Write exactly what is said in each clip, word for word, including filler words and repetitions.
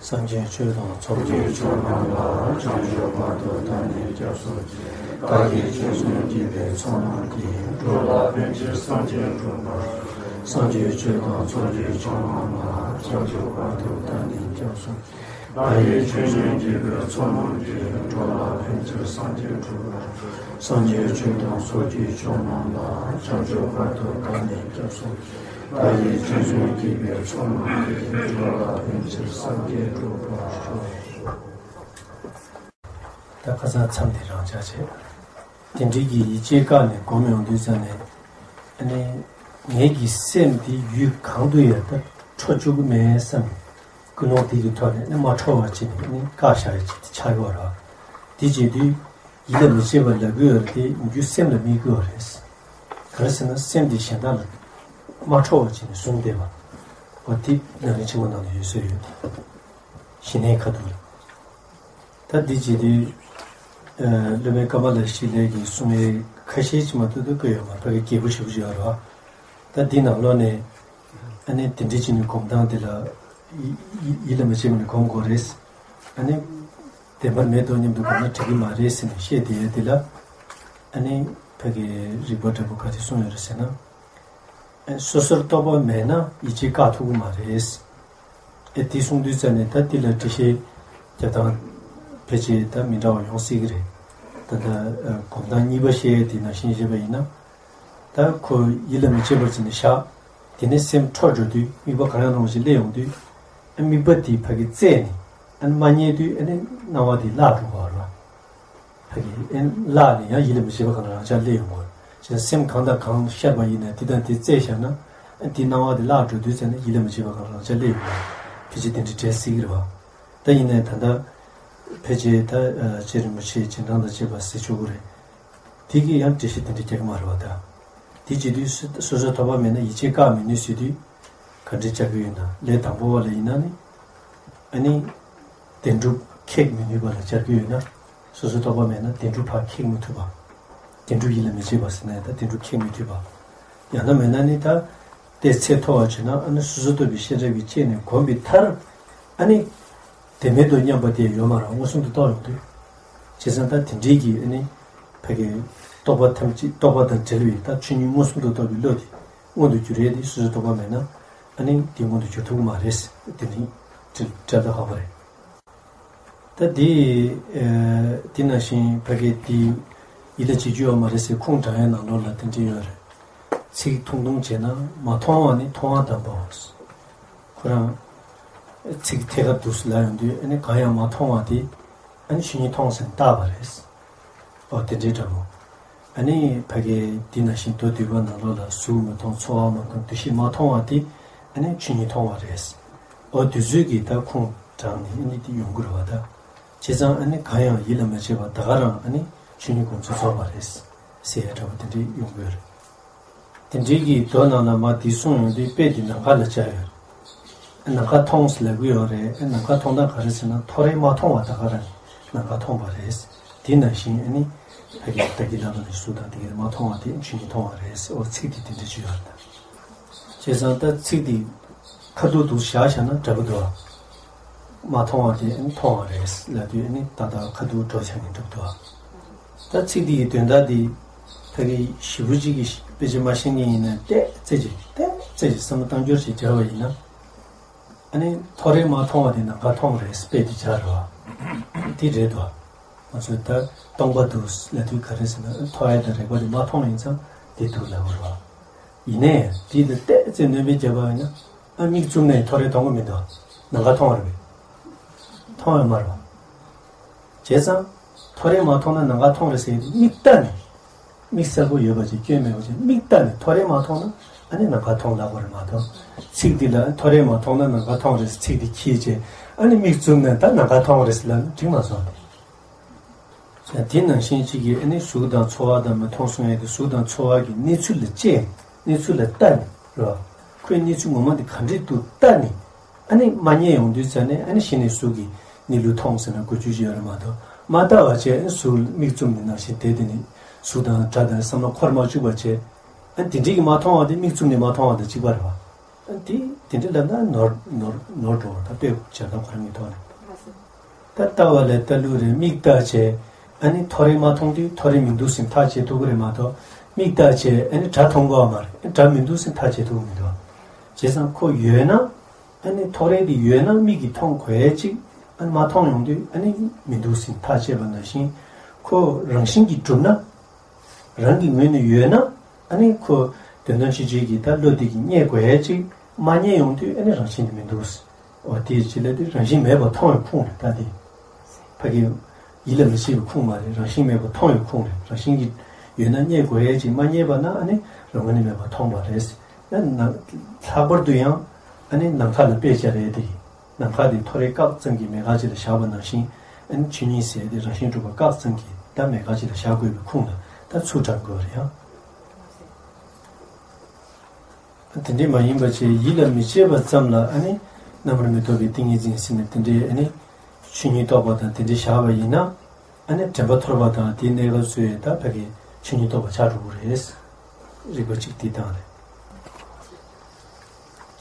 སངས་རྒྱས་ཆོས་དང་ཚོགས་ཀྱི་མཆོག་རྣམས་ལ། བྱང་ཆུབ་བར་དུ་བདག་ནི་སྐྱབས་སུ་མཆི། བདག་གིས་ཆོས་གསུངས་བགྱིས་པའི་ཚོགས་རྣམས་ཀྱིས། འགྲོ་ལ་ཕན་ཕྱིར་སངས་རྒྱས་འགྲུབ་པར་ཤོག་སངས་རྒྱས་ཆོས་དང་ཚོགས་ཀྱི་མཆོག་རྣམས་ལ། བྱང་ཆུབ་བར་དུ་བདག་ནི་སྐྱབས་སུ་མཆི། བདག་གིས་ཆོས་གསུངས་བགྱིས་པའི་ཚོགས་རྣམས་ཀྱིས། འགྲོ་ལ་ཕན་ཕྱིར་སངས་རྒྱས་འགྲུབ་པར་ཤོག་སངས་རྒྱས་ཆོས་དང་ཚོགས་ཀྱི་མཆོག་རྣམས་ལ། བྱང་ཆུབ་བར་དུ་བདག་ནི་སྐྱབས་སུ་མཆི། བདག་གིས་ཆོས་གསུངས་བགྱིས་པའི་ཚོགས་རྣམས་ཀྱིས། འགྲོ་ལ་ཕན་ཕྱིར་སངས་རྒྱས་འགྲུབ་པར་ཤོག་ད་ཁ་སང་མཚམས་འདི་རང་འཇགས་བྱས། དེ་འདྲའི་གི་ཡིད་ཆེས་བཀག་ནས་སྒོམ་ཡོང་དུས་ཙམ་ནས། ཨ་ནི། ངེད་ཀྱི་སེམས་འདི་ཡུལ་གང་དུ་ཡང་ད་འཕྲོ་བཅུག་གི་མེད་བསམ། ཀུན་སློང་འདི་གི་ཐོག་ནས་ནི་མ་འཕྲོ་བ་ཅིག་ནི་ནི་བཀག་བཞག་ཡ་ཅིག་དེ་ཆགས་ཡོད་རེད། དེ་བྱེད་དུས་ཡིད་ལ་མི་བྱེད་པ་ལབ་ཀྱི་ཡོད་རེད་དེ་རྒྱུ་སེམས་ལ་དམིགས་ཀྱི་ཡོད་རེད། ག་རེ་ཟེར་ན་སེམས་འདི་གཞན་དག་ལ་མ་འཕྲོ་བ་ཅིག་ནི་བཟུང་བསྡད་པ། འོ་དེ་ནང་རིག་ཆེན་མོ་ནང་ལ་ཡོད་སྲོལ་ཡོད་དེ། ཞི་གནས་ཁ་ཐུག་ལ། ད་འདི་བྱེད་དུས། ཨ། སློབ་དཔོན་ཀ་མ་ལ་ཤཱི་ལའི་གི་གསུང་ཡས་ཁ་ཤས་ཅིག་མ་གཏོགས་ད་བཀོད་ཡོད་མ་རེད། ཕ་གི་རྒྱས་པོ་ཞེ་པོ་ཅིག་ཡོད་རེད་བ། ད་འདི་ནང་ལོགས་ནས། ཨ་ནི་དེ་འདྲའི་ཅིག་ནས་སྒོམ་སྟངས་དེ་ལ། ཡི་ཡི་ཡིད་ལ་མི་བྱེད་པ་ནས་སྒོམ་དགོས་རེད། ཨ་ནི། བདེན་པར་མེད་དོ་སྙམ་དུ་སྒོམ་ན་འགྲིག་གི་མ་རེད་ཟེར་ནས་བཤད་བསྡད་ཡས་དེ་ལ། ཨ་ནི། ཕ་གི་རིགས་པ་འདྲ་པོ་ག་རེ་གསུངས་ཡོད་རེད་ཟེར་ན། ཨེ། སོ་སོར་རྟོག་པ་མེད་ན་ཡིད་ཆེས་བཀག་ཐུབ་ཀྱི་མ་རེད། ཨེ། དེ་གསུངས་དུས་ཙམ་ནས་ད་འདི་ལ་འགྲེལ་བཤད་རྒྱག་སྟངས་ཕལ་ཆེར་ད་མི་འདྲ་བ་ཡོང་སྲིད་ཀྱི་རེད། ད་ལྟ་སྒོམ་སྟངས་གཉིས་པ་བཤད་ཡས་དེ་ནང་བཞིན་བཤད་པ་ཡིན་ན། ད་ཁོ་ཡིད་ལ་མི་བྱེད་པར་བྱས་ནས་བཞག་དེ་ནས་སེམས་འཕྲོ་འགྲོ་དུས་དམིགས་པ་གང་ཡང་རུང་བ་ཞིག་སླེབས་ཡོང་དུས། ཨེ། དམིགས་པ་དེ་ཕ་གི་བཙལ་ནས། ཨ་ནི་མ་རྙེད་དུས་ཨ་ནི་སྣང་བ་དེ་བརླག་འགྲོ་གི་རེད་བ། ཕ་གི་ཨེ་བརླག་ནས་ཡང་ཡིད་ལ་མི་བྱེད་པ་གང་ལ་རང་འཇགས་སླེབས་ཡོང་གི་རེད། བྱས་ཙང་སེམས་གང་དང་གང་ཤར་བ་ཡིན་ན་དེ་དང་དེ་བཙལ་བཞག་ན། ཨ། དེའི་སྣང་བ་དེ་བརླག་འགྲོ་དུས་ཙམ་ནས་ཡིད་ལ་མི་བྱེད་པ་གང་ལ་རང་འཇགས་སླེབས་ཡོང་གི་རེད། ཕལ་ཆེར་དེ་འདྲའི་འདྲ་སྲིད་ཀྱི་རེད་བ། ད་ཡིན་ནའི་ད་ལྟ་ཕལ་ཆེར་ད། ཨ། རྗེ་རིན་པོ་ཆེའི་རྗེས་འབྲང་དང་བཅས་པ་ཟེར་ཆོག་གི་རེད། དེ་གིས་ཡང་འགྲེལ་བཤད་དེ་འདྲ་རྒྱག་གི་མ་རེད་བ་ད། དེ་བྱེད་དུས་སོ་སོ་སོར་རྟོག་པ་མེད་ན་ཡིད་ཆེས་བཀག་མི་ནུས་ཟེར་དུས། ག་འདྲ་བྱ་རྒྱུ་ཡོད་ན། ལས་དང་པོ་བ་ལ་ཡིན་ན་ནི། ཨ་ནི། བདེན་གྲུབ་ཁེགས་མི་ནུས་པ་ལ་བྱ་རྒྱུ་ཡོད་ན། སོ་སོར་རྟོག་པ་མེད་ན་བདེན་གྲུབ་ཕར་ཁེགས་མི་ཐུབ་པ། བདེན་གྲུབ་ཡིད་ལ་མི་བྱེད་པ་ཟེར་ན་ཡང་ད་བདེན་གྲུབ་ཁེགས་མི་ཐུབ་པ། ཡང་ན་མེད་ན་ནི་ད། དེ་ཚད་མཐོ་བ་བྱུང་ན་ཨ་ནི་སོ་སོར་རྟོག་པའི་ཤེས་རབ་ཀྱིས་དཔྱད་ནས་གོམས་པའི་མཐར། ཨ་ནི། དེ་མེད་དོ་སྙམ་པ་དེ་ཡོད་མ་རེད། མངོན་སུམ་དུ་རྟོགས་ཡོང་དུས། བྱས་ཙང་ད་དེ་འདྲའི་གི་ཨ་ནི། ཕ་གི། རྟོག་པ་ཐམས་ཅད་རྟོག་པ་དང་བྲལ་བའི་ད་ཆོས་ཉིད་མངོན་སུམ་དུ་རྟོགས་པའི་བློ་དེ་མངོན་དུ་གྱུར་ཡས་དེ་སོ་སོར་རྟོག་པ་མེད་ན་ཨ་ནི་དེ་མངོན་དུ་གྱུར་ཐུབ་ཀྱི་མ་རེད། དེ་ནི་བྲལ་བྲལ་དུ་ཧ་གོ་རེད། ད་དེ། ཨ། དེ་ནང་བཞིན་ཕ་གི་དེ་ཡིད་ལ་བྱེད་རྒྱུ་ཡོད་མ་རེད་ཟེར་ཁུངས་དྲངས་ཡས་ནང་ལོགས་ལ་དེ་འདྲ་ཡོད་རེད། ཚིག་ཐུང་ཐུང་བྱས་ན་མ་མཐོང་བ་ནི་མཐོང་བ་དམ་པའོ། ཁོ་རང་། ཚིག་ཐད་ཀར་འདུག་སེ་ལབ་ཡོང་དུས་ཨ་ནི་གང་ཡང་མ་མཐོང་བ་དེ། ཨ་ནི་ཆོས་ཉིད་མཐོང་ཟེར་ནས་བཏགས་པ་རེད། ཨོ་དེ་འདྲའི་འདྲ་མོ། ཨ་ནི་ཕ་གི་འདི་ནང་བཞིན་མདོ་སྡུད་པ་ནང་ལོགས་ལ་གཟུགས་མི་མཐོང་ཚོར་བ་མ་མཐོང་འདུ་ཤེས་མ་མཐོང་བ་དེ་ཨ་ནི་ཆོས་ཉིད་མཐོང་བ་རེད། ཨོ་དེ་ཚོའི་གི་ད་ཁུངས་དྲངས་ནས་ཨ་ནི་དེ་ཡོང་གི་རེད་བ་ད། བྱས་ཙང་ཨ་ནི་གང་ཡང་ཡིད་ལ་མ་བྱེད་པ་ད་ག་རང་ཨ་ནི་ཆོས་ཉིད་སྒོམ་ཚུལ་རྫོགས་པ་རེད། ཟེར་ཡ་འདྲ་བོ་དེ་འདྲའི་ཡོང་གི་ཡོད་རེད། དེ་འདྲའི་གི་མདོ་ནང་ལ་མ་དེ་གསུངས་ཡོང་དུས་དཔེ་དེ་ནམ་མཁའ་ལ་སྦྱར་ཡོད། ནམ་མཁའ་མཐོང་ཟེར་ལབ་ཀྱི་ཡོད་རེད། ནམ་མཁའ་མཐོང་སྟངས་ག་རེ་ཟེར་ན་ཐོ་རེངས་མ་མཐོང་བ་ད་ག་རང་ནམ་མཁའ་མཐོང་བ་རེད། དེ་ནང་བཞིན་ཨ་ནི་ཕ་གི་བདག་གིས་ལབ་པ་ནི་གཟུགས་དང་དེ་ག་རེ་མ་མཐོང་བ་དེ་ཆོས་ཉིད་མཐོང་བ་རེད་ཟེར། འོ་ཚིག་དེ་དེ་འདྲ་ཅིག་ཡོད་རེད་ད། བྱས་ཙང་ད་ཚིག་དེ་ཁ་ཐུག་ཏུ་བཞག་བཞག་ན་འདྲ་པོ་འདུག་ཨ། མ་མཐོང་བ་དེ་ཨ་ནི་མཐོང་བ་རེད་ལབ་དུས་ཨ་ནི་ཏག་ཏག་ཁ་ཐུག་འགྲོ་ཆགས་ཀྱི་འགྲོ་འདུག་ཨ། ད་ཚིག་འདི་ཡི་དོན་དག་འདི་ཕ་གི་ཞེ་པོ་ཅིག་གིས་དཔེ་ཆ་མ་ཤེས་མཁན་ཡིན་ན་ཏོག་ཙམ་ཅིག་ཏོག་ཙམ་ཅིག་བསམ་བློ་བཏང་སྐྱོར་ཅིག་བྱས་པ་ཡིན་ན། ཨ་ནི་ཐོ་རེངས་མ་མཐོང་བ་དེ་ནམ་མཁའ་མཐོང་རེད་དཔེ་དེ་སྦྱར་རོ། དེ་རེད་དོ། ང་ཚོས་ད་སྟོང་པ་འདུག་ལབ་དུས་ག་རེ་ཟེར་ན་ཐོ་རེངས་དང་རེག་པ་དེ་མ་མཐོང་ཡིན་ཙང་དེ་འདུག་ལབ་དགོས་རེད་བ། ཡིན་ནའི་དེ་ལ་ཏོག་ཙམ་སྣོན་པ་བརྒྱབ་པ་ཡིན་ན། ཨ། མིག་བཙུམ་ནས་ཐོ་རེངས་མཐོང་གི་མི་འདུག་ནམ་མཁའ་མཐོང་བ་རེད་པས། མཐོང་ཡོད་མ་རེད་པ། བྱས་ཙང་། ཐོ་རེངས་མ་མཐོང་ན་ནམ་མཁའ་མཐོང་རེད་ཟེར་ཡས་དེ་མིག་ལྟ་ནས། མིག་གསལ་པོ་ཡོད་པ་ཅིག་སྐྱོན་མེད་པ་ཅིག་མིག་ལྟ་ནས་ཐོ་རེངས་མ་མཐོང་ན་ཨ་ནི་ནམ་མཁའ་མཐོང་ལབ་དགོས་རེད་མ་གཏོགས། ཚིག་འདི་ལ་ཐོ་རེངས་མ་མཐོང་ན་ནམ་མཁའ་མཐོང་རེད་ཟེར་ཚིག་འདི་འཁྱེར་བྱས་ཨ་ནི་མིག་བཙུམ་ནས་ད་ནམ་མཁའ་མཐོང་རེད་ཟེར་ལབ་ན་འགྲིག་མ་སོང་སྟེ། དེ་ནང་བཞིན་གཅིག་གིས་ཨ་ནི་གཟུགས་དང་ཚོར་བ་དང་མི་མཐོང་གསུང་ཡས་དེ་གཟུགས་དང་ཚོར་བ་གི་གནས་ཚུལ་ལ་དཔྱད། གནས་ཚུལ་ལ་ལྟ་ནས་རེད་བ། ཁོའི་གནས་ཚུལ་ངོ་མ་དེ་ག་འདྲས་འདུག་ལྟ་ནས་ཨ་ནི་མ་རྙེད་ཡོང་དུས་ཙ་ནས་ཨ་ནི་གཞི་ནས་གཟུགས་ཀྱི་གནས་ལུགས་མཐོང་ཟེར་ན་གོ་རྒྱུ་ཞིག་ཡོད་རེད་མ་གཏོགས་མ་ལྟ་བ་བྱས་ཨ་ནི་གཟུགས་མིག་བཙུམ་ནས་ནང་བཞིན་བསྡད་དེ་ནི་གཟུགས་དང་སྒྲ་དང་བསམ་བློ་འཁོར་མ་བཅུག་པ་བྱས་ཨ་ནི་དེ་འདྲས་ཀྱི་མ་མཐོང་བ་དེ་མིག་བཙུམ་ནས་མ་མཐོང་བ་དང་གཅིག་པ་རེད་བ། དེ་དེ་འདྲ་ལབ་ན་ནོར་ནོར་ནོར་འགྲོ་བ་དང་དཔེ་བྱས་ན་ཁོ་རང་གི་ཐོག་ནས། ད་ལྟ་བ་ལས་ལྟ་ལུགས་རེད། མིག་ལྟ་བྱས་ཨ་ནི་ཐོ་རེ་མ་མཐོང་དུས་ཐོ་རེ་མི་འདུག་ཟེར་ཐག་བཅད་ཐུབ་ཀྱི་རེད་མ་གཏོགས། མིག་ལྟ་བྱས་ཨ་ནི་སྒྲ་མཐོང་གི་ཡོད་མ་རེད། སྒྲ་མི་འདུག་ཟེར་ཐག་བཅད་ཐུབ་ཀྱི་མི་འདུག་བྱས་ཙང་ཁོ་ཡོད་ན། ཨ་ནི་ཐོ་རེ་དེ་ཡོད་ན་མིག་གིས་མཐོང་དགོས་ཡས་ཅིག་ཨ་ནི་མ་མཐོང་ཡོང་དུས་ཨ་ནི་མི་འདུག་ཟེར་ཐག་བཅད་པ་ནང་བཞིན། ཁོ་རང་བཞིན་གྱིས་གྲུབ་ན། རང་གི་ངོས་ནས་ཡོད་ན། ཨ་ནི་ཁོ་དོན་དམ་ཕྱིན་ཆད་ཀྱི་ད་བློ་དེ་གིས་རྙེད་དགོས་ཡས་ཅིག་མ་རྙེད་ཡོང་དུས་ཨ་ནི་རང་བཞིན་དེ་མི་འདུག་འོ་དེ་ཅི་ལབ་དུས་རང་བཞིན་མེད་པར་མཐོང་བའི་ཁུངས་རེད། ད་དེ་ཕ་གི་ཡིད་ལ་མི་བྱེད་པའི་ཁུངས་མ་རེད། རང་བཞིན་མེད་པར་མཐོང་བའི་ཁུངས་རེད། རང་བཞིན་གྱིས་ཡོད་ན་རྙེད་དགོས་ཡས་ཅིག་མ་རྙེད་པ་ན་ཨ་ནི་རང་ངོས་ནས་མེད་པར་མཐོང་བ་རེད། ཡང་ན་ལྷག་པར་དུ་ཡང་ཨ་ནི་ནམ་མཁའ་ལ་དཔེ་བྱས་རེད་དེ། ནམ་མཁའ་དེ་ཐོ་རེ་བཀག་ཙམ་གྱིས་མེད་དགག་ཅིག་ལ་བཞག་པ་ནང་བཞིན། ཨ་ནི་ཆོས་ཉིད་ཟེར་དེ་རང་བཞིན་གྲུབ་པ་བཀག་ཙམ་གྱིས་ད་མེད་དགག་ཅིག་ལ་བཞག་དགོས་པའི་ཁུངས་ལ་ད་ཚུར་དྲངས་དགོས་པ་རེད་ཡང་། དེ་འདྲས་མ་ཡིན་པ་བྱས་ཡིད་ལ་མི་བྱེད་པ་ཙམ་ལ་ཨ་ནི་རྣམ་པར་མི་རྟོག་པའི་ཏིང་ངེ་འཛིན་ཟེར་ནས་དེ་འདྲས་ཨ་ནི་ཆོས་ཉིད་རྟོགས་པ་དང་དེ་འདྲས་བཞག་པ་ཡིན་ན། ཨ་ནི་དྲན་པ་འཐོར་བ་དང་དེའི་གནས་སྐབས་སུ་ཡང་ད་ཕ་གི་ཆོས་ཉིད་རྟོགས་པ་ཆགས་འགྲོ་གི་རེད། རིགས་པ་གཅིག་དེ་དང་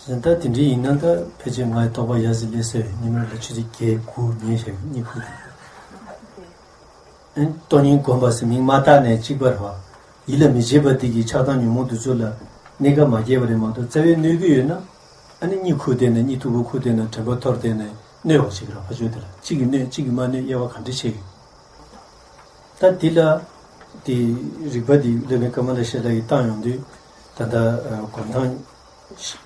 རེད། ད་དེ་འདྲ་ཡིན་ན་ད་ཕལ་ཆེར་ང་ཡི་རྟོགས་པ་ཡར་ཟིན་ལས་ཟེར་ཉི་མ་ལ་ཆུ་ཚོད་བརྒྱད་དགུ་ཉལ་བཞག་གི་གཉིད་ཁུག་གི། ཨ་ནི་སྟོང་ཉིད་སྒོམ་པ་ཟེར་མིང་མ་བཏགས་ནས་གཅིག་པ་རེད་བ། ཡིད་ལ་མི་བྱེད་པ་དེ་གིས་ཆགས་སྡང་ཉོན་མོངས་དེ་ཚོ་ལ་གནས་སྐབས་མ་སྐྱེས་པ་རེད་མ་གཏོགས་རྩ་བའི་གནོད་ཀྱི་ཡོད་ན། ཨ་ནི་གཉིད་ཁུག་བསྡད་ནས་གཉིད་མཐུག་པོ་ཁུག་བསྡད་ནས་དྲན་པ་འཐོར་བསྡད་ནས་གནོད་པ་ཞིག་རེད་ཕ་ཆོས་དེ་ལ་གཅིག་གིས་གནོད་གཅིག་གིས་མ་གནོད་དབྱེ་བ་ག་འདྲ་བྱེད་ཀྱི། ད་འདི་ལ་དེ་རིགས་པ་འདི་སློབ་དཔོན་ཀ་མ་ལ་ཤཱི་ལ་ཡིས་བཏང་ཡོང་དུས་ད་ལྟ་སྒོམ་སྟངས་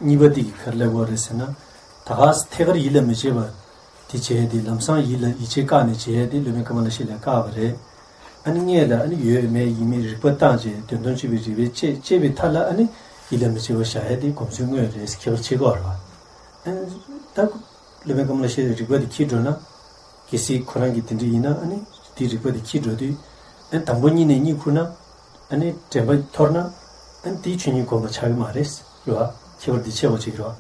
གཉིས་པ་འདི་གིས་ག་རེ་ལབ་དགོས་རེད་ཟེར་ན། ད་ག་ཐད་ཀར་ཡིད་ལ་མི་བྱེད་པ་དེ་བྱས་ཏེ་ལམ་སང་ཡིད་ལ་ཡིད་ཆེས་བཀག་ནས་བྱས་ཏེ་སློབ་དཔོན་ཀ་མ་ལ་ཤཱི་ལ་བཀག་པ་རེད། ཨ་ནི་སྔོན་ལ་ཨ་ནི་ཡོད་མེད་ཡིན་མིན་རིགས་པ་བཏང་བྱས་དོན་དམ་དཔྱོད་པའི་རིགས་པས་དཔྱད་དཔྱད་པའི་མཐའ་ལ་ཨ་ནི་ཡིད་ལ་མི་བྱེད་པ་བཞག་ཡ་དེ་སྒོམ་ཚུལ་དངོས་རེད། ཁྱད་པར་ཕྱེད་ཀ་རེད་བ། ཨ་ནི་ད། སློབ་དཔོན་ཀ་མ་ལ་ཤཱི་ལའི་རིགས་པ་དེ་འཁྱེར་འགྲོ་ན། གལ་སྲིད་ཁོ་རང་གིས་དེ་འདྲ་ཡིན་ན་ཨ་ནི་དེའི་རིགས་པ་དེ་འཁྱེར་འགྲོ་དུས། ཨ་ནི་དང་པོ་གཉིད་ནས་གཉིད་ཁུག་ན། ཨ་ནི་དྲན་པ་འཐོར་ན། ཨ་ནི་དེའི་ཆོས་ཉིད་སྒོམ་པ་ཆགས་ཀྱི་མ་རེད། རེད་བ། ཁྱད་པར་འདི་ཕྱེ་བ་ཅིག་རེད་བ།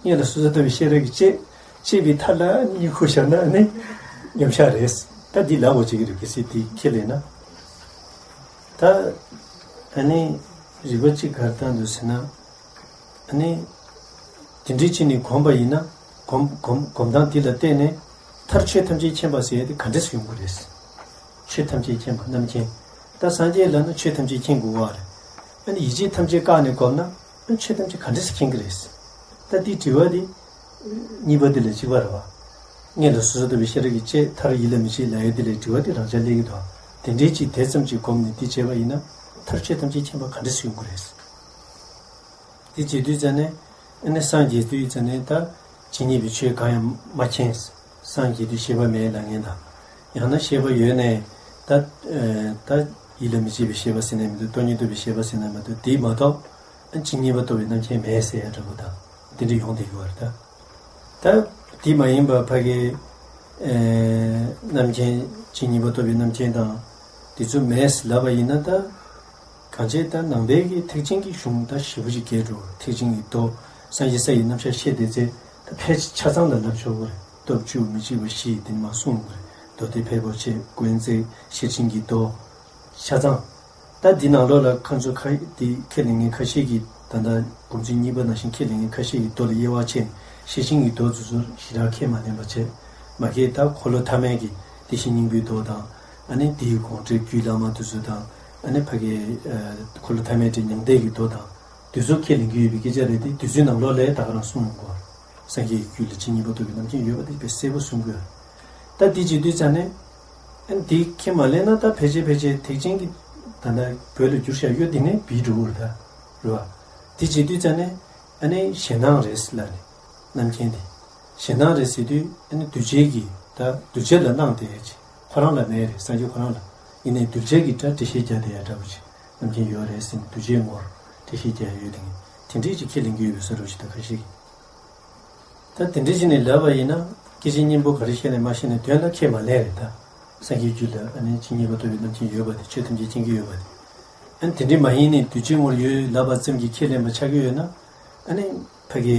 སྔོན་ལ་སོ་སོར་རྟོག་པའི་ཤེས་རབ་ཀྱིས་དཔྱད་དཔྱད་པའི་མཐའ་ལ་གཉིད་ཁུག་བཞག་ན་ཨ་ནི་ཉམས་ཆག་རེད། ད་འདི་ལབ་དགོས་ཅིག་རེད། གལ་སྲིད་དེ་ཁས་ལེན་ན། ད་ཨ་ནི་རིགས་པ་གཅིག་ག་རེ་བཏང་འདུག་ཟེར་ན། ཨ་ནི། དེ་འདྲའི་ཕྱིར་ནི་གོམས་པ་ཡིན་ན། གོམས་གོམས་གོམས་སྟངས་འདི་ལ་བརྟེན་ནས། མཐར་ཆོས་ཐམས་ཅད་མཁྱེན་པ་ཟེར་ཡ་དེ་ག་འདྲས་སུ་ཡོང་གི་རེད། ཆོས་ཐམས་ཅད་མཁྱེན་པ་རྣམ་མཁྱེན། ད་སངས་རྒྱས་ལབ་ན་ཆོས་ཐམས་ཅད་མཁྱེན་དགོས་པ་རེད། ཨ་ནི་ཡིད་ཆེས་ཐམས་ཅད་བཀག་ནས་བསྒོམས་ན། ཨ་ནི་ཆོས་ཐམས་ཅད་ག་འདྲས་སུ་མཁྱེན་གི་རེད། ད་འདིའི་དྲི་བ་འདི། གཉིས་པ་འདི་ལ་གཅིག་པ་རེད་བ། སྔོན་ལ་སོ་སོར་རྟོག་པའི་ཤེས་རབ་ཀྱིས་དཔྱད། མཐར་ཡིད་ལ་མི་བྱེད་ལབ་ཡ་འདི་ལ་དྲི་བ་འདི་རང་འཇགས་སླེབས་ཀྱི་འདུག་དེ་འདྲའི་ཅིག་དེ་ཙམ་ཅིག་གོམས་ནས་འདི་བྱས་པ་ཡིན་ན། མཐར་ཆོས་ཐམས་ཅད་མཁྱེན་པ་ག་འདྲས་སུ་ཡོང་གི་རེད། དེ་བྱེད་དུས་ཙ་ནས། ཨ་ནི་སངས་རྒྱས་དུས་ཙ་ནས་ད་ཇི་སྙེད་པའི་ཆོས་གང་ཡང་མ་མཁྱེན། སངས་རྒྱས་དུས་ཤེས་པ་མེད་ལབ་མཁན་དང་། ཡང་ན་ཤེས་པ་ཡོད་ནས་ད་ཨ་ད་ཡིད་ལ་མི་བྱེད་པའི་ཤེས་པ་ཟེར་ནས་མི་འདུག་སྟོང་ཉིད་རྟོགས་པའི་ཤེས་པ་ཟེར་ནས་མི་འདུག་དེ་མ་གཏོགས་ཨ་ཇི་སྙེད་པ་རྟོགས་པའི་རྣམ་མཁྱེན་མེད་ཟེར་ཡ་འདྲ་པོ་དང་དེ་འདྲ་ཡོང་བསྡད་ཡོད་རེད་ད། ད་དེ་མ་ཡིན་པ་ཕ་གི་ཨེ་རྣམ་མཁྱེན་ཇི་སྙེད་པ་རྟོགས་པའི་རྣམ་མཁྱེན་དང་དེ་ཚོ་མེད་ལབ་པ་ཡིན་ན་ད། གང་བྱས་ད་ནང་པའི་གི་ཐེག་ཆེན་གྱི་གཞུང་ད་ཞེ་པོ་ཅིག་རྒྱས་འགྲོ། ཐེག་ཆེན་གྱི་མདོ། སངས་རྒྱས་ས་ཡི་རྣམ་གཞག་བཤད་བསྡད་ཚེ་ད་ཕལ་ཆ་ཚང་ལ་ལབ་ཆོག་གི་རེད། སྟོབས་བཅུ་མི་འཇིགས་པ་བཞི་དེ་ནི་མ་གསུངས་གི་རེད། མདོ་སྡེ་ཕལ་པོ་ཆེ། ཀུན་བརྩེ་ཤེར་ཕྱིན་གྱི་མདོ། ཆ་ཚང་། ད་འདི་ནང་ལོགས་ལ་ཁོང་ཚོ་ཁ་འདི་ཁས་ལེན་མཁན་ཁ་ཤས་ཀྱིས་ད་ལྟ་སྒོམ་ཚུལ་གཉིས་པ་ནང་བཞིན་ཁས་ལེན་མཁན་ཁ་ཤས་ཀྱིས་མདོ་ལ་དབྱེ་བ་ཕྱེ་ནས་ཤེར་ཕྱིན་གྱི་མདོ་དེ་ཚོ་ཞེ་དྲག་ཁས་མ་ལེན་པ་བྱས། མ་གཞི་ད་འཁོར་ལོ་ཐ་མའི་གི་བདེ་གཤེགས་སྙིང་པོའི་མདོ་དང་། ཨ་ནི་དེའི་དགོངས་འགྲེལ་རྒྱུད་བླ་མ་དེ་ཚོ་དང་། ཨ་ནི་ཕ་གི་ཨ་འཁོར་ལོ་ཐ་མའི་འགྲེལ་མྱང་འདས་ཀྱི་མདོ་དང་། དེ་ཚོ་ཁས་ལེན་གྱི་ཡོད་པའི་སྐད་ཆ་རེད་དེ། དེ་ཚོའི་ནང་ལོགས་ལ་ད་ག་རང་གསུངས་ཡོང་གི་རེད། སངས་རྒྱས་ཀྱི་རྒྱུད་ལ་ཇི་སྙེད་པ་རྟོགས་པའི་རྣམ་མཁྱེན་ཡོད་པ་དེ་དཔེ་གསལ་པོ་གསུང་གི་ཡོད་རེད། ད་དེ་བྱེད་དུས་ཙ་ནས། ཨ་ནི་དེ་ཁས་མ་ལེན་ན་ད་ཕལ་ཆེར་ཕལ་ཆེར་ཐེག་ཆེན་གྱི་ད་ལྟ་བོད་ལ་བསྒྱུར་བཞག་ཡོད་དེ་ནས་བིས་འགྲོ་གི་རེད་ད། རེད་བ། དེ་བྱེད་དུས་ཙ་ནས། ཨ་ནི་ཞེད་སྣང་རེད་ལབ་ནས། རྣམ་མཁྱེན་དེ། ཞེད་སྣང་རེད་ཟེར་དུས་ཨ་ནི་འདུ་བྱེད་ཀྱི་ད་འདུ་བྱེད་ལ་སྣང་དེ་ཅི་ཁོ་རང་ལ་མེད་རེད། སངས་རྒྱས་ཁོ་རང་ལ་ཡིན་ནའི་འདུ་བྱེད་ཀྱི་སྒྲ་འགྲེལ་བཤད་རྒྱག་དེ་ཡ་འདྲ་པོ་ཅིག་རྣམ་མཁྱེན་ཡོད་རེད་ཟེར་ནས་འདུ་བྱེད་ངོར་འགྲེལ་བཤད་རྒྱག་ཡ་ཡོད་དེ། དེ་འདྲས་ཅིག་ཁས་ལེན་གྱི་ཡོད་པའི་བཟོ་འདྲ་ཞིག་ད་ཁ་ཤས་ཀྱིས། ད་དེ་འདྲས་ཅིག་ནས་ལབ་པ་ཡིན་ན་སྐད་ཆ་སྙན་པོ་ག་རེ་བཤད་ནས་མ་བཤད་ནས་དོན་ལ་ཁས་མ་ལེན་རེད་ད། སངས་རྒྱས་རྒྱུད་ལ་ཨ་ནི་ཇི་སྙེད་པ་རྟོགས་པའི་རྣམ་མཁྱེན་ཡོད་པ་དེ། ཆོས་ཐམས་ཅད་མཁྱེན་གྱི་ཡོད་པ་དེ། ཨ་ནི་དེ་འདྲས་མ་ཡིན་ནས་འདུ་བྱེད་ངོར་ཡོད་ལབ་པ་ཙམ་གྱིས་ཁས་ལེན་པ་ཆགས་ཀྱི་ཡོད་ན། ཨ་ནི་ཕ་གི་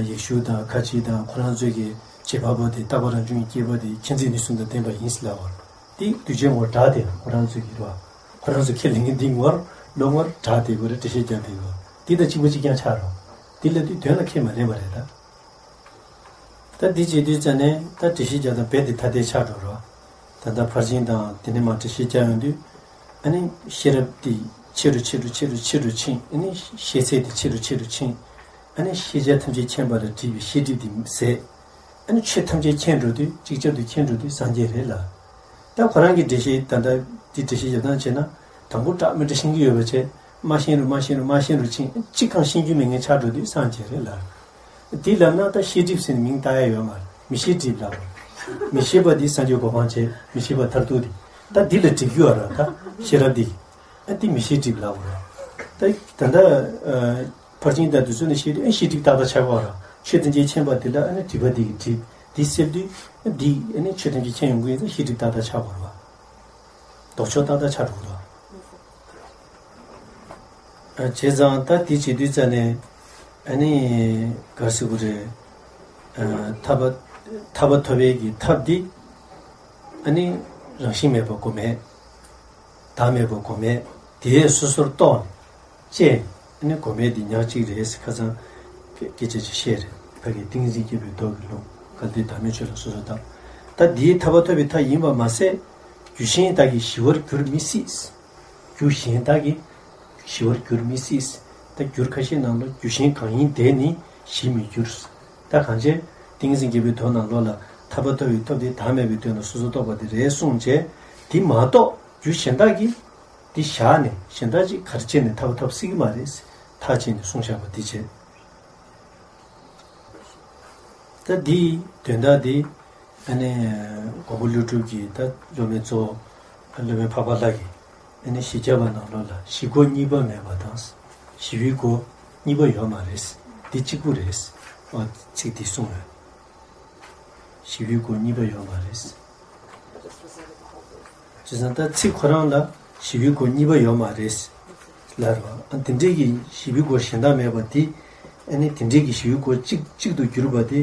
ཡེ་ཤུ་དང་ཁ་ཆེ་དང་ཁོ་རང་ཚོས་ཀྱི་རྗེས་དཔག་པ་དེ་རྟག་པ་རང་བྱུང་གི་སྐྱེས་པ་དེ་མཁྱེན་བརྩེ་ནུས་གསུམ་དང་ལྡན་པ་ཡིན་ཟེར་ལབ་པ་རེད། དེ་འདུ་བྱེད་ངོར་བསྒྲགས་ཏེ་ཁོ་རང་ཚོས་ཀྱི་རེད་བ། ཁོ་རང་ཚོས་ཁས་ལེན་མཁན་འདི་ངོར་བློ་ངོར་བསྒྲགས་ཏེ་དགོས་རེད། འགྲེལ་བཤད་རྒྱག་དེ་དགོས་འདི་དང་གཅིག་པ་གཅིག་རྐྱང་ཆགས་རོགས། འདི་ལབ་དུས་དོན་ལ་ཁས་མ་ལེན་པ་རེད་ད། ད་འདི་བྱེད་དུས་ཙ་ནས་ད་འགྲེལ་བཤད་རྒྱག་སྟངས་རྦད་དེ་ཐ་དད་ཆགས་འགྲོ་རོགས། ད་ལྟ་ཕར་ཕྱིན་དང་དེ་ནས་མར་འགྲེལ་བཤད་རྒྱག་ཡོང་དུས། ཨ་ནི་ཤེས་རབ་དེ་ཆེ་རུ་ཆེ་རུ་ཆེ་རུ་ཆེ་རུ་ཕྱིན། ཨ་ནི་ཤེས་ཚད་དེ་ཆེ་རུ་ཆེ་རུ་ཕྱིན། ཨ་ནི་ཤེས་བྱ་ཐམས་ཅད་མཁྱེན་པ་ལ་སྒྲིབ་པའི་ཤེས་སྒྲིབ་དེ་ཟད། ཨ་ནི་ཆོས་ཐམས་ཅད་མཁྱེན་འགྲོ་དུས་ཅིག་ཅར་དུ་མཁྱེན་འགྲོ་དུས་སངས་རྒྱས་རེད་ལ། ད་ཁོ་རང་གི་འགྲེལ་བཤད་ད་ལྟ་འདི་འགྲེལ་བཤད་རྒྱབ་སྟངས་བྱས་ན། དང་པོ་སྐྲག་མི་སྐྲག་ཤེས་ཀྱི་ཡོད་པ་བྱས། མ་ཤེས་རུང་མ་ཤེས་རུང་མ་ཤེས་རུང་ཕྱིན། གཅིག་གང་ཤེས་རྒྱུ་མེད་མཁན་ཆགས་འགྲོ་དུས་སངས་རྒྱས་རེད་ལ། འདི་ལབ་ན་ད་ཤེས་སྒྲིབ་ཟེར་ནས་མིང་བཏགས་ཡ་ཡོད་མ་རེད། མི་ཤེས་སྒྲིབ་ལབ་པ། མི་ཤེས་པ་འདི་སངས་རྒྱས་གོ་འཕང་བྱས། མི་ཤེས་པ་མཐར་ཐུག་འདི། ད་འདི་ལ་སྒྲིབ་རྒྱུ་ཡོད་ར་ད་ཤེས་རབ་འདི། ཨ་འདི་མི་ཤེས་སྒྲིབ་ལབ་པ་ར། ད་ད་ལྟ་ཕར་ཕྱིན་དང་དུས་ཚོད་ནས་བཤད་དུས་ཨ་ཤེས་སྒྲིབ་ཏག་ཏག་ཆགས་པ་ར། ཆོས་ཐམས་ཅད་མཁྱེན་པ་འདི་ལ་ཨ་ནི་སྒྲིབ་པ་འདི་གི་སྒྲིབ་འདི་སེལ་དུས། ཨ་འདི་ཨ་ནི་ཆོས་ཐམས་ཅད་མཁྱེན་ཡོང་གི་ཡིན་ཙང་ཤེས་སྒྲིབ་ཏག་ཏག་ཆགས་པ་ར། ལྡོག་ཕྱོགས་ཏག་ཏག་ཆགས་འགྲོ་གི་ར། ཨ་བྱས་ཙང་ད་འདི་བྱེད་དུས་ཙ་ནས་ཨ་ནི་ག་རེ་ཟེར་དགོས་རེད། ཨ་ཐར་པ་ཐར་པ་ཐོབ་པའི་གི་ཐབས་འདི་ཨ་ནི་རང་བཞིན་མེད་པ་སྒོམ་མེད། བདག་མེད་པ་སྒོམ་མེད། དེས་སོ་སོར་རྟོག་ནས་བཅད་ནས་ཨ་ནི་སྒོམ་མེད་འདི་ཉག་གཅིག་རེད་ཟེར་ཁ་སང་སྐད་ཆ་ཅིག་བཤད་རེད། ཕ་གི་ཏིང་འཛིན་བསྐྱེད་པའི་མདོ་གི་ལུང་གལ་ཏེ་བདག་མེད་ཆོས་ལ་སོ་སོར་བརྟག། ད་འདིའི་ཐར་པ་ཐོབ་པའི་མཐའ་ཡིན་པ་མ་ཟད། རྒྱུ་གཞན་དག་གིས་ཞི་བར་འགྱུར་མི་སྲིད། རྒྱུ་གཞན་དག་གིས་ཞི་བར་འགྱུར་མི་སྲིད། ད་འགྱུར་ཁ་ཤས་ནང་ལ་རྒྱུ་གཞན་གང་ཡིན་དེ་ནི་ཞི་མི་འགྱུར། ད་གང་བྱས། ཏིང་འཛིན་བསྐྱེད་པའི་མདོ་ནང་ལོགས་ལ་ཐར་པ་ཐོབ་པའི་སྟོབས་དེ་བདག་མེད་པའི་དོན་ལ་སོ་སོར་རྟོག་པ་དེ་རེད་གསུངས་བྱས། དེ་མ་གཏོགས་རྒྱུ་གཞན་དག་གིས་དེ་བཞག་ནས་གཞན་དག་ཅིག་ག་རེ་བྱས་ནས་ཐར་པ་ཐོབ་སྲིད་ཀྱི་མ་རེད། ཐག་བཅད་ནས་གསུངས་བཞག་པ་དེ་བྱས། ད་འདིའི་དོན་དག་འདི་ཨ་ནི་མགོན་པོ་ཀླུ་སྒྲུབ་ཀྱིས་ད་སློབ་དཔོན་གཙོ་བོ་སློབ་དཔོན་འཕགས་པ་ལྷ་གིས་ཨ་ནི་བཞི་བརྒྱ་པ་ནང་ལོགས་ལ་ཞི་སྒོ་གཉིས་པ་མེད་པ་དང་། ཞི་བའི་སྒོ་གཉིས་པ་ཡོད་མ་རེད། འདི་གཅིག་པུ་རེད། ཨོ་ཚིག་འདི་གསུངས་ཡོད། ཞི་བའི་སྒོ་གཉིས་པ་ཡོད་མ་རེད། བྱས་ཙང་ད་ཚིག་ཁོ་རང་ལ་ཞི་བའི་སྒོ་གཉིས་པ་ཡོད་མ་རེད་ལབ་རེད་བ། ཨ་དེ་འདྲའི་གི་ཞི་བའི་སྒོ་གཞན་དག་མེད་པ་དེ། ཨ་ནི་དེ་འདྲའི་གི་ཞི་བའི་སྒོ་གཅིག་གཅིག་ཏུ་གྱུར་པ་དེ།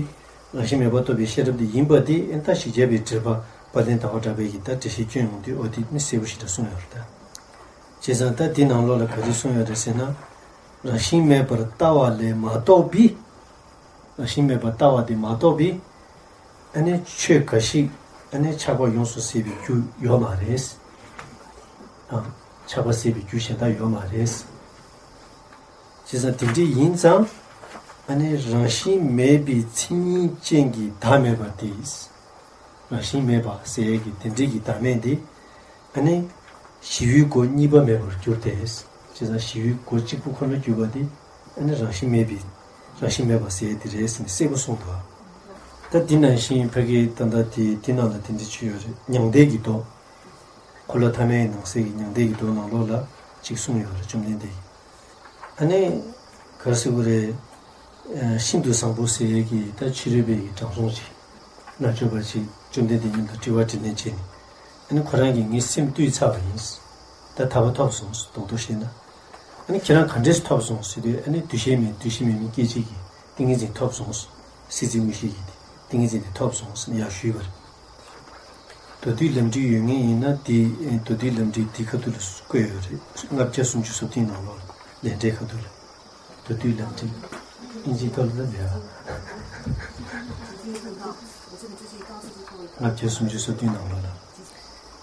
རང་བཞིན་མེད་པར་རྟོགས་པའི་ཤེས་རབ་དེ་ཡིན་པ་དེ། ཨ་ད་བཞི་བརྒྱ་པའི་འགྲེལ་པ་དཔལ་ལྡན་ཟླ་བ་གྲགས་པས་ཀྱིས་ད་འགྲེལ་བཤད་བསྐྱོན་ཡོང་དུས་ཨོ་དེ་ནི་གསལ་པོ་ཞེ་དྲག་གསུངས་ཡོད་རེད་ད། བྱས་ཙང་ད་དེ་ནང་ལོགས་ལ་ག་རེ་གསུངས་ཡོད་རེད་ཟེར་ན། རང་བཞིན་མེད་པར་ལྟ་བ་ལས་མ་གཏོགས་པའི། རང་བཞིན་མེད་པར་ལྟ་བ་དེ་མ་གཏོགས་པའི། ཨ་ནི་ཆོས་འགའ་ཞིག་ཨ་ནི་ཆགས་པ་ཡོངས་སུ་ཟད་པའི་རྒྱུ་ཡོད་མ་རེད། ཨ། ཆགས་པ་ཟད་པའི་རྒྱུ་གཞན་དག་ཡོད་མ་རེད། བྱས་ཙང་དེ་འདྲ་ཡིན་ཙང་། ཨ་ནི་རང་བཞིན་མེད་པའི་མཚན་ཉིད་ཅན་གྱི་བདག་མེད་པ་དེ། རང་བཞིན་མེད་པ་ཟེར་ཡས་ཀྱི་དེ་འདྲ་གི་བདག་མེད་དེ། ཨ་ནི་ཞི་བའི་སྒོ་གཉིས་པ་མེད་པར་འགྱུར་ཏེ། བྱས་ཙང་ཞི་བའི་སྒོ་གཅིག་པུ་ཁོ་ན་གྱུར་པ་དེ། ཨ་ནི་རང་བཞིན་མེད་པའི་རང་བཞིན་མེད་པ་ཟེར་ཡས་དེ་རེད་ཟེར་ནས་གསལ་པོ་གསུངས་འདུག་ད་དེ་ནང་བཞིན་ཕ་གི་ད་ལྟ་དེ་དེ་ནང་ལ་དེ་འདྲ་ཅིག་ཡོད་རེད། མྱང་འདས་ཀྱི་མདོ། འཁོར་ལོ་ཐ་མའི་ནང་གསེས་ཀྱི་མྱང་འདས་ཀྱི་མདོ་ནང་ལོགས་ལ་ཅིག་གསུངས་ཡོད་རེད། བཅོམ་ལྡན་འདས་ཀྱིས། ཨ་ནི་ག་རེ་ཟེར་དགོས་རེད། ཨ་ཤིན་ཏུ་བཟང་པོ་ཟེར་ཡས་ཀྱི་ད་ཕྱི་རོལ་པའི་གི་དྲང་སྲོང་ཅིག་རྣལ་འབྱོར་པ་ཅིག་བཅོམ་ལྡན་འདས་མཉམ་དུ་དྲི་བ་དྲིས་ལན་བྱས་ནས། ཨ་ནི་ཁོ་རང་གིས་ངའི་སེམས་བཏུལ་ཚར་བ་ཡིན། ད་ཐར་པ་ཐོབ་སོང་། རྡོག་རྡོག་བཤད་ན། ཨ་ནི་ཁྱེད་རང་ག་འདྲས་སེ་ཐོབ་སོང་ཟེར་དུས། ཨ་ནི་འདུ་ཤེས་མེད། འདུ་ཤེས་མེད་མིན་སྐད་ཅིག་གིས་ཏིང་ངེ་འཛིན་ཐོབ་སོང་། སྲིད་རྩེའི་དངོས་གཞི་ཡིན་ཏེ་ཏིང་ངེ་འཛིན་དེ་ཐོབ་སོང་ཟེར་ནས་ཡར་ཞུས་པ་རེད། མདོ་སྡུད་ལམ་འབྲས་ཡོད་མཁན་ཡིན་ན་དེ་མདོ་སྡུད་ལམ་འབྲས་དེ་ཁ་ཐུག་ལ་བཀོད་ཡོད་རེད། ལྔ་བརྒྱ་སུམ་ཅུ་སོ་བདུན་ནང་ལོགས་ལ་ལས་འབྲས་ཁ་ཐུག་ལ། མདོ་སྡུད་ལམ་འབྲས། ཨིན་ཇིའི་ཐོག་ལ་ལབ་ཡ། ལྔ་བརྒྱ་སུམ་ཅུ་སོ་བདུན་ནང་ལོགས་ལ།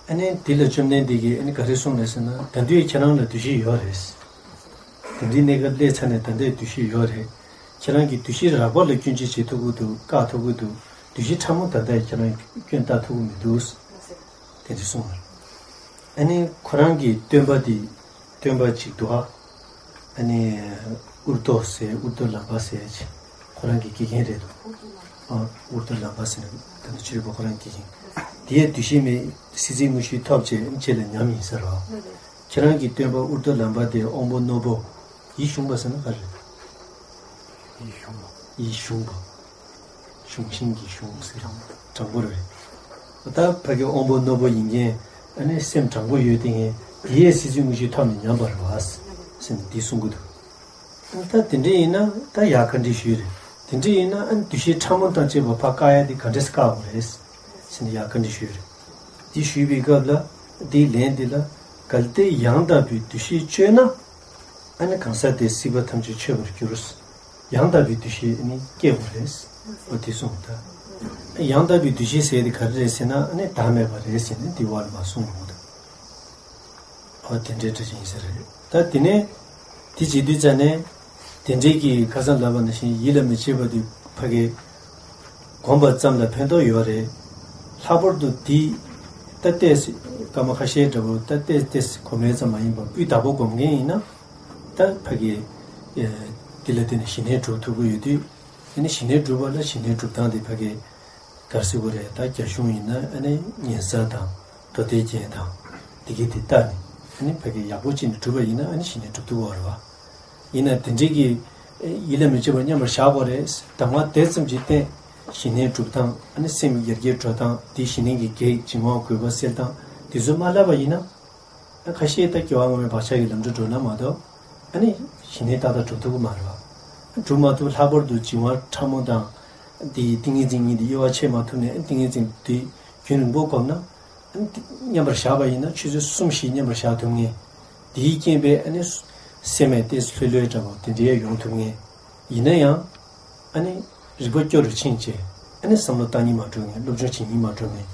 ཨ་ནི་དེ་ལ་བཅོམ་ལྡན་འདས་ཀྱིས་ཨ་ནི་ག་རེ་གསུངས་རེད་ཟེར་ན། ད་དུང་ཁྱེད་རང་ལ་འདུ་ཤེས་ཡོད་རེད། དེ་འདྲའི་གནས་སྐབས་སླེབས་ཚར་ནས་ད་ལྟའི་འདུ་ཤེས་ཡོད་རེད། ཁྱེད་རང་གིས་འདུ་ཤེས་རགས་པ་ལ་སྐྱོན་བརྗོད་བྱེད་ཐུབ་ཀྱི་འདུག་བཀག་ཐུབ་ཀྱི་འདུག་འདུ་ཤེས་ཕྲ་མོ་ད་ལྟ་ཁྱེད་རང་གིས་སྐྱོན་བཏགས་ཐུབ་ཀྱི་མི་འདུག་དེ་འདྲ་གསུངས་པ་རེད། ཨ་ནི་ཁོ་རང་གི་སྟོན་པ་དེ། སྟོན་པ་ཅིག་འདུག་ཨ། ཨ་ནི་ཨུར་རྡོ་ཟེར། ཨུར་རྡོ་ལམ་པ་ཟེར་ཅིག་ཁོ་རང་གི་དགེ་རྒན་རེད་འདུག་ཨ། ཨུར་རྡོ་ལམ་པ་ཟེར་ན་ད་ནི་ཆོས་རིག་པ་ཁོ་རང་གི་དགེ་རྒན། དེས་འདུ་ཤེས་མེད། སྲིད་རྩེའི་དངོས་གཞི་ཐོབ་བྱས་ཁྱེད་ལ་ཉམས་ཡིན་ཟེར་རོ། ཁྱེད་རང་གི་སྟོན་པ་ཨུར་རྡོ་ལམ་པ་དེ་དབང་པོ་རྣོན་པོ། ཡིད་གཞུངས་པ་ཟེར་ན་ག་རེ་རེད། ཡིད་གཞུངས་པ། ཡིད་གཞུངས་པ། གཞུང་ཤིང་གི་གཞུང་ཟེར། དྲང་པོ་རེད། ད་ཕ་གི་དབང་པོ་རྣོན་པོ་ཡིན་མཁན། ཨ་ནི་སེམས་དྲང་པོ་ཡོད་དེ་ངས་དེའི་སྲིད་རྩེའི་དངོས་གཞི་ཐོབ་ནས་ཉམས་པ་རེད་བ། ཟེར་ནས་འདི་གསུང་གི་འདུག་ད་དེ་འདྲ་ཡིན་ན་ད་ཡག་ག་འདྲ་ཞུས་རེད། དེ་འདྲ་ཡིན་ན་ཨ་ནི་འདུ་ཤེས་ཕྲ་མོ་དང་བཅས་པ་ཕར་བཀག་ཡ་དེ་ག་འདྲས་བཀག་དགོས་རེད། ཟེར་ནས་ཡག་ག་འདྲ་ཞུས་རེད། འདི་ཞུས་པའི་སྐབས་ལ། འདིའི་ལན་འདི་ལ། གལ་ཏེ་ཡང་དག་པའི་འདུ་ཤེས་གཅོད་ན། ཨ་ནི་གང་ཟག་དེ་སྲིད་པ་ཐམས་ཅད་ཆོད་པར་འགྱུར། ཡང་དག་པའི་འདུ་ཤེས་ནི་སྐྱེ་དགོས་རེད། འོ་དེ་གསུངས་ད། ཡང་དག་པའི་འདུ་ཤེས་ཟེར་དེ་ག་རེ་རེད་ཟེར་ན་ནི་བདག་མེད་པ་རེད་ཟེར་ནས་དེ་བར་མ་གསུངས་ཡོང་གི་འདུག་འོ་དེ་འདྲའི་འདྲ་ཅིག་ཡིན་ས་རེད། ད་དེ་ནས་དེ་བྱེད་དུས་ཙ་ནས་དེ་འདྲའི་གི་ཁ་སང་ལབ་པ་ནང་བཞིན་ཡིད་ལ་མི་བྱེད་པ་དེ་ཕ་གི་གོམས་པ་ཙམ་ལ་ཕན་ཐོགས་ཡོད་རེད། ལྷག་པར་དུ་དེ་ད་ལྟས་སྐར་མ་ཁ་ཤས་འདྲ་པོ་ད་ལྟས་ལྟས་གོམས་ཡས་ཙམ་མ་ཡིན་པར་སྤུས་དག་པོ་གོམས་མཁན་ཡིན་ན། ད་ཕ་གི་ཨེ་དེ་ལ་བརྟེན་ནས་ཞི་གནས་སྒྲུབ་ཐུབ་ཀྱི་ཡོད་དུས། ཨ་ནི་ཞི་གནས་སྒྲུབ་པ་ལ་ཞི་གནས་སྒྲུབ་སྟངས་དེ་ཕ་གི་ག་རེ་ཟེར་དགོས་རེད། ད་རྒྱ་གཞུང་ཡིན་ན་ཨ་ནི་ཉན་ས་དང་མདོ་སྡེ་རྒྱན་དང་དེ་གི་དེ་ལྟ་ནས་ཨ་ནི་ཕ་གི་ཡག་པོ་བྱས་ནས་སྒྲུབ་པ་ཡིན་ན་ཨ་ནི་ཞི་གནས་སྒྲུབ་ཐུབ་ཀྱི་ཡོད་རེད་བ། ཡིན་ན་དེ་འདྲའི་གི་ཨེ་ཡིད་ལ་མི་བྱེད་པ་མཉམ་པར་བཞག་དགོས་རེད། གདམས་ངག་དེ་ཙམ་གྱིས་བརྟེན་ཞི་གནས་སྒྲུབ་སྟངས། ཨ་ནི་སེམས་ཡར་རྒྱས་འགྲོ་སྟངས། དེ་ཞི་གནས་ཀྱི་གེགས་བྱིང་བ་རྒོད་པ་སེལ་སྟངས་དེ་ཚོ་མ་བསླབ་པ་ཡིན་ན། ཁ་ཤས་ད་སྐྱེ་བ་སྔ་མའི་བག་ཆགས་ཀྱི་ལམ་འགྲོ་འགྲོ་ན་མ་གཏོགས། ཨ་ནི་ཞི་གནས་ཏག་ཏག་སྒྲུབ་ཐུབ་ཀྱི་མ་རེད་བ། སྒྲུབ་མ་ཐུབ། ལྷག་པར་དུ་བྱིང་བ་ཕྲ་མོ་དང་། དེ་ཏིང་ངེ་འཛིན་གཉིས་དེ་དབྱེ་བ་ཕྱེ་མ་ཐུབ་ནས་ཏིང་ངེ་འཛིན་དེ་རྒྱུན་རིང་པོ་བསྒོམས་ན། ཨ་ནི་མཉམ་པར་བཞག་པ་ཡིན་ན་ཆུ་ཚོད་གསུམ་བཞི་མཉམ་པར་བཞག་ཐུབ་ངེས། དེའི་རྐྱེན་པས་ཨ་ནི་སེམས་ཏོག་ཙམ་ལྷོད་ལྷོད་འདྲ་པོ་དེ་འདྲའི་ཡོང་ཐུབ་ངེས། ཡིན་ན་ཡང་། ཨ་ནི་རིག་པ་སྐྱོ་རུ་ཕྱིན་བྱས། ཨ་ནི་བསམ་བློ་བཏང་སྙིང་མ་བྲོ་ངེས། སློབ་སྦྱོང་བྱེད་སྙིང་མ་བྲོ་ངེས།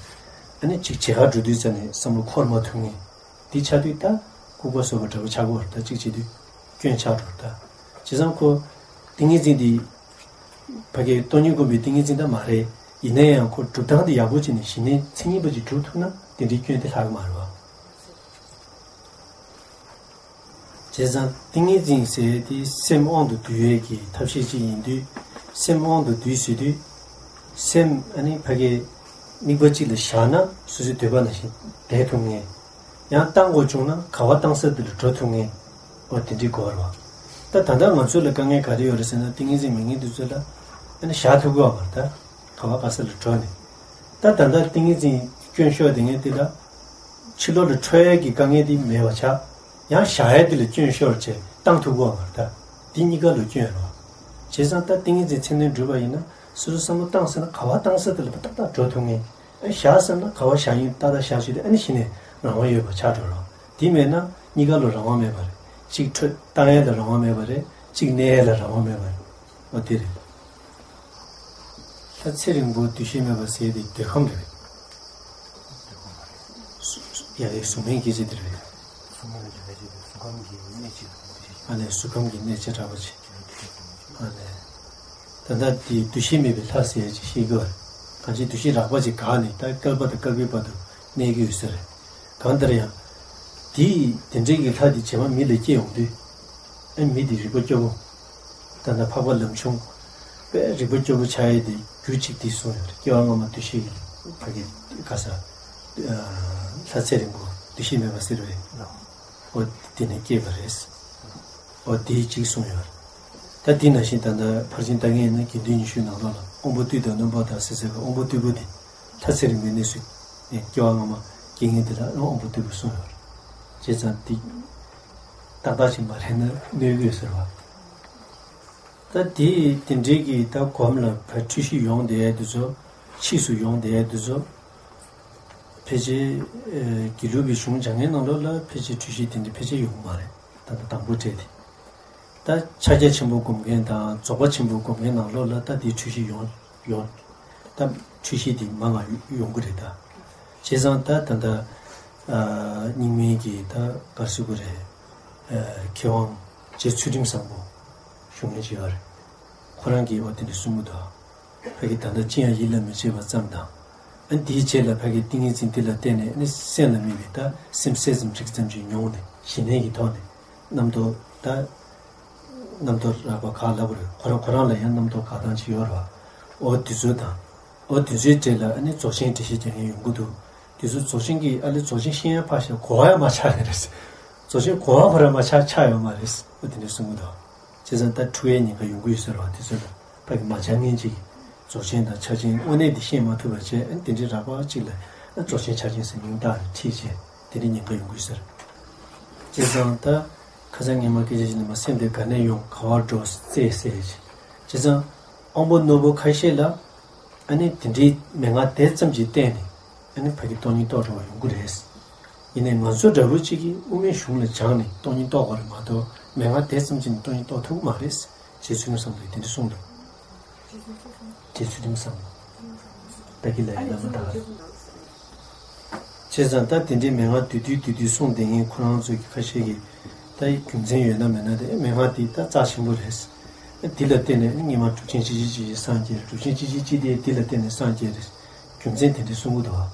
ཨ་ནི་གཅིག་བྱེད་གར་འགྲོ་དུས་ཙ་ནས་བསམ་བློ་འཁོར་མ་ཐུབ་ངེས། འདི་ཆགས་དུས་ད་ལྐུགས་པ་བཟོ་བ་འདྲ་པོ་ཆགས་ཀྱི་ཡོད་རེད། ད་གཅིག་བྱེད་དུས་སྐྱོན་ཆགས་འགྲོ་རེད་ད། བྱས་ཙང་ཁོ་ཏིང་ངེ་འཛིན་འདི་ཕ་གིའི་སྟོང་ཉིད་སྒོམ་པའི་ཏིང་ངེ་འཛིན་ད་མ་རེད། ཡིན་ན་ཡང་ཁོ་སྒྲུབ་སྟངས་འདི་ཡག་པོ་བྱས་ནས་ཞི་གནས་མཚན་ཉིད་པ་ཅིག་སྒྲུབ་ཐུབ་ན་དེ་འདྲའི་སྐྱོན་དེ་ལྷག་གི་མ་རེད་བ། བྱས་ཙང་ཏིང་ངེ་འཛིན་ཟེར་དེ་སེམས་དབང་དུ་བསྡུ་བའི་གི་ཐབས་ཤེས་ཅིག་ཡིན་དུས། སེམས་དབང་དུ་བསྡུས་ཟེར་དུས། སེམས་ཨ་ནི་ཕ་གི་དམིགས་པ་གཅིག་ལ་བཞག་ན་སོ་སོའི་འདོད་པ་ནང་བཞིན་བསྡད་ཐུབ་ངེས། ཡང་བཏང་དགོས་བྱུང་ན་ག་བ་བཏང་ས་དེ་ལ་འགྲོ་ཐུབ་ངེས། འོ་དེ་འདྲའི་གོ་བ་རེད་བ། ད་ད་ལྟ་ང་ཚོ་ལ་དཀའ་ངལ་ག་རེ་ཡོད་རེད་ཟེར་ན། ཏིང་ངེ་འཛིན་མེད་མཁན་དེ་ཚོ་ལ་ཨ་ནི་བཞག་ཐུབ་ཀྱི་ཡོད་མ་རེད་ད། ག་བ་ག་ས་ལ་འགྲོ་ནས། ད་ད་ལྟ་ཏིང་ངེ་འཛིན་སྐྱོན་ཤོར་བསྡད་མཁན་དེ་ལ་ཕྱི་ལོགས་ལ་འཕྲོ་ཡས་ཀྱི་དཀའ་ངལ་དེ་མེད་པ་ཆགས། ཡང་བཞག་ཡས་དེ་ལ་སྐྱོན་ཤོར་བྱས་བཏང་ཐུབ་ཀྱི་ཡོད་མ་རེད་ད། དེ་གཉིས་ཀ་ལ་སྐྱོན་རེད་བ། བྱས་ཙང་ད་ཏིང་ངེ་འཛིན་མཚན་ལྡན་སྒྲུབ་པ་ཡིན་ན་སོ་སོ་བསམ་བློ་བཏང་ཟེར་ན་ག་བ་བཏང་ས་དེ་ལ་ཏག་ཏག་འགྲོ་ཐུབ་ངེས། ཨ་བཞག་ཟེར་ན་ག་བ་བཞག་ཡིན་ཏག་ཏག་བཞག་བྱས་ཏེ་ཨ་ནི་གཞི་ནས་རང་དབང་ཡོད་པ་ཆགས་འགྲོ་རོགས། དེ་མེད་ན་གཉིས་ཀ་ལ་རང་དབང་མེད་པ་རེད། གཅིག་འཕྲོ་བཏང་ཡས་ལ་རང་དབང་མེད་པ་རེད། གཅིག་གནས་ཡས་ལ་རང་དབང་མེད་པ་རེད། འོ་དེ་རེད། ད་ཚེ་རིང་པོ་འདུ་ཤེས་མེད་པ་ཟེར་དེ་འདོད་ཁམས་རེད། ཡ་གི་གཟུགས་མེད་སྐད་ཆ་དེ་རེད། གཟུགས་མེད་ཀྱི་ལས་བྱེད་དེ་གཟུགས་ཁམས་ཀྱི་གནས་ཆེ་བ་དེ་རེད། ཨ་ནི་གཟུགས་ཁམས་ཀྱི་གནས་ཆེ་དྲགས་པ་ཅིག་ཨ་ནི། ད་ལྟ་དེ་འདུ་ཤེས་མེད་པའི་ལྷ་ཟེར་ཡ་ཅིག་ཤེས་དགོས་པ་རེད། གང་ཅི་འདུ་ཤེས་རགས་པ་ཅིག་འགགས་ནས་ད་བསྐལ་པ་དང་བསྐལ་པའི་བར་དུ་གནས་ཀྱི་ཡོད་ས་རེད། གང་ལྟར་ཡང་། དེ་དེ་འདྲའི་གི་ལྷ་དེ་རྗེས་མ་མི་ལ་སྐྱེ་ཡོང་དུས། ཨ་མི་དེ་རིག་པ་སྐྱོ་པོ། ད་ལྟ་འཕགས་པ་ལམ་ཆུང་། དཔེ་རིག་པ་སྐྱོ་པོ་ཆགས་ཡས་དེ་རྒྱུ་གཅིག་དེ་གསུངས་ཡོད་རེད། སྐྱེ་བ་སྔ་མ་འདུ་ཤེས་ཀྱི་ཕ་གི་ག་ས། ལྷ་ཚེ་རིང་པོ་འདུ་ཤེས་མེད་པ་ཟེར་བས། འོ་དེ་ནས་སྐྱེས་པ་རེད། འོ་དེ་གཅིག་གསུངས་ཡོད་རེད། ད་དེ་ནང་བཞིན་ད་ལྟ་ཕར་ཕྱིན་ལྟ་མཁན་ཡིན་ན་དགེ་འདུན་ཉི་ཤུའི་ནང་ལོགས་ལ་དབང་པོ་རྟུལ་དང་སྣོན་པ་དང་ཟེར་ཟེར་བའི་དབང་པོ་རྟུལ་པོ་དེ་ལྷ་ཚེ་རིང་པོའི་གནས་སུ་སྐྱེ་བ་སྔ་མ་སྐྱེ་མཁན་དེ་ལ་དབང་པོ་རྟུལ་པོ་གསུངས་ཡོད་རེད། བྱས་ཙང་དེ་ཏག་ཏག་ཅིག་མ་རེད་ན་གནོད་ཀྱི་ཡོད་ཟེར་བ། ད་དེ་དེ་འདྲའི་གི་ད་གོམས་ལ་བ་འཁྲུལ་གཞི་ཡོང་བསྡད་ཡས་དེ་ཚོ། ཕྱིས་སུ་ཡོང་བསྡད་ཡས་དེ་ཚོ། ཕལ་ཆེར་ཨེ་དགེ་ལུགས་པའི་གཞུང་སྦྱང་མཁན་ནང་ལོགས་ལ་ཕལ་ཆེར་འཁྲུལ་གཞི་དེ་འདྲ་ཕལ་ཆེར་ཡོང་གི་མ་རེད། ད་ལྟ་དང་པོ་གྲས་དེ། ད་ཕྱག་རྒྱ་ཆེན་པོ་སྒོམ་མཁན་དང་རྫོགས་པ་ཆེན་པོ་སྒོམ་མཁན་ནང་ལོགས་ལ་ད་དེའི་འཁྲུལ་གཞི་ཡོང་ཡོང་། ད་འཁྲུལ་གཞི་དེ་མང་ང་ཡོང་གི་རེད་ད། བྱས་ཙང་ད་ད་ལྟ་ཨ་རྙིང་མའི་གི་ད་ག་རེ་ཟེར་དགོས་རེད། ཨ་མཁས་དབང་རྗེ་ཚུལ་ཁྲིམས་བཟང་པོ་ཞུ་མཁན་ཅིག་ཡོད་རེད། ཁོ་རང་གིས་འོ་དེ་འདྲ་གསུང་གི་འདུག་ཕ་གི་ད་ལྟ་ཅི་ཡང་ཡིད་ལ་མི་བྱེད་པ་ཙམ་དང་། ཨ་དེའི་རྗེས་ལ་ཕ་གི་ཏིང་ངེ་འཛིན་དེ་ལ་བརྟེན་ནས་ཨ་ནི་སེམས་ལ་དམིགས་པའི་ད་སེམས་གསལ་ཙམ་རིག་ཙམ་ཅིག་མྱོང་ནས་ཞི་གནས་ཀྱི་ཐོག་ནས་རྣམ་རྟོག་ད། རྣམ་རྟོག་རགས་པ་འགག་ལབ་པ་རེད། ཁོ་རང་ཁོ་རང་ལ་ཡང་རྣམ་རྟོག་འགག་སྟངས་ཅིག་ཡོད་རེད་བ། འོ་དེ་ཚོ་དང་། འོ་དེ་ཚོའི་གྲས་ལ་ཨ་ནི་རྫོགས་ཆེན་འགྲེལ་བཤད་རྒྱག་མཁན་ཡོང་གི་འདུག་དེ་ཚོ་རྫོགས་ཆེན་གྱི་ཨ་ལེ་རྫོགས་ཆེན་ཤེས་ཡ་ཕར་བཞག་གོ་བ་ཡང་མ་ཆགས་ཡོད་རེད། རྫོགས་ཆེན་གོ་བ་ཁོ་རང་མ་ཆགས་ཆགས་ཡོད་མ་རེད། འོ་དེ་འདྲ་གསུང་གི་འདུག་བྱས་ཙང་ད་འཁྲུལ་བའི་ཉེན་ཁ་ཡོང་གི་ཡོད་ཟེར་བ་དེ་ཚོ་ལ་ཕ་གི་མ་སྦྱང་མཁན་ཅིག་རྫོགས་ཆེན་དང་ཕྱག་ཆེན་དངོས་གནས་འདི་ཤེས་མ་ཐུབ་པ་བྱས། ཨ་ནི་དེ་འདྲའི་རགས་པ་ཅིག་ལ་ཨ་རྫོགས་ཆེན་ཕྱག་ཆེན་ཟེར་མིང་བཏགས་ནས་ཁྲིད་བྱས་དེ་འདྲའི་ཉེན་ཁ་ཡོང་གི་ཡོད་ཟེར། བྱས་ཙང་ད་ཁ་སང་ངས་མ་སྐད་ཆ་ཞིག་ནས་མ་སེམས་དེ་ག་ནས་ཡོང་ག་བར་འགྲོ་བཙལ་ཟེར་ཞིག་བྱས་ཙང་དབང་པོ་རྣོན་པོ་ཁ་ཤས་ལ་ཨ་ནི་དེ་འདྲའི་མན་ངག་དེ་ཙམ་གྱིས་བརྟེན་ནས་ཨ་ནི་ཕ་གི་སྟོང་ཉིད་རྟོགས་འགྲོ་བ་ཡོང་གི་རེད། ཡིན་ནའི་ང་ཚོ་འདྲ་བོ་གཅིག་གིས་དབུ་མའི་གཞུང་ལ་སྦྱངས་ནས་སྟོང་ཉིད་རྟོགས་པ་རེད་མ་གཏོགས་མན་ངག་དེ་ཙམ་གྱིས་ནི་སྟོང་ཉིད་རྟོགས་ཐུབ་ཀྱི་མ་རེད། རྗེ་བཙུན་མོ་བསམ་གྱིས་དེ་འདྲ་གསུངས་འདུག་རྗེ་བཙུན་མོ་བསམ། ད་གི་ལ་ཡི་བླ་མ་དག་བྱས་ཙང་ད་དེ་འདྲའི་མན་ངག་བསྡུས་བསྡུས་བསྡུས་བསྡུས་གསུངས་བསྡད་མཁན་ཁོ་རང་ཚོ་གི་ཁ་ཤས་ཀྱིས་ད་རྒྱུ་མཚན་ཡོད་ན་མེད་ན་དེ་མན་ངག་དེ་ད་རྩ་ཆེན་པོ་རེད། འདི་ལ་བརྟེན་ནས་སྔོན་མ་གྲུབ་ཆེན་ཅི་ཅི་ཅི་ཅི་སངས་རྒྱས་རེད། གྲུབ་ཆེན་ཅི་ཅི་ཅི་དེ་འདི་ལ་བརྟེན་ནས་སངས་རྒྱས་རེད། རྒྱུ་མཚན་དེ་འདྲ་གསུང་གི་འདུག་བ།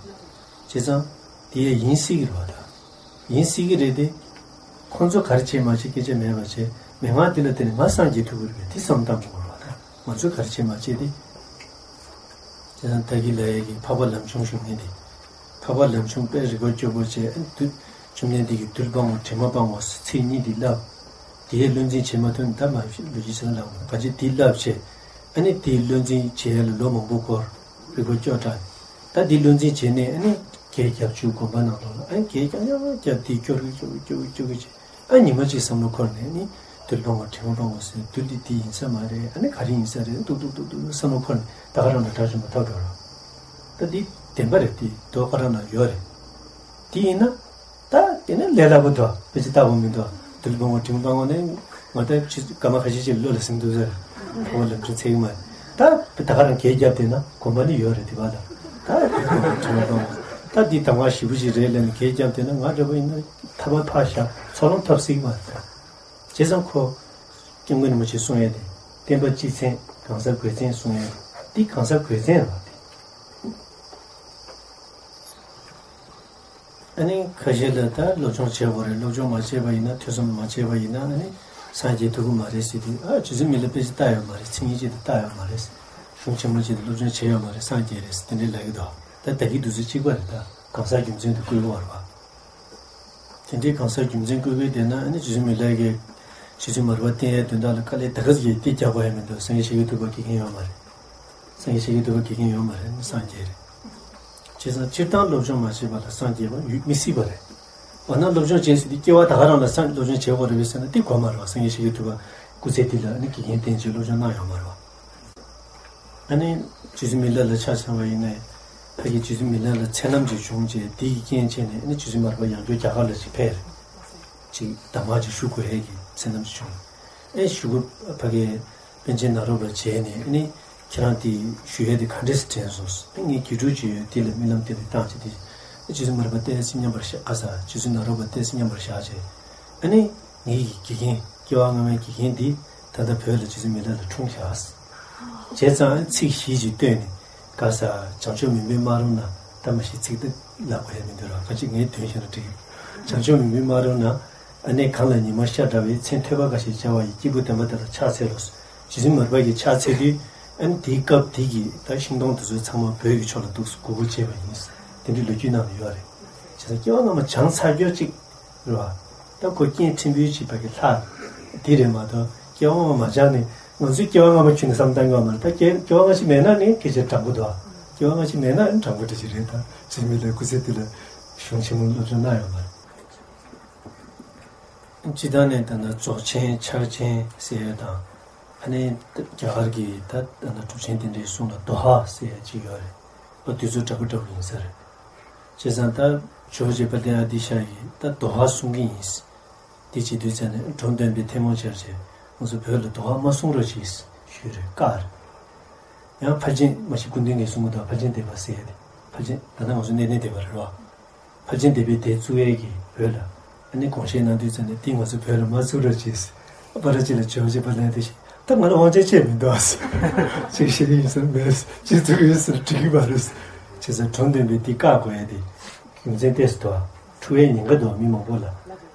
བྱས་ཙང་དེ་ཡང་ཡིན་སྲིད་ཀྱི་རེད་བ་ད། ཡིན་སྲིད་ཀྱི་རེད་དེ། ཁོང་ཚོ་ག་རེ་བྱས་མ་བྱས་སྐད་ཆ་མེད་པ་བྱས། མན་ངག་འདི་ལ་བརྟེན་ནས་ང་སངས་རྒྱས་ཐུབ་ཀྱི་རེད་པས་དེ་བསམ་བཏང་དགོས་རེད་བ་ད། ང་ཚོས་ག་རེ་བྱས་མ་བྱས་དེ། དེ་ཡང་ད་གི་ལ་ཡ་གི་འཕགས་པ་ལམ་ཆུང་ཞུ་མཁན་དེ། འཕགས་པ་ལམ་ཆུང་དཔེ་རིག་པ་སྐྱོ་པོ་བྱས། ཨ་ནི་དུས་བཅོམ་ལྡན་འདས་ཀྱིས་རྡུལ་སྤང་བ་དྲི་མ་སྤང་བ་ཚིག་གཉིས་འདི་བསླབ། དེའི་བློ་འཛིན་བྱེད་མ་ཐུབ་ན་ད་མ་ལོ་རྒྱུས་ཟེར་ན་ལབ་དགོས་ག་ཅི་དེ་བསླབ་བྱས། ཨ་ནི་དེའི་བློ་འཛིན་བྱེད་ཡ་ལ་ལོ་མང་པོ་འགོར། རིག་པ་སྐྱོ་དྲགས། ད་འདི་བློ་འཛིན་བྱས་ནས་ཨ་ནི་གྱལ་རྒྱབ་བཅུག་དགོན་པ་ནང་ལོགས་ལ། ཨ་ནི་གྱལ་རྒྱབ་ཡང་རྒྱབ་དེ་སྐྱོ་རུ་སྐྱོ་རུ་སྐྱོ་རུ་སྐྱོ་རུ་བྱས། ཨ་ཉི་མ་གཅིག་བསམ་བློ་འཁོར་ནས་ནི་རྡུལ་སྤང་བ་དྲི་མ་སྤང་བ་ཟེར་རྡུལ་འདི་འདི་ཡིན་ས་མ་རེད། ཨ་ནི་ག་རེ་ཡིན་ས་རེད་འདུག་འདུག་འདུག་འདུག་བསམ་བློ་འཁོར་ནས་ད་ག་རང་ལ་དགྲ་བཅོམ་པ་ཐོབ་འགྲོ་རོགས། ད་འདི་བདེན་པ་རེད། འདི་རྡོ་ཁ་རང་ལ་ཡོད་རེད། འདི་ཡིན་ན་ད་དེ་ནི་ལས་སླ་པོ་འདུག་དཔེ་ཆ་ལྟ་བ་མི་འདུག་རྡུལ་སྤང་བ་དྲི་མ་སྤང་བ་ནི་ང་ད་ཕྱི་སྐར་མ་ཁ་ཤས་ཅིག་བློ་ལ་ཟིན་འདུག་ཟེར། ཁོ་བོ་ལམ་ཆུང་ཚེགས་མ་ད་ད་ག་རང་གྱལ་རྒྱབ་བསྡད་ན་དགོན་པ་ནི་ཡོད་རེད། དེ་བ་ལ་ད་རྡུལ་སྤང་བ་དྲི་མ་སྤང་བ་ད་འདི་གདམས་ངག་ཞེ་པོ་ཅིག་རེད་ལབ་ནས་གྱལ་རྒྱབ་བསྡད་ན་ང་འདྲ་པོ་ཡིན་ན་ཐར་པ་ཕར་བཞག་ཚོགས་ལམ་ཐོབ་སྲིད་མ་རེད། བྱས་ཙང་ཁོ་སྐྱབས་མགོན་རིན་པོ་ཆེས་གསུང་ཡས་དེ་བསྟན་པ་སྤྱི་མཚན་གང་ཟག་དགོས་མཚན་གསུང་ཡས་དེ་འདི་གང་ཟག་དགོས་མཚན་རེད་བ་དེ། ཨ་ནི་ཁ་ཤས་ལ་ད་སློབ་སྦྱོང་བྱེད་དགོས་རེད། སློབ་སྦྱོང་མ་བྱས་པ་ཡིན་ན་ཐོས་བསམ་མ་བྱས་པ་ཡིན་ན་ཨ་ནི་སངས་རྒྱས་ཐུབ་ཀྱི་མ་རེད་ཟེར་དུས། ཨ་རྗེ་བཙུན་མི་ལ་དཔེ་ཆ་ལྟ་ཡོད་མ་རེད། མཚན་ཉིད་ཅིག་ཏུ་ལྟ་ཡོད་མ་རེད། གཞུང་ཆེན་མོ་ཅིག་ཏུ་སློབ་སྦྱོང་བྱས་ཡོད་མ་རེད། སངས་རྒྱས་རེད་ཟེར་དེ་འདྲའི་ལབ་ཀྱི་འདུག་ད་ད་གི་དུས་ཚོད་གཅིག་པ་རེད། ད་གང་ཟག་རྒྱུ་མཚན་དུ་བཀོད་ཡོད་རེད་བ། དེ་འདྲའི་གང་ཟག་རྒྱུ་མཚན་བཀོད་དགོས་བསྡད་ན་ཨ་ནི་རྗེ་བཙུན་མི་ལ་གིས་རྗེ་བཙུན་མར་པ་བསྟེན་ཡའི་དོན་དག་ལ་དཀའ་ལས་ད་ག་ཟིག་དེ་རྒྱག་དགོས་ཡ་མི་འདུག་སངས་རྒྱས་ཤཱཀྱ་ཐུབ་པ་དགེ་རྒན་ཡོད་མ་རེད། སངས་རྒྱས་ཤཱཀྱ་ཐུབ་པ་དགེ་རྒན་ཡོད་མ་རེད། སངས་རྒྱས་རེད། བྱས་ཙང་སྤྱིར་བཏང་སློབ་སྦྱོང་མ་བྱས་པ་ལ་སངས་རྒྱས་པ་ཡོད་མི་སྲིད་པ་རེད། འོ་ན་སློབ་སྦྱོང་བྱས་ཟིན་དུས་སྐྱེ་བ་ད་ག་རང་ལ་སངས་སློབ་སྦྱོང་བྱེད་དགོས་རེད་པས་ཟེར་ན་དེ་དགོས་མ་རེད་བ། སངས་རྒྱས་ཤཱཀྱ་ཐུབ་པ་སྐུ་ཚེ་འདི་ལ་ནི་དགེ་རྒན་བསྟེན་བྱས་སློབ་སྦྱོང་གནང་ཡོད་མ་རེད་བ། ཨ་ནི་རྗེ་བཙུན་མི་ལ་ལ་ཆ་བཞག་པ་ཡིན་ན། ཕ་གི་རྗེ་བཙུན་མི་ལ་ལ་མཚན་ལམ་ཅིག་བྱུང་རྗེས་དེ་ཡི་རྐྱེན་བྱས་ནས་ཨ་ནི་རྗེ་བཙུན་མར་པ་ཡང་བསྐྱར་རྒྱ་གར་ལ་ཅིག་ཕེབས། ཅིག་གདམས་ངག་ཅིག་ཞུ་དགོས་ཡས་ཀྱི་མཚན་ལམ་ཅིག་བྱུང་། ཨེ་ཞུ་དགོས་ཕ་གི་པཎ་ཆེན་ནཱ་རོ་པ་མཇལ་ནས་ཨ་ནི་ཁྱེད་རང་དེ་ཞུ་ཡས་དེ་ག་འདྲས་སེ་དྲན་སོང་། ཨ་ངས་དགེ་ཕྲུག་ཅིག་ཡོད་དེ་ལ་རྨི་ལམ་དེ་འདྲ་བཏང་བྱས་དེ་རྗེ་བཙུན་མར་པ་ཏོག་ཙམ་མཉམ་པར་བཞག་ག་ས་རྗེ་བཙུན་ནཱ་རོ་པ་ཏོག་ཙམ་མཉམ་པར་བཞག་བྱས། ཨ་ནི། ངེད་ཀྱི་དགེ་རྒན་སྐྱེ་བ་སྔ་མའི་དགེ་རྒན་འདི་ད་ལྟ་བོད་ལ་རྗེ་བཙུན་མི་ལ་ལ་འཁྲུངས་བཞག་བྱས་ཙང་ཚིག་བཞི་ཅིག་བཏོན་ནས་ག་ས་བྱང་ཕྱོགས་མུན་པའི་སྨག་རུམ་ན། ད་མ་གཞི་ཚིག་འདི་ལབ་དགོས་ཡ་མི་འདུག་ར། ག་ཅིག་ངས་འདོན་བཞག་ན་འགྲིག་གི། བྱང་ཕྱོགས་མུན་པའི་སྨག་རུམ་ན། ཨ་ནི་གངས་ལ་ཉི་མ་ཤར་འདྲ་བའི། མཚན་ཐོས་པ་དགའ་ཞེས་བྱ་བ་ཡི། སྐྱེས་བུ་དམ་པ་དེ་ལ་ཕྱག་འཚལ་ལོ། རྗེ་བཙུན་མར་པ་གིས་ཕྱག་འཚལ་དུས་ཨ་ནི་དེའི་སྐབས་དེ་གི་ད་ཤིང་སྡོང་དེ་ཚོ་ཚང་མ་བོད་ཀྱི་ཕྱོགས་ལ་འདུག་སེ་གུག་གུག་བྱས་པ་ཡིན། དེ་འདྲའི་ལོ་རྒྱུས་ནང་ལ་ཡོད་རེད། བྱས་ཙང་སྐྱེ་བ་སྔ་མ་བྱང་ཚར་རྒྱུ་གཅིག་རེད་བ། ད་ཁོ་རྐྱེན་ཕྲན་བུའི་ཕྱིར་ཕ་གི་ལྷག་འདི་རེད་མ་གཏོགས་སྐྱེ་བ་སྔ་མ་མ་སྦྱངས་ནས་ང་ཚོས་སྐྱེ་བ་སྔ་མ་ཁྱོན་ནས་བསམ་བཏང་གི་ཡོད་མ་རེད། ད་སྐྱེ་སྐྱེ་བ་སྔ་ཕྱི་མེད་ན་ནི་སྐད་ཆ་དྲང་པོ་འདུག་སྐྱེ་བ་སྔ་ཕྱི་མེད་ན་ནི་དྲང་པོ་འདྲ་ཞིག་རེད། ད་རྗེ་མི་ལའི་སྐུ་ཚེ་འདི་ལ་གཞུང་ཆེན་མོ་སློབ་སྦྱོང་གནང་ཡོད་མ་རེད། སྤྱིར་བཏང་ནས་ད་ལྟ་རྫོགས་ཆེན་ཕྱག་ཆེན་ཟེར་ཡ་དང་། ཨ་ནི་རྒྱ་གར་གྱི་ད་ད་ལྟ་གྲུབ་ཆེན་དེ་འདྲའི་གསུང་ལ་དོ་ཧ་ཟེར་ཡ་ཅིག་ཡོད་རེད། ཨ་དེ་ཚོ་འདྲ་པོ་འདྲ་པོ་ཡིན་ས་རེད། བྱས་ཙང་ད་ཇོ་བོ་རྗེ་དཔལ་ལྡན་ཨ་ཏི་ཤ་ཡིས་ད་དོ་ཧ་གསུང་གི་ཡིན། དེ་བྱེད་དུས་ཙ་ནས་འགྲོ་འདོན་པའི་ཐལ་མོ་སྦྱར་བྱས་ང་ཚོ་བོད་ལ་དོ་ཧ་མ་གསུང་རོགས་གྱིས་ཞུས་རེད། བཀའ་རེད། ཡང་ཕར་ཕྱིན་མ་གཞི་སྐུ་མདུན་གྱིས་གསུང་གི་འདུག་ཕར་ཕྱིན་བཟླས་པ་ཟེར་ཡས་དེ། ཕར་ཕྱིན་ད་ལྟ་ང་ཚོ་གནས་བརྟན་བཟླས་པ་རེད་བ། ཕར་ཕྱིན་བཟླས་པའི་སྡེ་བཙུགས་ཡས་ཀྱི་བོད་ལ་ཨ་ནི་དགོངས་བཞེས་གནང་དུས་ཙ་ནས་དེ་ང་ཚོ་བོད་ལ་མ་བཙུགས་རོགས་གྱིས། པར་ཅིག་ལ་ཇོ་བོ་རྗེ་དཔལ་ལྡན་དེ་ཞིག་ད་ང་ལ་དབང་ཆ་ཅི་ཡང་མི་འདུག་ཅིག་བཤད་ཀྱི་ཡིན་ཟེར་མེད། ཅིག་བཙུགས་ཀྱི་ཡིན་ཟེར་འགྲིག་གི་མ་རེད། བྱས་ཙང་འགྲོ་འདོན་པའི་འདི་བཀའ་དགོས་ཡས་དེ་རྒྱུ་མཚན་ཏོག་ཙམ་འདུག་འཁྲུག་ཡས་ཉེན་ཁ་འདུག་མི་མང་པོ་ལ།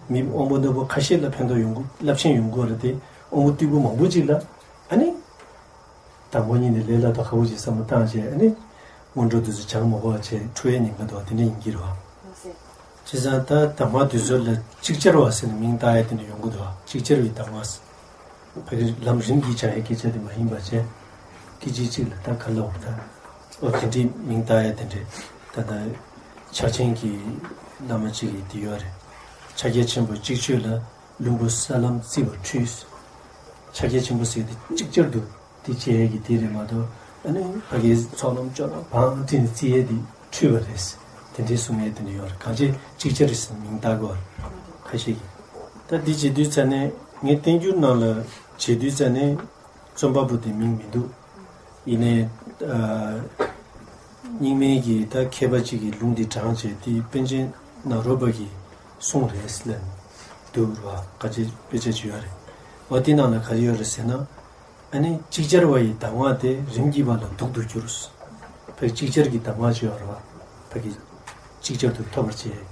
མི་དབང་པོ་རྣོན་པོ་ཁ་ཤས་ལ་ཕན་ཐོགས་ཡོང་གི་རླབས་ཆེན་ཡོང་གི་རེད་དེ། དབང་པོ་རྟུལ་པོ་མང་པོ་ཅིག་ལ་ཨ་ནི། དང་པོ་ཉིད་ནས་ལས་སླ་དང་ཁག་པོ་ཅིག་བསམ་བློ་བཏང་བྱས་ཨ་ནི། སྔོན་འགྲོ་དེ་ཚོ་སྦྱང་མ་དགོས་པ་བྱས་འཁྲུག་ཡས་ཉེན་ཁ་འདུག་དེ་འདྲ་ཡིན་གྱི་རེད་བ། བྱས་ཙང་ད་གདམས་ངག་དེ་ཚོ་ལ་ཅིག་ཅར་བ་ཟེར་ནས་མིང་བཏགས་ཡས་དེ་འདྲ་ཡོང་གི་འདུག་ཅིག་ཅར་བའི་གདམས་ངག་ཕ་གི་ལམ་རིམ་གྱིས་སྦྱང་ཡས་སྐད་ཆ་དེ་མ་ཡིན་པ་བྱས། སྐད་ཅིག་གཅིག་ལ་ད་ག་ལ་འོར་ད། ཨོ་དེ་འདྲའི་མིང་བཏགས་ཡས་དེ་འདྲ། ད་ལྟ་ཕྱག་ཆེན་གྱི་བླ་མ་གཅིག་གིས་འདི་ཡོད་རེད། ཕྱག་རྒྱ་ཆེན་པོ་གཅིག་ཆོད་ལ། ལྷུན་པོ་ས་ལམ་བརྩིགས་པར་འཁྲུལ། ཕྱག་རྒྱ་ཆེན་པོ་ཟེར་དེ་ཅིག་ཅར་དུ་དེ་བྱས་ཀྱི་དེ་རེད་མ་གཏོགས་ཨ་ནི་ཕ་གིའི་ཚོགས་ལམ་ཅོག་ལ་བང་བྲིས་ནས་བརྩི་ཡས་དེ་འཁྲུལ་པ་རེད། དེ་འདྲའི་གསུང་ཡས་དེ་འདྲ་ཡོད་རེད། གང་ཅི་ཅིག་ཅར་རེད་ཟེར་མིང་བཏགས་དགོས་རེད། ཁ་ཤས་ཀྱིས་ད་འདི་བྱེད་དུས་ཙ་ནས་ངས་བསྟན་འགྱུར་ནང་ལ་བྱེད་དུས་ཙ་ནས་ རྩོམ་པ་པོ་དེ་མིང་མི་འདུག་ཡིན་ནའི་ཨ། རྙིང་མའི་གི་ད་མཁས་པ་གཅིག་གིས་ལུང་འདི་དྲངས་བྱས་དེ་པཎ་ཆེན་ནཱ་རོ་པ་གི་གསུང་རེད་ལབ་འདུག་ར། ག་ཅི་དཔེ་ཆ་ཅིག་ཡོད་རེད། འོ་དེ་ནང་ལ་ག་རེ་ཡོད་རེད་ཟེར་ན། ཨ་ནི་ཅིག་ཅར་བ་ཡི་གདམས་ངག་དེ་རིམ་གྱིས་པ་ལ་སྡུག་ཏུ་འགྱུར། ཕར་ཅིག་ཅར་གྱི་གདམས་ངག་ཅིག་ཡོད་རེད་བ། ཕ་གི་ཅིག་ཅར་དུ་ཐོབ་པར་བྱེད།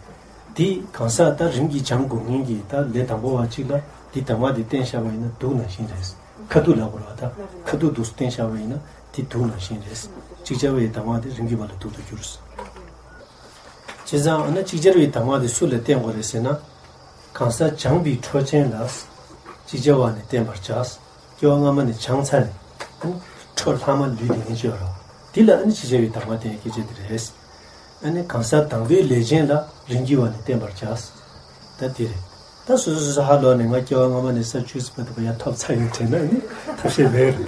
འདི་གང་ཟག་ད་རིམ་གྱིས་སྦྱང་དགོས་མཁན་གྱི་ད་ལས་དང་པོ་བ་གཅིག་ལ་འདི་གདམས་ངག་འདི་བསྟན་བཞག་པ་ཡིན་ན་དུག་ནང་བཞིན་རེད། ཁ་ཐུག་ལབ་དགོས་རེད་བ། ད་ཁ་ཐུག་ཏུ་བསྟན་བཞག་པ་ཡིན་ན་འདི་དུག་ནང་བཞིན་རེད། ཅིག་ཅར་བའི་གདམས་ངག་འདི་རིམ་གྱིས་པ་ལ་སྡུག་ཏུ་འགྱུར། བྱས་ཙང་ཨ་ན་ཅིག་ཅར་བའི་གདམས་ངག་འདི་སུ་ལ་བསྟན་དགོས་རེད་ཟེར་ན། གང་ཟག་སྦྱངས་པའི་འཕྲོ་ཅན་ལ་ཅིག་ཅར་བ་ནས་བསྟན་པར་བྱ། སྐྱེ་བ་སྔ་མ་ནས་སྦྱངས་ཚར་ནས་ཨ་ནི་འཕྲོ་ལྷག་མ་ལུས་དེ་ངེས་ཅོ་རོ། འདི་ལ་ཨ་ནི་ཅིག་ཅར་བའི་གདམས་ངག་བསྟན་སྐད་ཆ་འདི་རེད། ཨ་ནི་གང་ཟག་དང་པོའི་ལས་ཅན་ལ་རིམ་གྱིས་བ་ནས་བསྟན་པར་བྱ། ད་འདི་རེད། ད་སོ་སོ་སོ་སོ་ཧ་ལོ་ནས་ང་སྐྱེ་བ་སྔ་མ་ནས་ས་བཅུ་གསུམ་པ་དུ་བ་ཡ་ཐོབ་ཚར་ཡོད་དྲན་ན་ཨ་ནི་ཐབས་ཤེས་མེད་རེད་ད།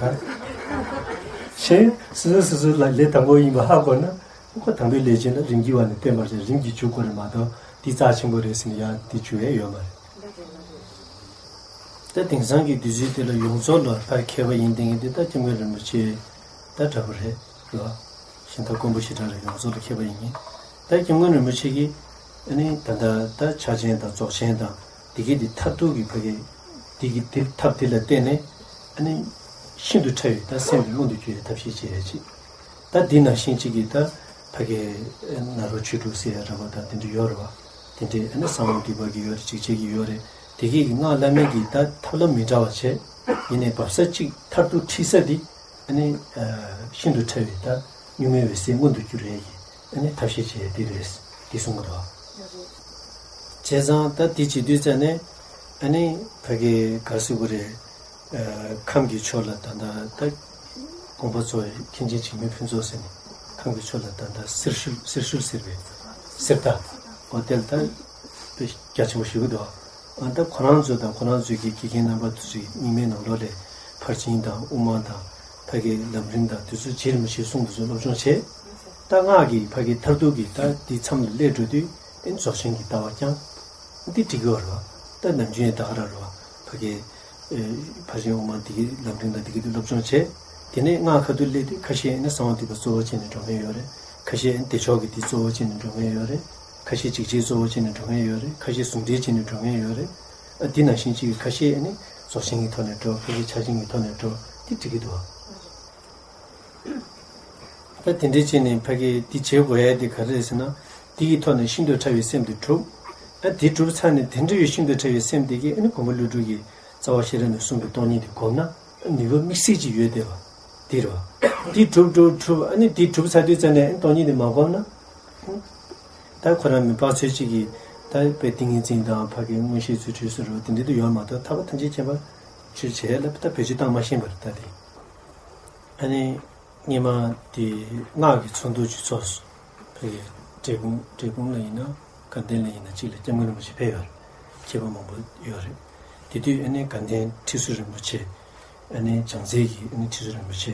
གཞན་སོ་སོ་སོ་སོ་ལ་ལས་དང་པོ་ཡིན་པ་ཧ་གོ་ན། ཁོ་དང་པོའི་ལས་ཅན་ལ་རིམ་གྱིས་བ་ནས་བསྟན་པར་བྱ། རིམ་གྱིས་འཇུག་དགོས་རེད་མ་གཏོགས་འདི་རྩ་ཆེན་པོ་རེད་ཟེར་ནས་ཡང་འདི་འཇུག་ཡས་ཡོད་མ་རེད། ད་དེང་སང་གི་དུས་ཚོད་དེ་ལ་ཡོངས་རྫོགས་ལ་ཕར་མཁས་པ་ཡིན་བསྡད་མཁན་དེ་ད་སྐྱབས་མགོན་རིན་པོ་ཆེ་ད་འདྲ་པོ་རེད་རེད་བ། གཞན་ད་དཀོན་པོ་ཞེ་དྲག་རེད། ཡོངས་རྫོགས་ལ་མཁས་པ་ཡིན་མཁན་ད་སྐྱབས་མགོན་རིན་པོ་ཆེ་གིས་ཨ་ནི་ད་ལྟ་ད་ཕྱག་ཆེན་དང་རྫོགས་ཆེན་དང་དེ་གའི་དེ་མཐར་ཐུག་གི་ཕ་གི་དེ་གི་དེ་ཐབས་དེ་ལ་བརྟེན་ནས་ཨ་ནི་ཤིན་ཏུ་ཕྲ་བའི་ད་སེམས་ཀྱི་མངོན་དུ་གྱུར་བའི་ཐབས་ཤེས་བྱེད་ཡ་ཅིག་ད་འདི་ནང་བཞིན་གཅིག་གིས་ད་ཕ་གི་ནཱ་རོ་ཆོས་དྲུག་ཟེར་ཡ་འདྲ་པོ་དང་དེ་འདྲ་ཡོད་རེད་བ། དེ་འདྲའི་ཨ་ནི་གསང་བ་འདུས་པ་གི་ཡོད་རེད། འཇིགས་བྱེད་ཀྱི་ཡོད་རེད། དེ་གས་ཀྱི་སྔགས་བླ་མེད་ཀྱི་ད་ཐབས་ལམ་མི་འདྲ་བ་བྱས། ཡིན་ནའི་བབས་ས་གཅིག་མཐར་ཐུག་ཁྲིད་ས་འདི་ཨ་ནི་ཤིན་ཏུ་ཕྲ་བའི་ད་གཉུག་མའི་འོད་གསལ་མངོན་དུ་གྱུར་ཡས་ཀྱི་ཨ་ནི་ཐབས་ཤེས་བྱེད་ཡས་འདི་རེད། འདི་གསུང་གི་འདུག་བྱས་ཙང་ད་འདི་བྱེད་དུས་ཙ་ནས་ཨ་ནི་ཕ་གི་ག་རེ་ཟེར་དགོས་རེད། ཁམས་ཀྱི་ཕྱོགས་ལ་ད་ལྟ་ད་དགོངས་པ་རྫོགས་པའི་མཁན་ཆེན་འཇིགས་མེད་ཕུན་ཚོགས་ཟེར་ནས་ཁམས་ཀྱི་ཕྱོགས་ལ་ད་ལྟ་གསེར་ཤུལ་གསེར་ཤུལ་ཟེར་བའི་གསེར་རྟ་འོ་དེ་ལ་ད་དཔེ་རྒྱ་ཆེན་པོ་ཞིག་གི་འདུག་ཨ་ད་ཁོ་རང་ཚོ་དང་ཁོ་རང་ཚོའི་གི་དགེ་རྒན་རྣམ་པ་ཚོ་ཅིག་རྙིང་མའི་ནང་ལོགས་ལས་ཕར་ཕྱིན་དང་དབུ་མ་དང་ཕ་གི་ལམ་རིམ་དང་དེ་ཚོ་རྗེ་རིན་པོ་ཆེའི་གསུང་དེ་ཚོ་སློབ་སྦྱོང་བྱས། ད་སྔགས་ཀྱི་ཕ་གི་མཐར་ཐུག་གི་ད་འདི་མཚམས་ལ་སླེབས་འགྲོ་དུས་ཨེ་རྫོགས་ཆེན་གྱི་ལྟ་བ་བསྐྱང་། འདི་འགྲིག་གི་ཡོད་རེད་བ། ད་ནམ་རྒྱུན་ཡང་ད་ག་རང་རེད་བ། ཕ་གི་ཨེ་ཕར་ཕྱིན་དབུ་མ་འདི་གི་ལམ་རིམ་དང་འདི་གི་འདི་སློབ་སྦྱོང་བྱས། དེ་ནས་སྔགས་ཁ་ཐུག་སླེབས་དུས་ཁ་ཤས་ཨེ་ནི་གསང་བ་འདུས་པ་གཙོ་བོ་བྱས་ནས་འགྲོ་མཁན་ཡོད་རེད། ཁ་ཤས་ཨེ་ནི་བདེ་མཆོག་གི་འདི་གཙོ་བོ་བྱས་ནས་འགྲོ་མཁན་ཡོད་རེད། ཁ་ཤས་འཇིགས་བྱེད་གཙོ་བོ་བྱས་ནས་འགྲོ་མཁན་ཡོད་རེད། ཁ་ཤས་ཟུང་འབྲེལ་བྱས་ནས་འགྲོ་མཁན་ཡོད་རེད། ཨ་འདི་ནང་བཞིན་གཅིག་གི་ཁ་ཤས་ཨེ་ནི་རྫོགས་ཆེན་གྱི་ཐོག་ནས་འགྲོ། ཁ་ཤས་ཕྱག་ཆེན་གྱི་ཐོག་ནས་འགྲོ། འདི་འགྲིག་གི་འདུག་བ། ད་དེ་འདྲའི་བྱས་ནས་ཕ་གི་འདི་བྱེད་དགོས་ཡ་དེ་ག་རེ་རེད་ཟེར་ན། འདི་གི་ཐོག་ནས་ཤིན་ཏུ་ཕྲ་བའི་སེམས་དེ་གྲུབ། ཨ་དེ་གྲུབ་ཚར་ནས་དེ་འདྲ་བའི་ཤིན་ཏུ་ཕྲ་བའི་སེམས་དེ་གིས་ཨ་ནི་མགོན་པོ་ཀླུ་སྒྲུབ་ཀྱི་རྩ་བ་ཤེས་རབ་ནས་གསུངས་པའི་སྟོང་ཉིད་དེ་བསྒོམས་ན་ནུས་པ་དམིགས་བསལ་ཅིག་ཡོད་དེ་བ། འདི་རེད་བ། འདི་གྲུབ་གྲུབ་གྲུབ་ཨ་ནི་འདི་གྲུབ་ཚར་དུས་ཙམ་ནས་ཨ་ནི་སྟོང་ཉིད་དེ་མ་བསྒོམས་ན། ད་ཁོ་རང་མི་དཔག་ཚོད་ཅིག་གིས་ད་དཔེ་ཏིང་ངེ་འཛིན་དང་ཕ་གི་མངོན་ཤེས་ཚུལ་ཁྲིམས་སུ་རུ་དེ་འདྲ་དུ་ཡོད་མ་གཏོགས་ཐར་པ་ཐམས་ཅད་མཁྱེན་པ་ཆོས་བྱེད་ལ་ད་བེད་སྤྱོད་བཏང་མ་ཤེས་པར་ད་དེ། ཨ་ནི། སྔོན་མ་དེ་སྔགས་ཀྱི་ཚོགས་འདུ་ཅིག་ཚོགས་སོང་། ཕ་གི་འབྲས་སྤུངས་འབྲས་སྤུངས་ལ་ཡིན་ན་དགའ་ལྡན་ལ་ཡིན་ན་གཅིག་ལ་སྐྱབས་མགོན་རིན་པོ་ཆེ་ཕེབས་ཡོད་རེད། མཁས་པ་མང་པོ་ཡོད་རེད། དེ་དུས་ཨ་ནི་དགའ་ལྡན་ཁྲི་ཟུར་རིན་པོ་ཆེ་ཨ་ནི་བྱང་རྩེ་གི་ཨ་ནི་ཁྲི་ཟུར་རིན་པོ་ཆེ་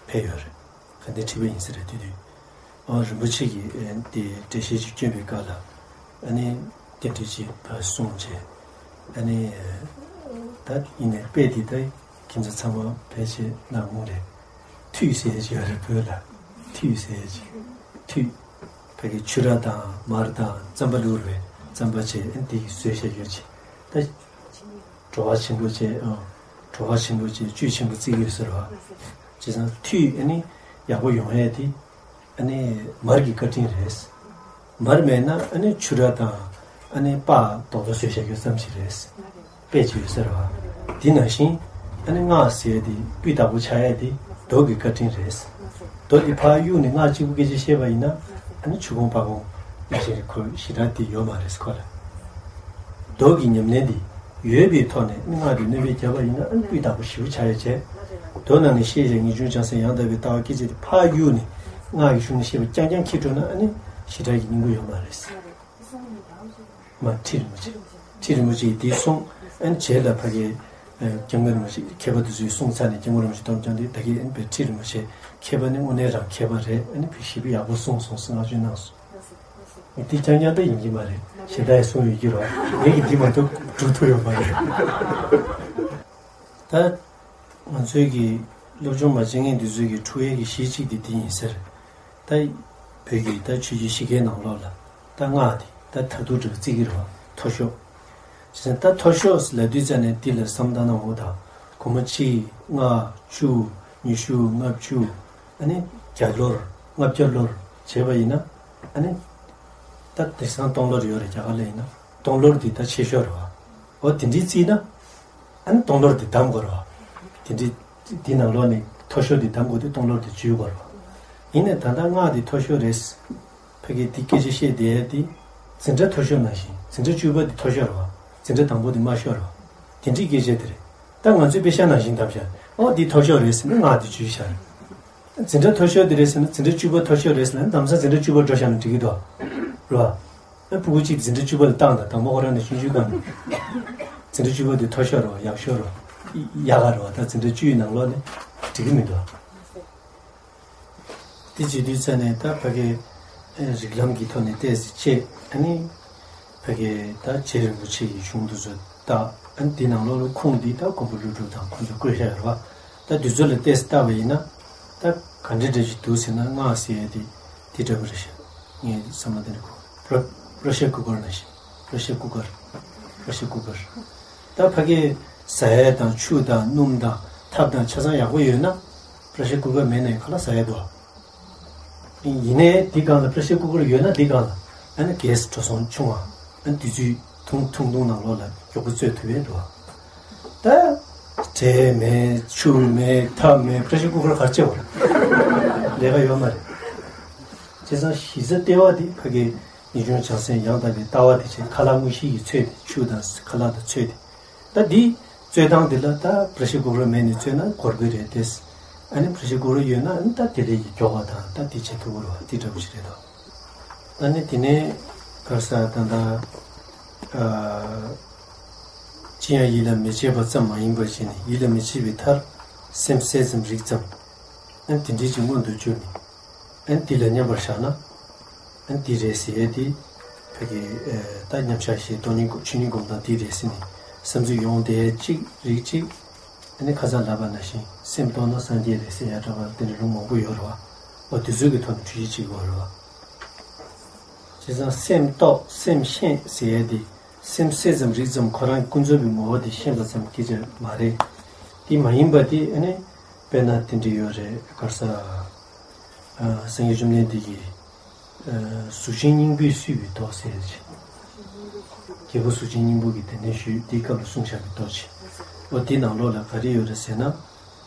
ཕེབས་ཡོད་རེད། དགའ་ལྡན་ཁྲི་པ་ཡིན་ས་རེད། དེ་དུས་ཨ་རིན་པོ་ཆེ་གིས་ཨ་དེ་འགྲེལ་བཤད་ཅིག་བསྐྱོན་པའི་སྐབས་ལ་ཨ་ནི་རྟེན་འབྲེལ་ཅིག་ཕར་གསུངས་བྱས། ཨ་ནི་ད་ཡིན་ནའི་དཔེ་དེ་ད་ཁྱིམ་ཚང་ཚང་མ་ཕལ་ཆེར་གནང་མྱོང་རེད། ཐུད་ཟེར་ཡས་ཅིག་ཡོད་རེད་བོད་ལ། ཐུད་ཟེར་ཡས་ཅིག་ཐུད། ཕ་གི་ཆུ་ར་དང་མར་དང་རྩམ་པ་བླུགས་རེད། རྩམ་པ་བྱས་ཨ་ནི་དེ་གི་བཟོས་བཞག་ཡོད་ཅིག་ད་བྲོ་བ་ཆེན་པོ་བྱས་ཨང་། བྲོ་བ་ཆེན་པོ་བྱས་བཅུད་ཆེན་པོ་བརྩི་གི་ཡོད་ཟེར་བ། བྱས་ཙང་ཐུད་ཨ་ནི་ཡག་པོ་ཡོང་ཡས་དེ། ཨ་ནི་མར་གྱི་བཀའ་དྲིན་རེད། མར་མེད་ན་ཨ་ནི་ཆུ་ར་དང་ཨ་ནི་སྤགས་རྡོག་རྡོག་བཟོས་བཞག་ཡོད་ཙམ་ཞིག་རེད། དཔེ་ཅིག་ཡོད་ཟེར་བ། འདི་ནང་བཞིན་ཨ་ནི་སྔགས་ཟེར་ཡ་དེ་སྤུས་དག་པོ་ཆགས་ཡ་དེ་རྡོ་གི་བཀའ་དྲིན་རེད། རྡོ་དེ་ཕར་གཡུགས་ནས་སྔགས་གཅིག་པུ་སྐད་ཆ་བཤད་པ་ཡིན་ན་ཨ་ནི་ཆུ་ཁུང་པ་ཁུང་ནང་བཞིན་རེད། ཁོ་ཞེ་དྲག་དེ་ཡོད་མ་རེད་ཁོ་ལ། རྡོ་གི་ཉམས་ལེན་དེ་ཡོད་པའི་ཐོག་ནས་ཨ་ནི་སྔགས་དེ་སྣོན་པ་བརྒྱབ་པ་ཡིན་ན་ཨ་ནི་སྤུས་དག་པོ་ཞེ་པོ་ཆགས་ཡ་བྱས། མདོ་ནང་ནས་བཤད་བཞག་ངེས་འབྱུང་བྱང་སེམས་ཡང་དག་པའི་ལྟ་བ་སྐད་ཅིག་དེ་ཕར་གཡུགས་ནས་སྔགས་ཀྱི་གཞུང་ནས་བཤད་པ་རྐྱང་རྐྱང་འཁྱེར་འགྲོ་ན་ཨ་ནི་ཞེ་དྲག་གི་སྙིང་པོ་ཡོད་མ་རེད། མ་ཁྲི་རིན་པོ་ཆེ། ཁྲི་རིན་པོ་ཆེ་འདི་གསུངས་ཨ་ནི་རྗེས་ལ་ཕ་གི་སྐྱབས་མགོན་རིན་པོ་ཆེ་མཁས་པ་དེ་ཚོས་གསུངས་ཚར་ནས་སྐྱབས་མགོན་རིན་པོ་ཆེ་སྟོང་རྐྱང་དེ་ད་གི་ཨ་ནི་ཕ་ཁྲི་རིན་པོ་ཆེ་མཁས་པ་ནི་དངོས་གནས་རང་མཁས་པ་རེད། ཨ་ནི་ཕ་ཞེ་པོ་ཡག་པོ་གསུངས་སོང་ཟེར་བསྔགས་བརྗོད་གནང་སོང་། འདི་རྐྱང་རྐྱང་ད་ཡིན་གྱི་མ་རེད། གཞན་དག་ཡང་གསུངས་ཡོད་ཀྱི་རེད། ངས་ཀྱི་འདི་མ་གཏོགས་སྒྲུབ་ཐུབ་ཡོད་མ་རེད། ད། ང་ཚོའི་གི་སློབ་སྦྱོང་མ་བྱེད་མཁན་འདི་ཚོའི་གི་འཁྲུག་ཡས་ཀྱི་གཞི་གཅིག་དེ་འདི་ཡིན་ཟེར། ད་བོད་ཀྱི་ད་ཆོས་བརྒྱུད་བཞི་ཀའི་ནང་ལོགས་ལ་ད་སྔགས་དེ་ད་མཐར་ཐུག་འདྲ་བརྩི་གི་རེད་བ། མཐོ་ཤོས། བྱས་ཙང་ད་མཐོ་ཤོས་ལབ་དུས་ཙ་ནས་འདི་ལ་བསམ་བཏང་ན་འོ་ད་སྒོར་མོ་གཅིག་ལྔ་བཅུ་ཉི་ཤུ་ལྔ་བཅུ་ཨ་ནི་བརྒྱ་ལོར་ལྔ་བརྒྱ་ལོར་བྱས་པ་ཡིན་ན་ཨ་ནི་ད་དེང་སང་སྟོང་ལོར་ཡོད་རེད། རྒྱ་གར་ལ་ཡིན་ན་སྟོང་ལོར་འདི་ད་ཆེ་ཤོས་རེད་བ། འོ་དེ་འདྲའི་བརྩིས་ན། ཨ་ནི་སྟོང་ལོར་དེ་བསྡམ་དགོས་རེད་བ། དེ་འདྲའི་དེ་ནང་ལོགས་ནས་མཐོ་ཤོས་དེ་བསྡམ་དགོས་དུས་སྟོང་ལོར་དེ་འཇུག་དགོས་རེད་བ། ཡིན་ནའི་ད་ལྟ་སྔགས་དེ་མཐོ་ཤོས་རེད། ཕ་གི་དེ་སྐད་ཆ་བཤད་བསྡད་ཡ་དེ། འཛིན་གྲྭ་མཐོ་ཤོས་ནང་བཞིན་འཛིན་གྲྭ་བཅུ་པ་དེ་མཐོ་ཤོས་རེད་བ། འཛིན་གྲྭ་དང་པོ་དེ་དམའ་ཤོས་རེད་བ། དེ་འདྲའི་སྐད་ཆ་དེ་རེད། ད་ང་ཚོས་དཔེ་ཤ་ནང་བཞིན་བསྡམས་བཞག་ཨོ་དེ་མཐོ་ཤོས་རེད་ཟེར་ན་སྔགས་དེ་འཇུས་བཞག་འཛིན་གྲྭ་མཐོ་ཤོས་དེ་རེད་ཟེར་ན་འཛིན་གྲྭ་བཅུ་པ་མཐོ་ཤོས་རེད་ཟེར་ན་ལམ་སང་འཛིན་གྲྭ་བཅུ་པ་འགྲོ་བཞག་ན་འགྲིག་གི་འདུག་རེད་བ། ཨ་ཕྲུ་གུ་གཅིག་འཛིན་གྲྭ་བཅུ་པ་ལ་བཏང་དང་། དང་པོ་ཁོ་རང་ནས་ཆུང་ཆུང་སྒང་ནས་འཛིན་གྲྭ་བཅུ་པ་དེ་མཐོ་ཤོས་རེད་བ། ཡག་ཤོས་རེད་བ། ཡག་ག་རེད་བ། ད་འཛིན་གྲྭ་བཅུའི་ནང་ལོགས་ནས་འགྲིག་གི་མི་འདུག་དེ་བྱེད་དུས་ཙ་ནས་ད་ཕ་གི་རིགས་ལམ་གྱི་ཐོག་ནས་ཏོག་ཙམ་བྱས། ཨ་ནི་ཕ་གི་ད་རྗེ་རིན་པོ་ཆེ་ཡི་གཞུང་དེ་ཚོ་ད་ཨ་ནི་དེ་ནང་ལོགས་ལ་ཁུངས་འདི་ད་མགོན་པོ་ཀླུ་སྒྲུབ་དང་ཁོང་ཚོ་བཀོད་བཞག་ཡོད་རེད་བ། ད་དེ་ཚོ་ལ་ཏོག་ཙམ་བལྟས་པ་ཡིན་ན་ད་ག་འདྲ་འདྲ་ཞིག་འདུག་ཟེར་ན་སྔགས་ཟེར་ཡ་དེ་དེ་འདྲ་པོ་རེད་ཤག་ངས་བསམ་བློ་དེ་འདྲ་འཁོར། པྲ་པྲ་ཤར་ཀུ་ཀར་ནང་བཞིན། པྲ་ཤར་ཀུ་ཀར། པྲ་ཤར་ཀུ་ཀར། ད་ཕ་གི་ཟ་ཡ་དང་ཆུ་དང་སྣུམ་དང་ཐབ་དང་ཆ་ཚང་ཡག་པོ་ཡོད་ན་པྲ་ཤར་ཀུ་ཀར་མེད་ན་ཡང་ཁ་ལག་ཟ་ཡ་འདུག་ཡིན་ནའི་འདི་སྒང་ལ་པྲ་ཤར་ཀུ་ཀར་ཡོད་ན་འདི་སྒང་ལ་ཨ་ནི་གེ་སི་འགྲོ་སོང་ཆུང་བ། ཨ་ནི་དུས་ཚོད་ཐུང་ཐུང་ཐུང་ནང་ལོགས་ལ་མགྱོགས་པོ་བཙོས་ཐུབ་ཡས་འདུག་ད་འབྲས་མེད་ཆུ་མེད་ཐབ་མེད་པྲ་ཤར་ཀུ་ཀར་ག་རེ་བྱེད་དགོས་རེད། ལས་ཀ་ཡོད་མ་རེད། བྱས་ཙང་གཞི་རྩ་ལྟེ་བ་དེ་ཕ་གི་ངེས་འབྱུང་བྱང་སེམས་ཡང་དག་པའི་ལྟ་བ་དེ་བྱས། ཁ་ལག་དངོས་གཞི་ཡིས་འཚོས་ཏེ་ཆུ་དང་ཁ་ལག་དང་འཚོས་ཏེ། ད་འདི་བཙོས་སྟངས་འདི་ལ་ད་པྲ་ཤར་ཀུ་ཀར་མེད་ནས་བཙོས་ན་འགོར་གི་རེད་དེ། ཨ་ནི་པྲ་ཤར་ཀུ་ཀར་ཡོད་ན་ཨ་ནི་ད་དེ་ལས་ཀྱི་མགྱོགས་པ་དང་ད་འདི་བྱེད་ཐུབ་ཀྱི་རེད་བ། དེ་འདྲ་པོ་ཞིག་རེད་དོ། ཨ་ནི་དེ་ནས་ག་རེ་ཟེར་ད་ལྟ་ཨ་ཅི་ཡང་ཡིད་ལ་མི་བྱེད་པ་ཙམ་མ་ཡིན་པར་བྱས་ནས་ཡིད་ལ་མི་བྱེད་པའི་མཐར་སེམས་གསལ་ཙམ་རིག་ཙམ། ཨ་ནི་དེ་འདྲའི་ཅིག་མངོན་དུ་གྱུར་ནས། ཨ་ནི་དེ་ལ་མཉམ་པར་བཞག་ན། ཨ་ནི་དེ་རེད་ཟེར་ཡས་དེ་ཕ་གི་ཨ་ད་མཉམ་བཞག་བཞི་སྟོང་ཉིད་སྒོམ་ཆོས་ཉིད་སྒོམ་སྟངས་དེ་རེད་ཟེར་ནས་བསམ་ཚུལ་ཡོང་བསྡད་ཅིག་རིགས་གཅིག་ཨ་ནི་ཁ་སང་ལབ་པ་ནང་བཞིན་སེམས་རྟོགས་ན་སངས་རྒྱས་རེད་ཟེར་ཡ་འདྲ་བ་དེ་འདྲ་ལུང་མང་པོ་ཡོད་རེད་བ། འོ་དེ་ཚོའི་གི་ཐོག་ནས་འགྲེལ་བཤད་བྱེད་དགོས་རེད་བ། བྱས་ཙང་སེམས་རྟོགས་སེམས་ཤེས་ཟེར་ཡ་དེ་སེམས་གསལ་ཙམ་རིག་ཙམ་ཁོ་རང་ཀུན་རྫོབ་པའི་ངོ་བོ་དེ་ཤེས་པ་ཙམ་སྐད་ཆ་མ་རེད། དེ་མ་ཡིན་པ་དེ་ཨ་ནི་དཔེར་ན་དེ་འདྲ་ཡོད་རེད། ག་རེ་ཟེར། ཨ་སངས་རྒྱས་བཅོམ་ལྡན་འདས་ཀྱིས་ཨ་གཟུགས་ཅན་སྙིང་པོས་བསུས་པའི་མདོ་ཟེར་ཅིག་རྒྱལ་པོ་གཟུགས་ཅན་སྙིང་པོ་གིས་དེ་ནས་ཞུས། དེའི་སྐབས་ལ་གསུངས་བཞག་པའི་མདོ་ཅིག་འོ་དེའི་ནང་ལོགས་ལ་ག་རེ་ཡོད་རེད་ཟེར་ན།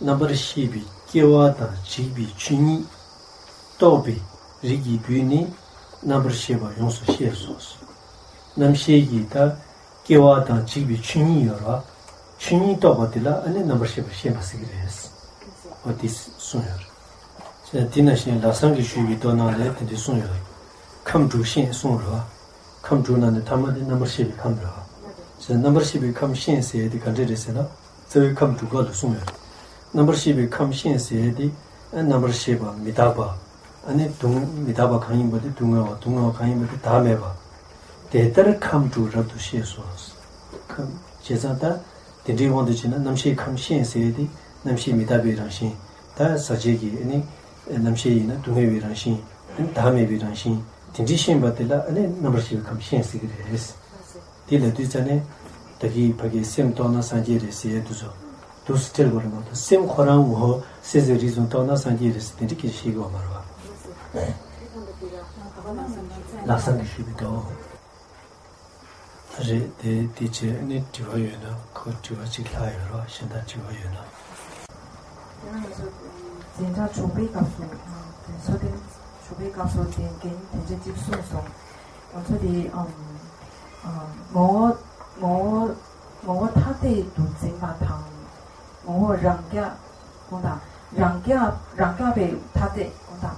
རྣམ་པར་ཤེས་པའི་སྐྱེ་བ་དང་འཇིག་པའི་ཆོས་ཉིད་རྟོགས་པའི་རིགས་ཀྱི་རྒྱུད་ནི་རྣམ་པར་ཤེས་པ་ཡོངས་སུ་ཤེས་སོ། རྣམ་ཤེས་ཀྱི་ད་སྐྱེ་བ་དང་འཇིག་པའི་ཆོས་ཉིད་ཡོད་རེད་བ། ཆོས་ཉིད་རྟོགས་པ་དེ་ལ་ཨ་ནི་རྣམ་པར་ཤེས་པ་ཤེས་པ་ཟེར་གྱི་རེད། འོ་དེ་གསུངས་ཡོད་རེད། དེ་ནང་བཞིན་ལྷག་བསམ་གྱིས་ཞུས་པའི་མདོ་ནང་ལ་དེ་འདྲ་གསུངས་ཡོད་རེད། ཁམས་དྲུག་ཤེས་གསུངས་རེད་བ། ཁམས་དྲུག་ནང་ནས་ཐ་མ་དེ་རྣམ་པར་ཤེས་པའི་ཁམས་རེད་བ། ཟེར་རྣམ་པར་ཤེས་པའི་ཁམས་ཤེས་ཟེར་ཡ་དེ་ག་འདྲ་རེད་ཟེར་ན། རྩ་བའི་ཁམས་དྲུག་ག་ལ་གསུངས་ཡོད་རེད། རྣམ་པར་ཤེས་པའི་ཁམས་ཤེས་ཟེར་ཡ་དེ་ཨ་རྣམ་པར་ཤེས་པ་མི་རྟག་པ། ཨ་ནི་སྡུག་མི་རྟག་པ་གང་ཡིན་པ་དེ་སྡུག་བསྔལ་བ། སྡུག་བསྔལ་བ་གང་ཡིན་པ་དེ་བདག་མེད་པ། དེ་ལྟར་ཁམས་དྲུག་རབ་ཏུ་ཤེས་སོ། ཁམས་བྱས་ཙང་ད་དེ་འདྲའི་དབང་དུ་བྱས་ན་རྣམ་ཤེས་ཁམས་ཤེས་ཟེར་ཡ་དེ་རྣམ་ཤེས་མི་རྟག་པའི་རང་བཞིན། ད་ཟག་བཅས་ཀྱི་ཨ་ནི་རྣམ་ཤེས་ཡིན་ན་སྡུག་བསྔལ་བའི་རང་བཞིན། ཨ་ནི་བདག་མེད་པའི་རང་བཞིན། དེ་འདྲའི་ཤེས་པ་དེ་ལ་ཨ་ནི་རྣམ་པར་ཤེས་པའི་ཁམས་ཤེས་ཟེར་གྱི་རེད། དེ་ལབ་དུས་ཙ་ནས་ད་གིན་ཕ་གིའི་སེམས་རྟོགས་ན་སངས་རྒྱས་རེད་ཟེར་ཡས་དེ་ཚོ་འདུག་སེ་ཁྲེལ་དགོས་རེད་མ་གཏོགས། སེམས་ཁོ་རང་ངོ་བོ་གསལ་གསལ་རིག་ཙམ་རྟོགས་ན་སངས་རྒྱས་རེད་ཟེར་དེ་འདྲ་སྐད་ཆ་བཤད་ཀྱི་ཡོད་མ་རེད་བ། ལྷག་བསམ་གྱིས་ཞུས་པའི་མདོ་རེད་དེ། དེ་བྱས་ནས་དྲི་བ་ཡོད་ན། ཁོ་དྲི་བ་གཅིག་ལྷག་ཡོད་རེད་བ། གཞན་དག་དྲི་བ་ཡོད་ན། དེ་ནས་ང་ཚོ་འཛིན་གྲྭ་དྲུག་པའི་སྐབས་སུ། ཨ་དེ་འཚོ་རྟེན་དྲུག་པའི་སྐབས་སུ་དེ་འགན་དེ་འདྲ་གཅིག་གསུངས་སོང་། ང་ཚོ་དེ་ཨམ་ཨམ་ངོ་བོ་ངོ་བོ་ངོ་བོ་ཐ་དད་དུ་འཛིན་པ་དང་། ངོ་བོ་རང་རྐྱ་དགོངས་དག་རང་རྐྱ་རང་རྐྱ་བའི་ཐ་དད་དགོངས་དག་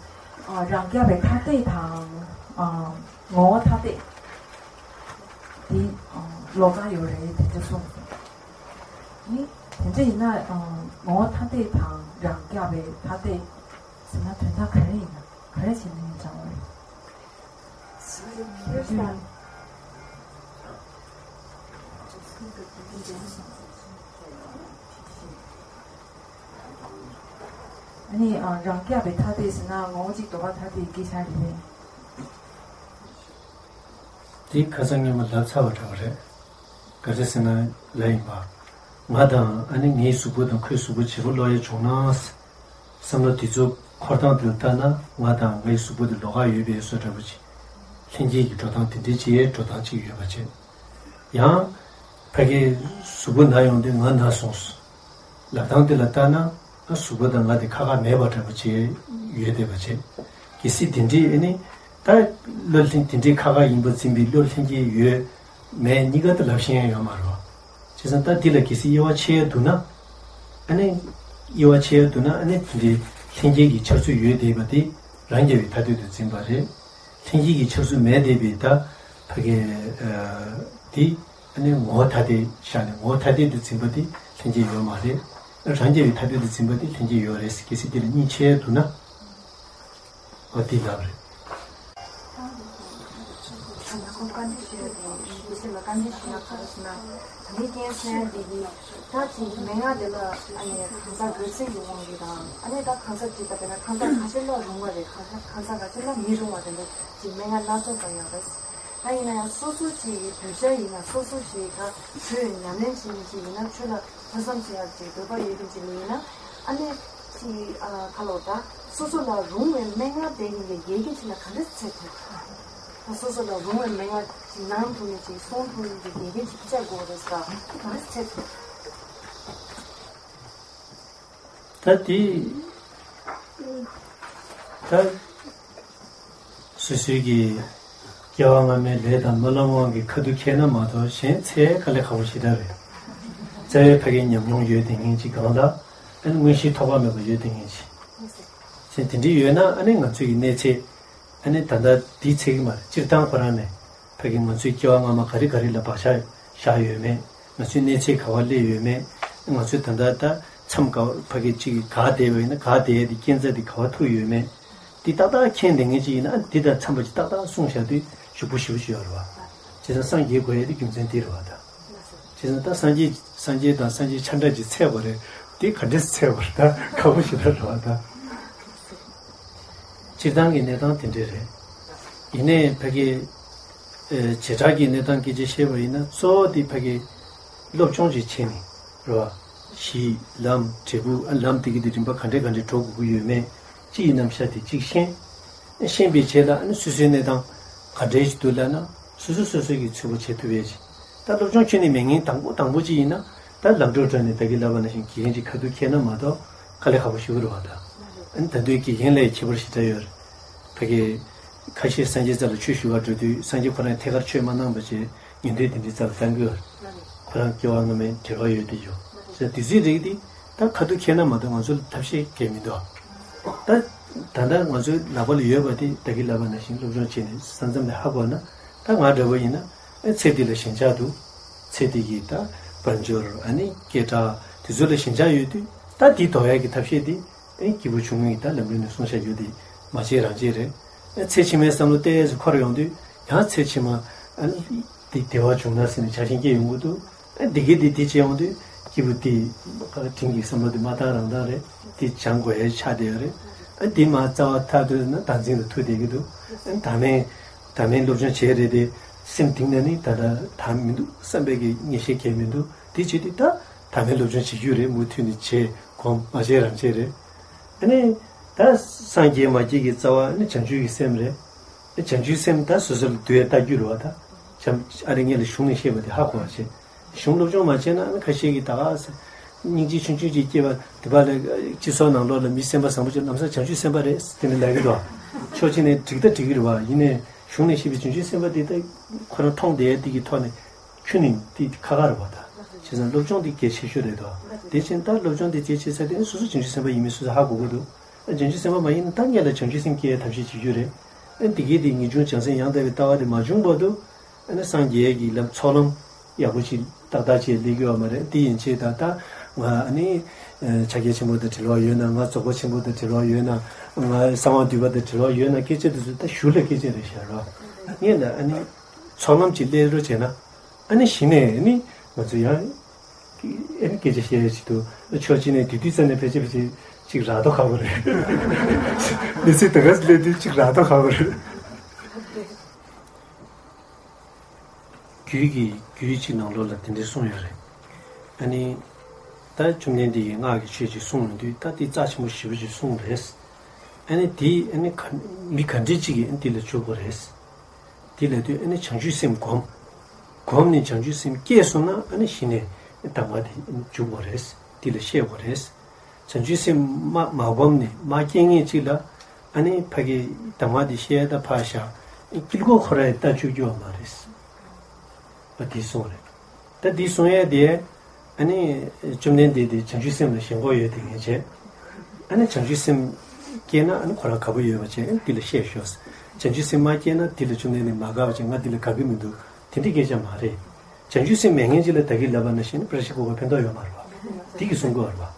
ཨ་རང་རྐྱ་བའི་ཐ་དད་དང་། ཨ་ངོ་བོ་ཐ་དད་དེ་ཨ་ལོགས་ཀ་ཡོད་རེད་དེ་འདྲ་གསུངས་སོང་། ནི་དེ་འདྲ་ཡིན་ན་ཨ་ངོ་བོ་ཐ་དད་དང་རང་རྐྱ་བའི་ཐ་དད་ཟེར་ན་དོན་དག་ག་རེ་ཡིན་ན། ག་རེ་བྱས་ན་ཡིན་དྲང་བ་རེད། ཨ་ནི་ཨ་རང་རྐྱ་བའི་ཐ་དད་ཟེར་ན་ངོ་བོ་གཅིག་དོར་བ་ཐ་དད་ཀྱི་སྐད་ཆ་རེད་པས། དེ་ཁ་སང་སྔོན་མ་ལབ་ཚར་བ་འདྲ་བ་རེད། ག་རེ་ཟེར་ན་ལབ་ཡིན་པ། ང་དང་ཨ་ནི་ངའི་གཟུགས་པོ་དང་ཁོའི་གཟུགས་པོ་བརྗེ་པོ་ལོག་ཡ་བྱུང་ན། བསམ་བློ་དེ་ཚོ་འཁོར་སྟངས་དེ་ལ་ལྟ་ན་ང་དང་ངའི་གཟུགས་པོ་དེ་ལོགས་ཀ་ཡོད་པའི་བཟོ་འདྲ་པོ་ཅིག་ལྷན་སྐྱེས་ཀྱི་འགྲོ་སྟངས་དེ་འདྲའི་ཅིག་འགྲོ་སྟངས་ཅིག་ཡོད་པ་བྱས། ཡང་། ཕ་གིའི་གཟུགས་པོ་ན་ཡོང་དུས་ང་ན་སོང་། ལབ་སྟངས་དེ་ལ་ལྟ་ན། ཨ་གཟུགས་པོ་དང་ང་དེ་ཁ་ཁ་མེད་པ་འདྲ་པོ་བྱས་ཡོད་བསྡད་པ་བྱས། གལ་སྲིད་དེ་འདྲའི་ཨ་ནི། ད་བློ་ལྷན་དེ་འདྲའི་ཁ་ཁ་ཡིན་པ་འཛིན་པའི་བློ་ལྷན་སྐྱེས་ཡོད། མེད་གཉིས་ཀ་དེ་ལབ་ཤེས་ཡ་ཡོད་མ་རེད་པ། བྱས་ཙང་ད་འདི་ལ་གལ་སྲིད་དབྱེ་བ་ཕྱེ་ཡ་འདུག་ན། ཨ་ནི། དབྱེ་བ་ཕྱེ་ཡ་འདུག་ན་ཨ་ནི་དེ་འདྲའི་ལྷན་སྐྱེས་ཀྱི་འཆར་ཚུལ་ཡོད་བསྡད་པ་དེ་རང་རྐྱ་བའི་ཐ་དད་དུ་འཛིན་པ་རེད། ལྷན་སྐྱེས་ཀྱི་འཆར་ཚུལ་མེད་བསྡད་པའི་ད་ཕ་གི་ཨ་དེ་ཨ་ནི་ངོ་བོ་ཐ་དད་བཞག་ནས་ངོ་བོ་ཐ་དད་དུ་འཛིན་པ་དེ་ལྷན་སྐྱེས་ཡོད་མ་རེད། རང་རྐྱ་བའི་ཐ་དད་དུ་འཛིན་པ་དེ་ལྷན་སྐྱེས་ཡོད་རེད། གལ་སྲིད་དེ་ལ་གཉིས་ཕྱེ་ཡ་འདུག་ན། ཨ་དེ་ལབ་རེད། ད་ནི་བཀའ་འདྲི་ཞུ་ཡ་དེ་ཡིན། དེ་ཕྱིར་ལ་བཀའ་འདྲི་ཞུ་ན་ག་རེ་ཟེར་ན། ད་ནི་རྐྱེན་ཟེར་ཡ་དེ་གི་ད་ཅིག་མན་ངག་དེ་ལ་ཨ་ནི་གང་ཟག་འགོད་ཚད་ཀྱི་དབང་གིས་དང་ཨ་ནི་ད་གང་ཟག་ཅིག་ད་དཔེར་ན་གང་ཟག་ཁ་ཤས་ལ་རུང་བ་རེད། གང་ཟག་གང་ཟག་ཁ་ཤས་ལ་མི་རུང་བ་དེ་འདྲ་ཅིག་མན་ངག་སྣ་ཚོགས་ཙམ་ཡོད་རེད། ད་ཡིན་ན་ཡང་སོ་སོ་ཅིག་གི་གདུལ་བྱ་ཡིན་ན་སོ་སོ་ཞིག་ད་ཆོས་ཉམས་ལེན་བྱེད་མཁན་ཅིག་ཡིན་ན་ཆོས་ལ་ཐོས་བསམ་བྱེད་ཡག་ཅིག་འདོད་པ་ཡོད་མཁན་ཅིག་ཡིན་ན་ཨ་ནི་ཅིག་ཨ་ཁ་ལོ་ད་སོ་སོ་ལ་རུང་བའི་མན་ངག་དེ་ཡིན་པའི་འགལ་རྐྱེན་ཅིག་ལ་ག་འདྲ་འཚོལ་ཐུབ། ད་སོ་སོ་ལ་རུང་བའི་མན་ངག་ཅིག་གནང་ཐུབ་མཁན་ཅིག་གསུང་ཐུབ་མཁན་གྱི་འགལ་རྐྱེན་ཅིག་བཅའ་དགོས་རེད་ཟེར་ག་འདྲ་འཚོལ་ཐུབ། ད་དེ་ད་སོ་སོའི་གི་སྐྱེ་བ་སྔ་མའི་ལས་དང་རྨི་ལམ་དབང་གི་ཁ་ཐུག་ཁེལ་ན་མ་གཏོགས་གཞན་འཚོལ་དཀའ་ལས་ཁག་པོ་ཞེ་དྲག་རེད། རྩ་བའི་ཕ་གིའི་ཉམས་མྱོང་ཡོད་བསྡད་མཁན་ཅིག་གང་ལྟར་ཨ་ནི་མངོན་ཤེས་ཐོགས་པ་མེད་པ་ཡོད་བསྡད་མཁན་ཅིག་གཞན་དེ་འདྲ་ཡོད་ན་ཨ་ནི་ང་ཚོའི་གི་གནས་ཚད་ཨ་ནི་ད་ལྟ་འདི་འཚོལ་གི་མ་རེད། སྤྱིར་བཏང་ཁོ་རང་ནས་ཕ་གི་ང་ཚོའི་སྐྱེ་བ་སྔ་མ་ག་རེ་ག་རེ་ལ་བག་ཆགས་བཞག་ཡོད་མེད། ང་ཚོའི་གནས་ཚད་ག་བ་སླེབས་ཡོད་མེད། ང་ཚོའི་ད་ལྟ་ད་མཚམས་ག་བ་ཕ་གི་གཅིག་གི་ག་བསྡད་པ་ཡིན་ན་ག་བསྡད་ཡ་དེ་རྐྱེན་རྩ་དེ་ག་བ་ཐུག་ཡོད་མེད། འདི་ཏག་ཏག་མཁྱེན་བསྡད་མཁན་ཅིག་ཡིན་ན་འདི་དང་འཚམས་པ་ཅིག་ཏག་ཏག་གསུངས་བཞག་དུས་ཞུ་སྒོ་ཞེ་པོ་ཅིག་ཡོད་རེད་བ། བྱས་ཙང་སངས་རྒྱས་དགོས་ཡ་དེ་རྒྱུ་མཚན་འདི་རེད་བ་ད། བྱས་ཙང་ད་སངས་རྒྱས་སངས་རྒྱས་དང་སངས་རྒྱས་ཆ་འདྲ་ཅིག་འཚོལ་དགོས་རེད། དེ་ག་འདྲས་འཚོལ་དགོས་རེད་ད་ཁག་པོ་ཞེ་དྲག་རེད་བ་ད། སྤྱིར་བཏང་གི་གནས་སྟངས་དེ་འདྲས་རེད། ཡིན་ནའི་ཕ་གི་ཨེ་བྱེ་བྲག་གི་གནས་སྟངས་སྐད་ཆ་བཤད་པ་ཡིན་ན་གཙོ་བོ་དེ་ཕ་གི་སློབ་སྦྱོང་ཅིག་བྱས་ནས་རེད་བ། གཞི་ལམ་འབྲས་བུ་ཨ་ལམ་དེ་གི་དེ་རིམ་པ་ག་འདྲས་ག་འདྲས་འགྲོ་དགོས་ཀྱི་ཡོད་མེད་གཅིག་ཡིན་ནམ་ཤ་དེ་གཅིག་ཤེས། ཤེས་པའི་རྗེས་ལ་ཨ་ནི་སོ་སོའི་གནས་སྟངས་ག་འདྲས་ཞིག་འདུག་ལབ་ན་སོ་སོ་སོ་སོ་གིས་འཚོལ་སྒོ་བྱེད་ཐུབ་ཡས་ཅིག་ད་སློབ་སྦྱོང་ཁྱོན་ནས་མེད་མཁན་དང་པོ་དང་པོ་ཅིག་ཡིན་ན་ད་ལམ་འགྲོ་འགྲོ་ནས་ད་གིན་ལབ་པ་ནང་བཞིན་དགེ་རྒན་ཅིག་ཁ་ཐུག་འཁྱེར་ན་མ་གཏོགས་དཀའ་ལས་ཁག་པོ་ཞེ་པོ་རེད་བ་ད། ཨ་ནི་ད་དུང་དགེ་རྒན་ལ་ཡང་ཁྱད་པར་ཞེ་དྲག་ཡོད་རེད། ཕ་གི་ཁ་ཤས་སངས་རྒྱས་རྩ་ལ་ཆོས་ཞུ་བར་འགྲོ་དུས་སངས་རྒྱས་ཁོ་རང་ཐད་ཀར་ཆོས་མ་གནང་བ་བྱས་ཉན་ཐོས་དེ་འདྲའི་རྩ་ལ་བཏང་གི་ཡོད་རེད། ཁོ་རང་སྐྱེ་བ་སྔ་མའི་འབྲེལ་བ་ཡོད་དེ་ཡོད། ཟེར་དུས་ཚོད་རིགས་དེ་ད་ཁ་ཐུག་འཁྱེར་ན་མ་གཏོགས་ང་ཚོ་ལ་ཐབས་ཤེས་གང་ཡང་མི་འདུག་ད་ད་ལྟ་ང་ཚོའི་ལག་པ་ལ་ཡོད་པ་དེ་ད་གིན་ལབ་པ་ནང་བཞིན་སློབ་སྦྱོང་བྱས་ནས་ས་མཚམས་ལ་ཧ་གོ་ན་ད་ང་འདྲ་བོ་ཡིན་ན་ཨེ་ཚེ་འདི་ལ་ཞེན་ཆགས་འདུག་ཚེ་འདི་གི་ད་དཔལ་འབྱོར་ཨ་ནི་སྐད་གྲགས་དེ་ཚོ་ལ་ཞེན་ཆགས་ཡོད་དུས་ད་འདི་ལྡོག་ཡག་གི་ཐབས་ཤེས་དེ་ཨེ་སྐྱིད་པོ་བྱུང་ངེས་ད་ལམ་རིམ་ནས་གསུངས་བཞག་ཡོད་དེ་མ་བྱས་རང་བྱས་རེད། ཨེ་ཚེ་ཕྱི་མའི་བསམ་བློ་ཏོག་ཙམ་འཁོར་ཡོང་དུས་ཡང་ཚེ་ཕྱི་མ་ཨ་ནི་དེ་བདེ་བ་བྱུང་ན་ཟེར་ནས་ཆགས་ཞེན་སྐྱེ་ཡོང་གི་འདུག་ཨ་འདི་གི་འདི་དེ་བྱས་ཡོང་དུས་སྐྱིད་པོ་དེ་དྲིན་གྱི་བསམ་བློ་དེ་མ་བཏང་རང་བཏང་རེད། དེ་སྦྱང་དགོས་ཡ་ཆགས་བསྡད་ཡོད་རེད། ཨ་འདི་མ་རྩ་བ་ཐག་ཐུག་ན་བདག་འཛིན་ལ་ཐུག་བསྡད་ཀྱི་འདུག་ཨ་ད་མེད་ད་མེད་སློབ་སྦྱོང་བྱས་རེད་དེ་སེམས་གཏིང་ནས་ནི་ད་ལྟ་ད་མི་འདུག་བསམ་པའི་གི་ངེས་ཤེས་གང་ཡང་མི་འདུག་དེ་བྱེད་དུས་ད་ད་མེད་སློབ་སྦྱོང་བྱེད་རྒྱུ་རེད། མུ་མཐུད་ནས་བྱས་གོམས་མ་བྱས་རང་བྱས་རེད། ཨ་ནི་ད་སངས་རྒྱས་མ་རྒྱས་ཀྱི་རྩ་བ་ནི་བྱང་ཆུབ་ཀྱི་སེམས་རེད། བྱང་ཆུབ་སེམས་ད་སོ་སོ་ལ་འདུལ་བའི་ལྟ་རྒྱུ་རེད་བ་ད། བྱམས་ཨ་རི་ངས་ལ་གཞུང་ནས་བཤད་པ་དེ་ཧ་གོ་བ་བྱེད། གཞུང་སློབ་སྦྱོང་མ་བྱས་ན་ཨ་ནི་ཁ་ཤས་ཀྱིས་ད་ག་ས་སྙིང་རྗེ་ཆུང་ཆུང་ཅིག་སྐྱེས་པ་དེ་བ་ལ་སྤྱི་ཚོགས་ནང་ལོགས་ལ་མི་སེམས་པ་བཟང་པོ་ཅིག་ལམ་སང་བྱང་ཆུབ་སེམས་དཔའ་རེད་དེ་འདྲ་ལབ་ཀྱི་འདུག་ཕྱོགས་གཅིག་ནས་འགྲིག་ད་འགྲིག་གི་རེད་བ། ཡིན་ནའི་གཞུང་ནས་བཤད་པའི་བྱང་ཆུབ་སེམས་དཔའ་དེ་ད་ཁོ་རང་མཐོང་བསྡད་ཡ་དེ་གི་ཐོག་ནས་ཁྱོན་ནས་དེ་ཁག་ཁག་རེད་བ་ད། བྱས་ཙང་སློབ་སྦྱོང་དེ་གལ་ཆེ་ཤོས་རེད་དོ། དེ་བཞིན་ད་སློབ་སྦྱོང་དེ་གལ་ཆེ་ས་དེ་སོ་སོ་བྱང་ཆུབ་སེམས་དཔའ་ཡིན་མིན་སོ་སོ་ཧ་གོ་གི་འདུག་བྱང་ཆུབ་སེམས་དཔའ་མ་ཡིན་ན་ད་ངས་ལ་བྱང་ཆུབ་སེམས་སྐྱེ་ཡ་ཐབས་ཤེས་བྱེད་རྒྱུ་རེད། ཨ་འདི་གའི་དེ་ངེས་འབྱུང་བྱང་སེམས་ཡང་དག་པའི་ལྟ་བ་དེ་མ་བྱུང་བར་དུ་ཨ་ནི་སངས་རྒྱས་ཀྱི་ལམ་ཚོགས་ལམ་ཡག་པོ་ཞིག་ཏག་ཏག་ཅིག་སླེབས་ཀྱི་ཡོད་མ་རེད། དེ་ཡིན་ཆེད་ད་ད་ང་ཨ་ནི་ཕྱག་རྒྱ་ཆེན་པོ་དང་འབྲེལ་བ་ཡོད་ན་ང་རྫོགས་པ་ཆེན་པོ་དང་འབྲེལ་བ་ཡོད་ན་ང་གསང་བ་འདུས་པ་དང་འབྲེལ་བ་ཡོད་ན་སྐད་ཆ་དེ་ཚོ་ད་ཞུ་ལ་སྐད་ཆ་རེད་ཤག་རོ། ངས་ད་ཨ་ནི་ཚོགས་ལམ་ཅིག་སླེབས་རོགས་བྱས་ན། ཨ་ནི་གཞི་ནས་ཨ་ནི་ང་ཚོ་ཡང་ཨ་ནི་སྐད་ཆ་བཤད་ཡ་ཞིག་འདུག་ཕྱོགས་གཅིག་ནས་དུས་དུས་ཙམ་ནས་ཕལ་ཆེར་ཕལ་ཆེར་ གཅིག་རག་ཐོག་ཁག་པོ་རེད། གནས་ཚུལ་དེ་ག་སླེབས་དུས་གཅིག་རག་ཐོག་ཁག་པོ་རེད། རྒྱུད་ཀྱི་རྒྱུད་གཅིག་ནང་ལོགས་ལ་དེ་འདྲའི་གསུངས་ཡོད་རེད། ཨ་ནི། ད་བཅོམ་ལྡན་འདས་ཀྱིས་སྔགས་ཀྱི་ཆོས་ཅིག་གསུངས་ཡོང་དུས་ད་དེ་རྩ་ཆེན་པོ་ཞེ་པོ་ཅིག་གསུངས་རེད། ཨ་ནི་དེ་ཨ་ནི་ག་མི་ག་འདྲ་ཅིག་གིས་ཨ་ནི་དེ་ལ་འཇུག་དགོས་རེད། དེ་ལ་དུས་ཨ་ནི་བྱང་ཆུབ་སེམས་བསྒོམ། བསྒོམས་ནས་བྱང་ཆུབ་སེམས་སྐྱེས་སོང་ན་ཨ་ནི་གཞི་ནས་གདམས་ངག་དེ་འཇུག་དགོས་རེད། དེ་ལ་ཤེས་དགོས་རེད། བྱང་ཆུབ་སེམས་མ་མ་བསྒོམས་ནས་མ་སྐྱེས་མཁན་ཅིག་ལ་ཨ་ནི་ཕ་གི་གདམས་ངག་དེ་བཤད་ད་ཕར་བཞག་དཀྱིལ་འཁོར་ཁོ་ར་ཡི་ལྟ་བཅུག་རྒྱུ་བ་མ་རེད། བ་དེ་གསུངས་རེད། ད་དེ་གསུང་ཡས་དེ། ཨ་ནི། བཅོམ་ལྡན་འདས་དེ་བྱང་ཆུབ་སེམས་ལ་ཞེན་ཁོག་ཡོད་དེ་ངས་བྱས། ཨ་ནི་བྱང་ཆུབ་སེམས་སྐྱེས་ན་ཨ་ནི་ཁོ་རང་དགའ་པོ་ཡོད་པ་བྱས་ཨ་ནི་དེ་ལ་བཤད་ཤོག་བྱང་ཆུབ་སེམས་མ་སྐྱེས་ན་དེ་ལ་བཅོམ་ལྡན་འདས་མ་དགའ་བ་བྱས་ང་དེ་ལ་དགའ་གི་མི་འདུག་དེ་འདྲའི་སྐད་ཆ་མ་རེད། བྱང་ཆུབ་སེམས་མེད་མཁན་ཅིག་ལ་ད་གིན་ལབ་པ་ན་ཤེས་ན་པྲ་ཤི་གོ་བ་ཕན་ཐོགས་ཡོད་མ་རེད་བ། དེ་གི་གསུང་གི་བ་རེད་བ།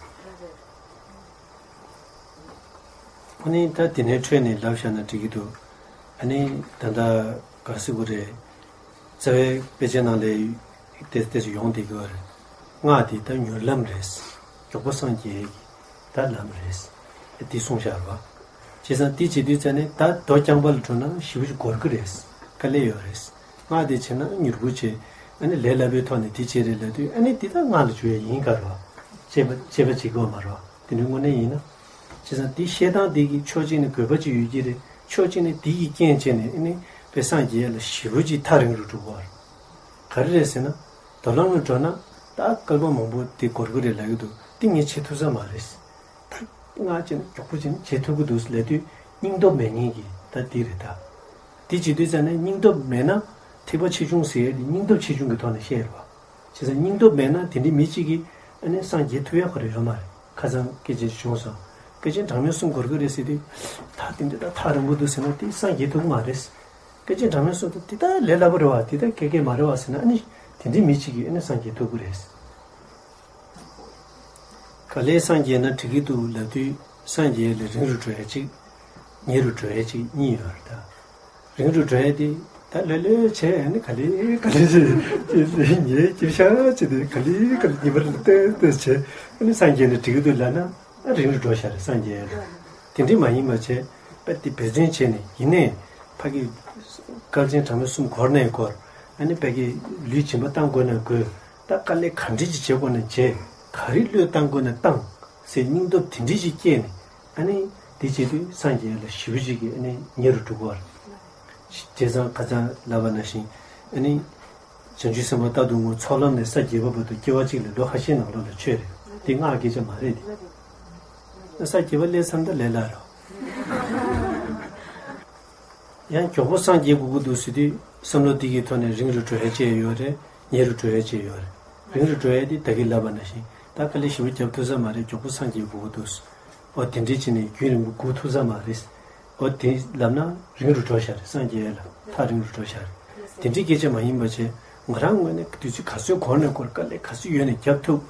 ཨ་ནི་ད་དེ་ནས་འཕྲོས་ནས་ལབ་བཞག་ན་འགྲིག་གི་འདུག་ཨ་ནི་ད་ལྟ་ག་སི་གུ་རེད། རྩ་བའི་དཔེ་ཆའི་ནང་ལས་ཏེ་ཏེ་ཡོང་བསྡད་ཀྱི་ཡོད་རེད། སྔགས་འདི་ད་མྱུར་ལམ་རེད། མགྱོགས་པོ་སངས་རྒྱས་ཀྱི་ད་ལམ་རེད། འདི་གསུངས་བཞག་རེད་བ། བྱས་ཙང་འདི་བྱེད་དུས་ཙ་ནས་ད་མདོ་རྐྱང་པ་ལ་འགྲོ་ན་ཞེ་པོ་ཅིག་འགོར་གི་རེད། དཀའ་ལས་ཡོད་རེད། སྔགས་འདི་བྱས་ན་མྱུར་པོ་བྱས། ཨ་ནི་ལས་སླ་པོའི་ཐོག་ནས་འདི་བྱས་རེད་ལབ་དུས་ཨ་ནི་འདི་ད་སྔགས་ལ་འཇུག་ཡ་ཡིན་ག་རེད་བ། དཔྱད་པ་དཔྱད་པ་བྱེད་དགོས་མ་རེད་བ། དེ་འདྲའི་དངོས་གནས་ཡིན་ན། བྱས་ཙང་འདི་བཤད་སྟངས་འདི་གི་ཕྱོགས་གཅིག་ནས་དགོས་པ་ཅིག་ཡོད་ཀྱི་རེད། ཕྱོགས་གཅིག་ནས་འདི་ཡི་རྐྱེན་བྱས་ནས་ཨ་ནི་དཔེ་སངས་རྒྱས་ལ་ཞེ་པོ་ཅིག་ཐག་རིང་རུ་འགྲོ་གི་རེད། ག་རེ་རེད་ཟེར་ན། མདོ་ལམ་ལ་འགྲོ་ན་ད་བསྐལ་པ་མང་པོ་འདི་འགོར་གི་རེད་ལབ་ཀྱི་འདུག་འདི་ངས་བྱེད་ཐུབ་ས་མ་རེད། ད་སྔགས་བྱས་ན་མགྱོགས་པོ་བྱས་ན་བྱེད་ཐུབ་ཀྱི་འདུག་ལབ་དུས་སྙིང་སྟོབས་མེད་མཁན་གྱི་ད་འདི་རེད་ད། འདི་བྱེད་དུས་ཙ་ནས་སྙིང་སྟོབས་མེད་ན་ཐེག་པ་ཆེ་ཆུང་ཟེར་ཡས་འདི་སྙིང་སྟོབས་ཆེ་ཆུང་གི་ཐོག་ནས་བཤད་རེད་བ། བྱས་ཙང་སྙིང་སྟོབས་མེད་ན་དེ་འདྲའི་མི་གཅིག་གིས་ཨ་ནི་སངས་རྒྱས་ཐུབ་ཡ་ཁོ་རང་ཡོད་མ་རེད། ཁ་སང་སྐད་ཆ་ཞིག་བྱུང་སོང་། སྐད་ཅིག་གྲངས་མེད་གསུམ་འགོར་གི་རེད་ཟེར་དུས། ད་དེ་འདྲ་ད་ཐག་རིང་པོ་འདུག་ཟེར་ན་དེ་སངས་རྒྱས་ཐུབ་ཀྱི་མ་རེད། སྐད་ཅིག་གྲངས་མེད་གསུམ་དུ་དེ་ད་ལས་སླ་པོ་རེད་བ་དེ་ད་སྐད་སྐད་མ་རེད་བ་ཟེར་ན་ཨ་ནི་དེ་འདྲའི་མི་གཅིག་གིས་ཨ་ནི་སངས་རྒྱས་ཐུབ་ཀྱི་རེད། ག་ལེར་སངས་རྒྱས་ན་འགྲིག་གི་འདུག་ལབ་དུས་སངས་རྒྱས་ལ་རིང་རུ་འགྲོ་ཡ་གཅིག་ཉེ་རུ་འགྲོ་ཡ་གཅིག་གཉིས་ཡོད་རེད་ད། རིང་རུ་འགྲོ་ཡ་དེ་ད་ལྷོད་ལྷོད་བྱས་ཨ་ནི་ག་ལེ་ག་ལེ་བྱས་ཉེ་སྐྱིད་ཤག་བྱས་ཏེ་ག་ལེ་ག་ལེ་ཉི་མ་རེ་ལ་ཏོག་ཏོག་བྱས་ཨ་ནི་སངས་རྒྱས་ན་འགྲིག་གི་འདུག་ལབ་ན་ཨ་རིང་རུ་འགྲོ་ཤག་རེད་སངས་རྒྱས་ལ། དེ་འདྲའི་མ་ཡིན་པ་བྱས་ཨ་དེ་འབད་བརྩོན་བྱས་ནས་ཡིན་ནའི་ཕ་གི་བསྐལ་ཆེན་གྲངས་མེད་གསུམ་འགོར་ནའི་འགོར་ཨ་ནི་ཕ་གི་ལུས་སྦྱིན་པ་བཏང་དགོས་ན་དགོས་ད་དཀའ་ལས་ག་འདྲ་ཅིག་བྱེད་དགོས་ན་བྱེད་ག་རེ་བློས་བཏང་དགོས་ན་བཏང་། ཟེར་སྙིང་སྟོབས་དེ་འདྲ་ཞིག་སྐྱེས་ནས་ཨ་ནི་དེ་བྱེད་དུས་སངས་རྒྱས་ལ་ཞེ་པོ་ཅིག་གིས་ཨ་ནི་ཉེ་རུ་འགྲོ་གི་རེད། བྱས་ཙང་ཁ་སང་ལབ་པ་ནང་བཞིན་ཨ་ནི་བྱང་ཆུབ་སེམས་དཔའ་རྟ་གདུང་དངོས་ཚོགས་ལམ་ནས་ས་བརྒྱད་པ་བར་དུ་སྐྱེ་བ་གཅིག་ལས་ལོ་ཁ་ཤས་ནང་ལོགས་ལ་ཆོད་རེད། དེ་སྔགས་སྐད་ཆ་མ་རེད་དེ། ས་བརྒྱད་པ་སླེབས་ཚར་ན་ད་ལས་སླ་རོ། ཡང་མགྱོགས་པོ་སངས་རྒྱས་དགོས་ཀྱི་འདུག་ཟེར་དུས་བསམ་བློ་དེ་གི་ཐོག་ནས་རིང་རུ་འགྲོ་ཡ་བཅས་ཡོད་རེད། ཉེ་རུ་འགྲོ་ཡ་བཅས་ཡོད་རེད། རིང་རུ་འགྲོ་ཡ་དེ་ད་གིན་ལབ་པ་ནང་བཞིན་ད་དཀའ་ལས་ཞེ་པོ་རྒྱབ་ཐུབ་ས་མ་རེད། མགྱོགས་པོ་སངས་རྒྱས་དགོས་ཀྱི་འདུག་འོ་དེ་འདྲའི་བྱས་ནས་རྒྱུན་རིང་པོ་སྒུག་ཐུབ་ས་མ་རེད། འོ་དེ་ལབ་ན་རིང་རུ་འགྲོ་ཤག་རེད། སངས་རྒྱས་ལ་ཐག་རིང་རུ་འགྲོ་ཤག་རེད། དེ་འདྲའི་སྐད་ཆ་མ་ཡིན་པ་བྱས་ང་རང་ངོས་ནས་དུས་ཚོད་ག་ཚོད་འགོར་ནས་འགོར་དཀའ་ལས་ག་ཚོད་ཡོད་ནས་རྒྱབ་ཐུབ།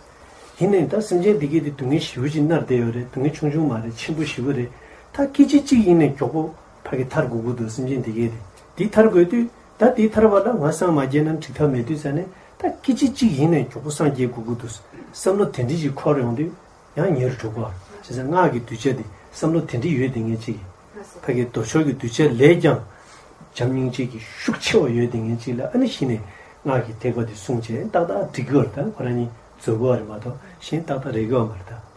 ཡིན་ནའི་ད་སེམས་ཅན་འདི་གས་དེ་སྡུག་བསྔལ་ཞེ་པོ་ཅིག་མནར་བསྡད་ཡོད་རེད། སྡུག་བསྔལ་ཆུང་ཆུང་མ་རེད། ཆེན་པོ་ཞེ་པོ་རེད། ད་སྐད་ཅིག་གཅིག་ཡིན་ནའི་མགྱོགས་པོ་ཕ་གི་ཐར་དགོས་ཀྱི་འདུག་སེམས་ཅན་འདི་གས་དེ་འདི་ཐར་དགོས་དུས་ད་འདི་ཐར་བ་ལ་ང་སངས་མ་རྒྱས་ན་འགྲིག་ཐབས་མེད་དུས་ཙ་ནས་ད་སྐད་ཅིག་གཅིག་ཡིན་ནའི་མགྱོགས་པོ་སངས་རྒྱས་དགོས་ཀྱི་འདུག་བསམ་བློ་དེ་འདྲ་ཞིག་འཁོར་ཡོང་དུས་ཡང་ཉེ་རུ་འགྲོ་གོ་བྱས་ཙང་སྔགས་ཀྱི་གདུལ་བྱ་དེ་བསམ་བློ་དེ་འདྲ་ཡོད་དེ་ངས་ཅིག་ཕ་གི་མདོ་ཕྱོགས་ཀྱི་གདུལ་བྱ་ལས་ཀྱང་བྱམས་སྙིང་རྗེ་གི་ཤུགས་ཆེ་བ་ཡོད་དེ་ངས་ཅིག་ལ་ཨ་ནི་གཞི་ནས་སྔགས་ཀྱི་ཐེག་པ་དེ་བསྲུང་བྱས་ཏག་ཏག་འགྲིག་གི་ཡོད་རེད། ད་ཁོ་རང་གཉིས་རྫོགས་གི་ཡོད་རེད་མ་གཏོགས་གཞན་ཏག་ཏག་རེག་གི་ཡོད་མ་རེད་ད།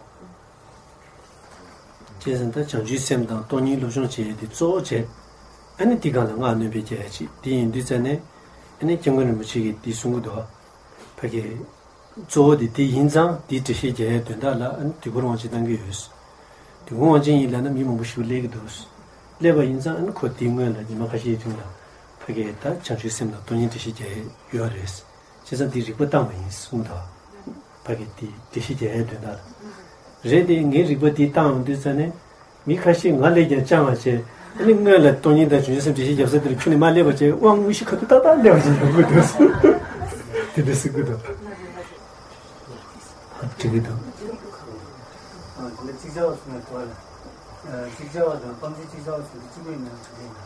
བྱས་ཙང་ད་བྱང་ཆུབ་སེམས་དང་སྟོང་ཉིད་སློབ་སྦྱོང་བྱེད་ཡས་དེ་གཙོ་བོ་བྱས། ཨ་ནི་དེ་སྒང་ལ་སྔགས་སྣོན་པའི་རྒྱ་ཡ་ཅིག་དེ་ཡིན་དུས་ཙ་ནས་ཨ་ནི་སྐྱབས་མགོན་རིན་པོ་ཆེ་གིས་དེ་གསུང་གི་འདུག་ཕ་གི་གཙོ་བོ་དེ་དེ་ཡིན་ཙང་དེའི་འགྲེལ་བཤད་རྒྱག་ཡས་དོན་དག་ལ་ཨ་ནི་དུས་འཁོར་དབང་ཆེན་བཏང་གི་ཡོད། དུས་འཁོར་དབང་ཆེན་ཡིན་ལབ་ན་མི་མང་པོ་ཞིག་སླེབས་ཀྱི་འདུག་སླེབས་པ་ཡིན་ཙང་ཨ་ནི་ཁོ་དེའི་སྔོན་ལ་ཉི་མ་ཁ་ཤས་རིང་ལ་ཕ་གི་ད་བྱང་ཆུབ་སེམས་དང་སྟོང་ཉིད་འགྲེལ་བཤད་རྒྱག་ཡས་ཡོད་རེད། བྱས་ཙང་དེའི་རིགས་པ་བཏང་བ་ཡིན་གསུངས་དང་། ཕ་གི་དེ་འགྲེལ་བཤད་རྒྱག་ཡས་དོན་དག་ལ། རེད་དེ་ངའི་རིགས་པ་དེ་བཏང་ཡོང་དུས་ཙ་ནས། མི་ཁ་ཤས་ང་ལས་ཀྱང་སྤྱང་བ་བྱས། ཨ་ནི་སྔོན་ལ་སྟོང་ཉིད་དང་བྱང་ཆུབ་སེམས་འགྲེལ་བཤད་རྒྱབ་ས་དེར་ཁྱོན་ནས་མ་སླེབས་པ་བྱས་དབང་དངོས་གཞི་ཁ་ཐུག་ཏག་ཏག་སླེབས་པ་བྱས་ཡོང་གི་འདུག་དེ་འདྲ་གསུང་གི་འདུག་འགྲིག་གི་འདུག་ཨ་དེ་ལ་ཅིག་ཅར་བ་གསུངས་ནས་དོར་ལ། ཅིག་ཅར་བ་དང་སྤང་བྱའི་ཅིག་ཅར་བ་གསུངས་ཏེ་གཅིག་པུ་ཡིན་ན་དེ་ཡིན་ན།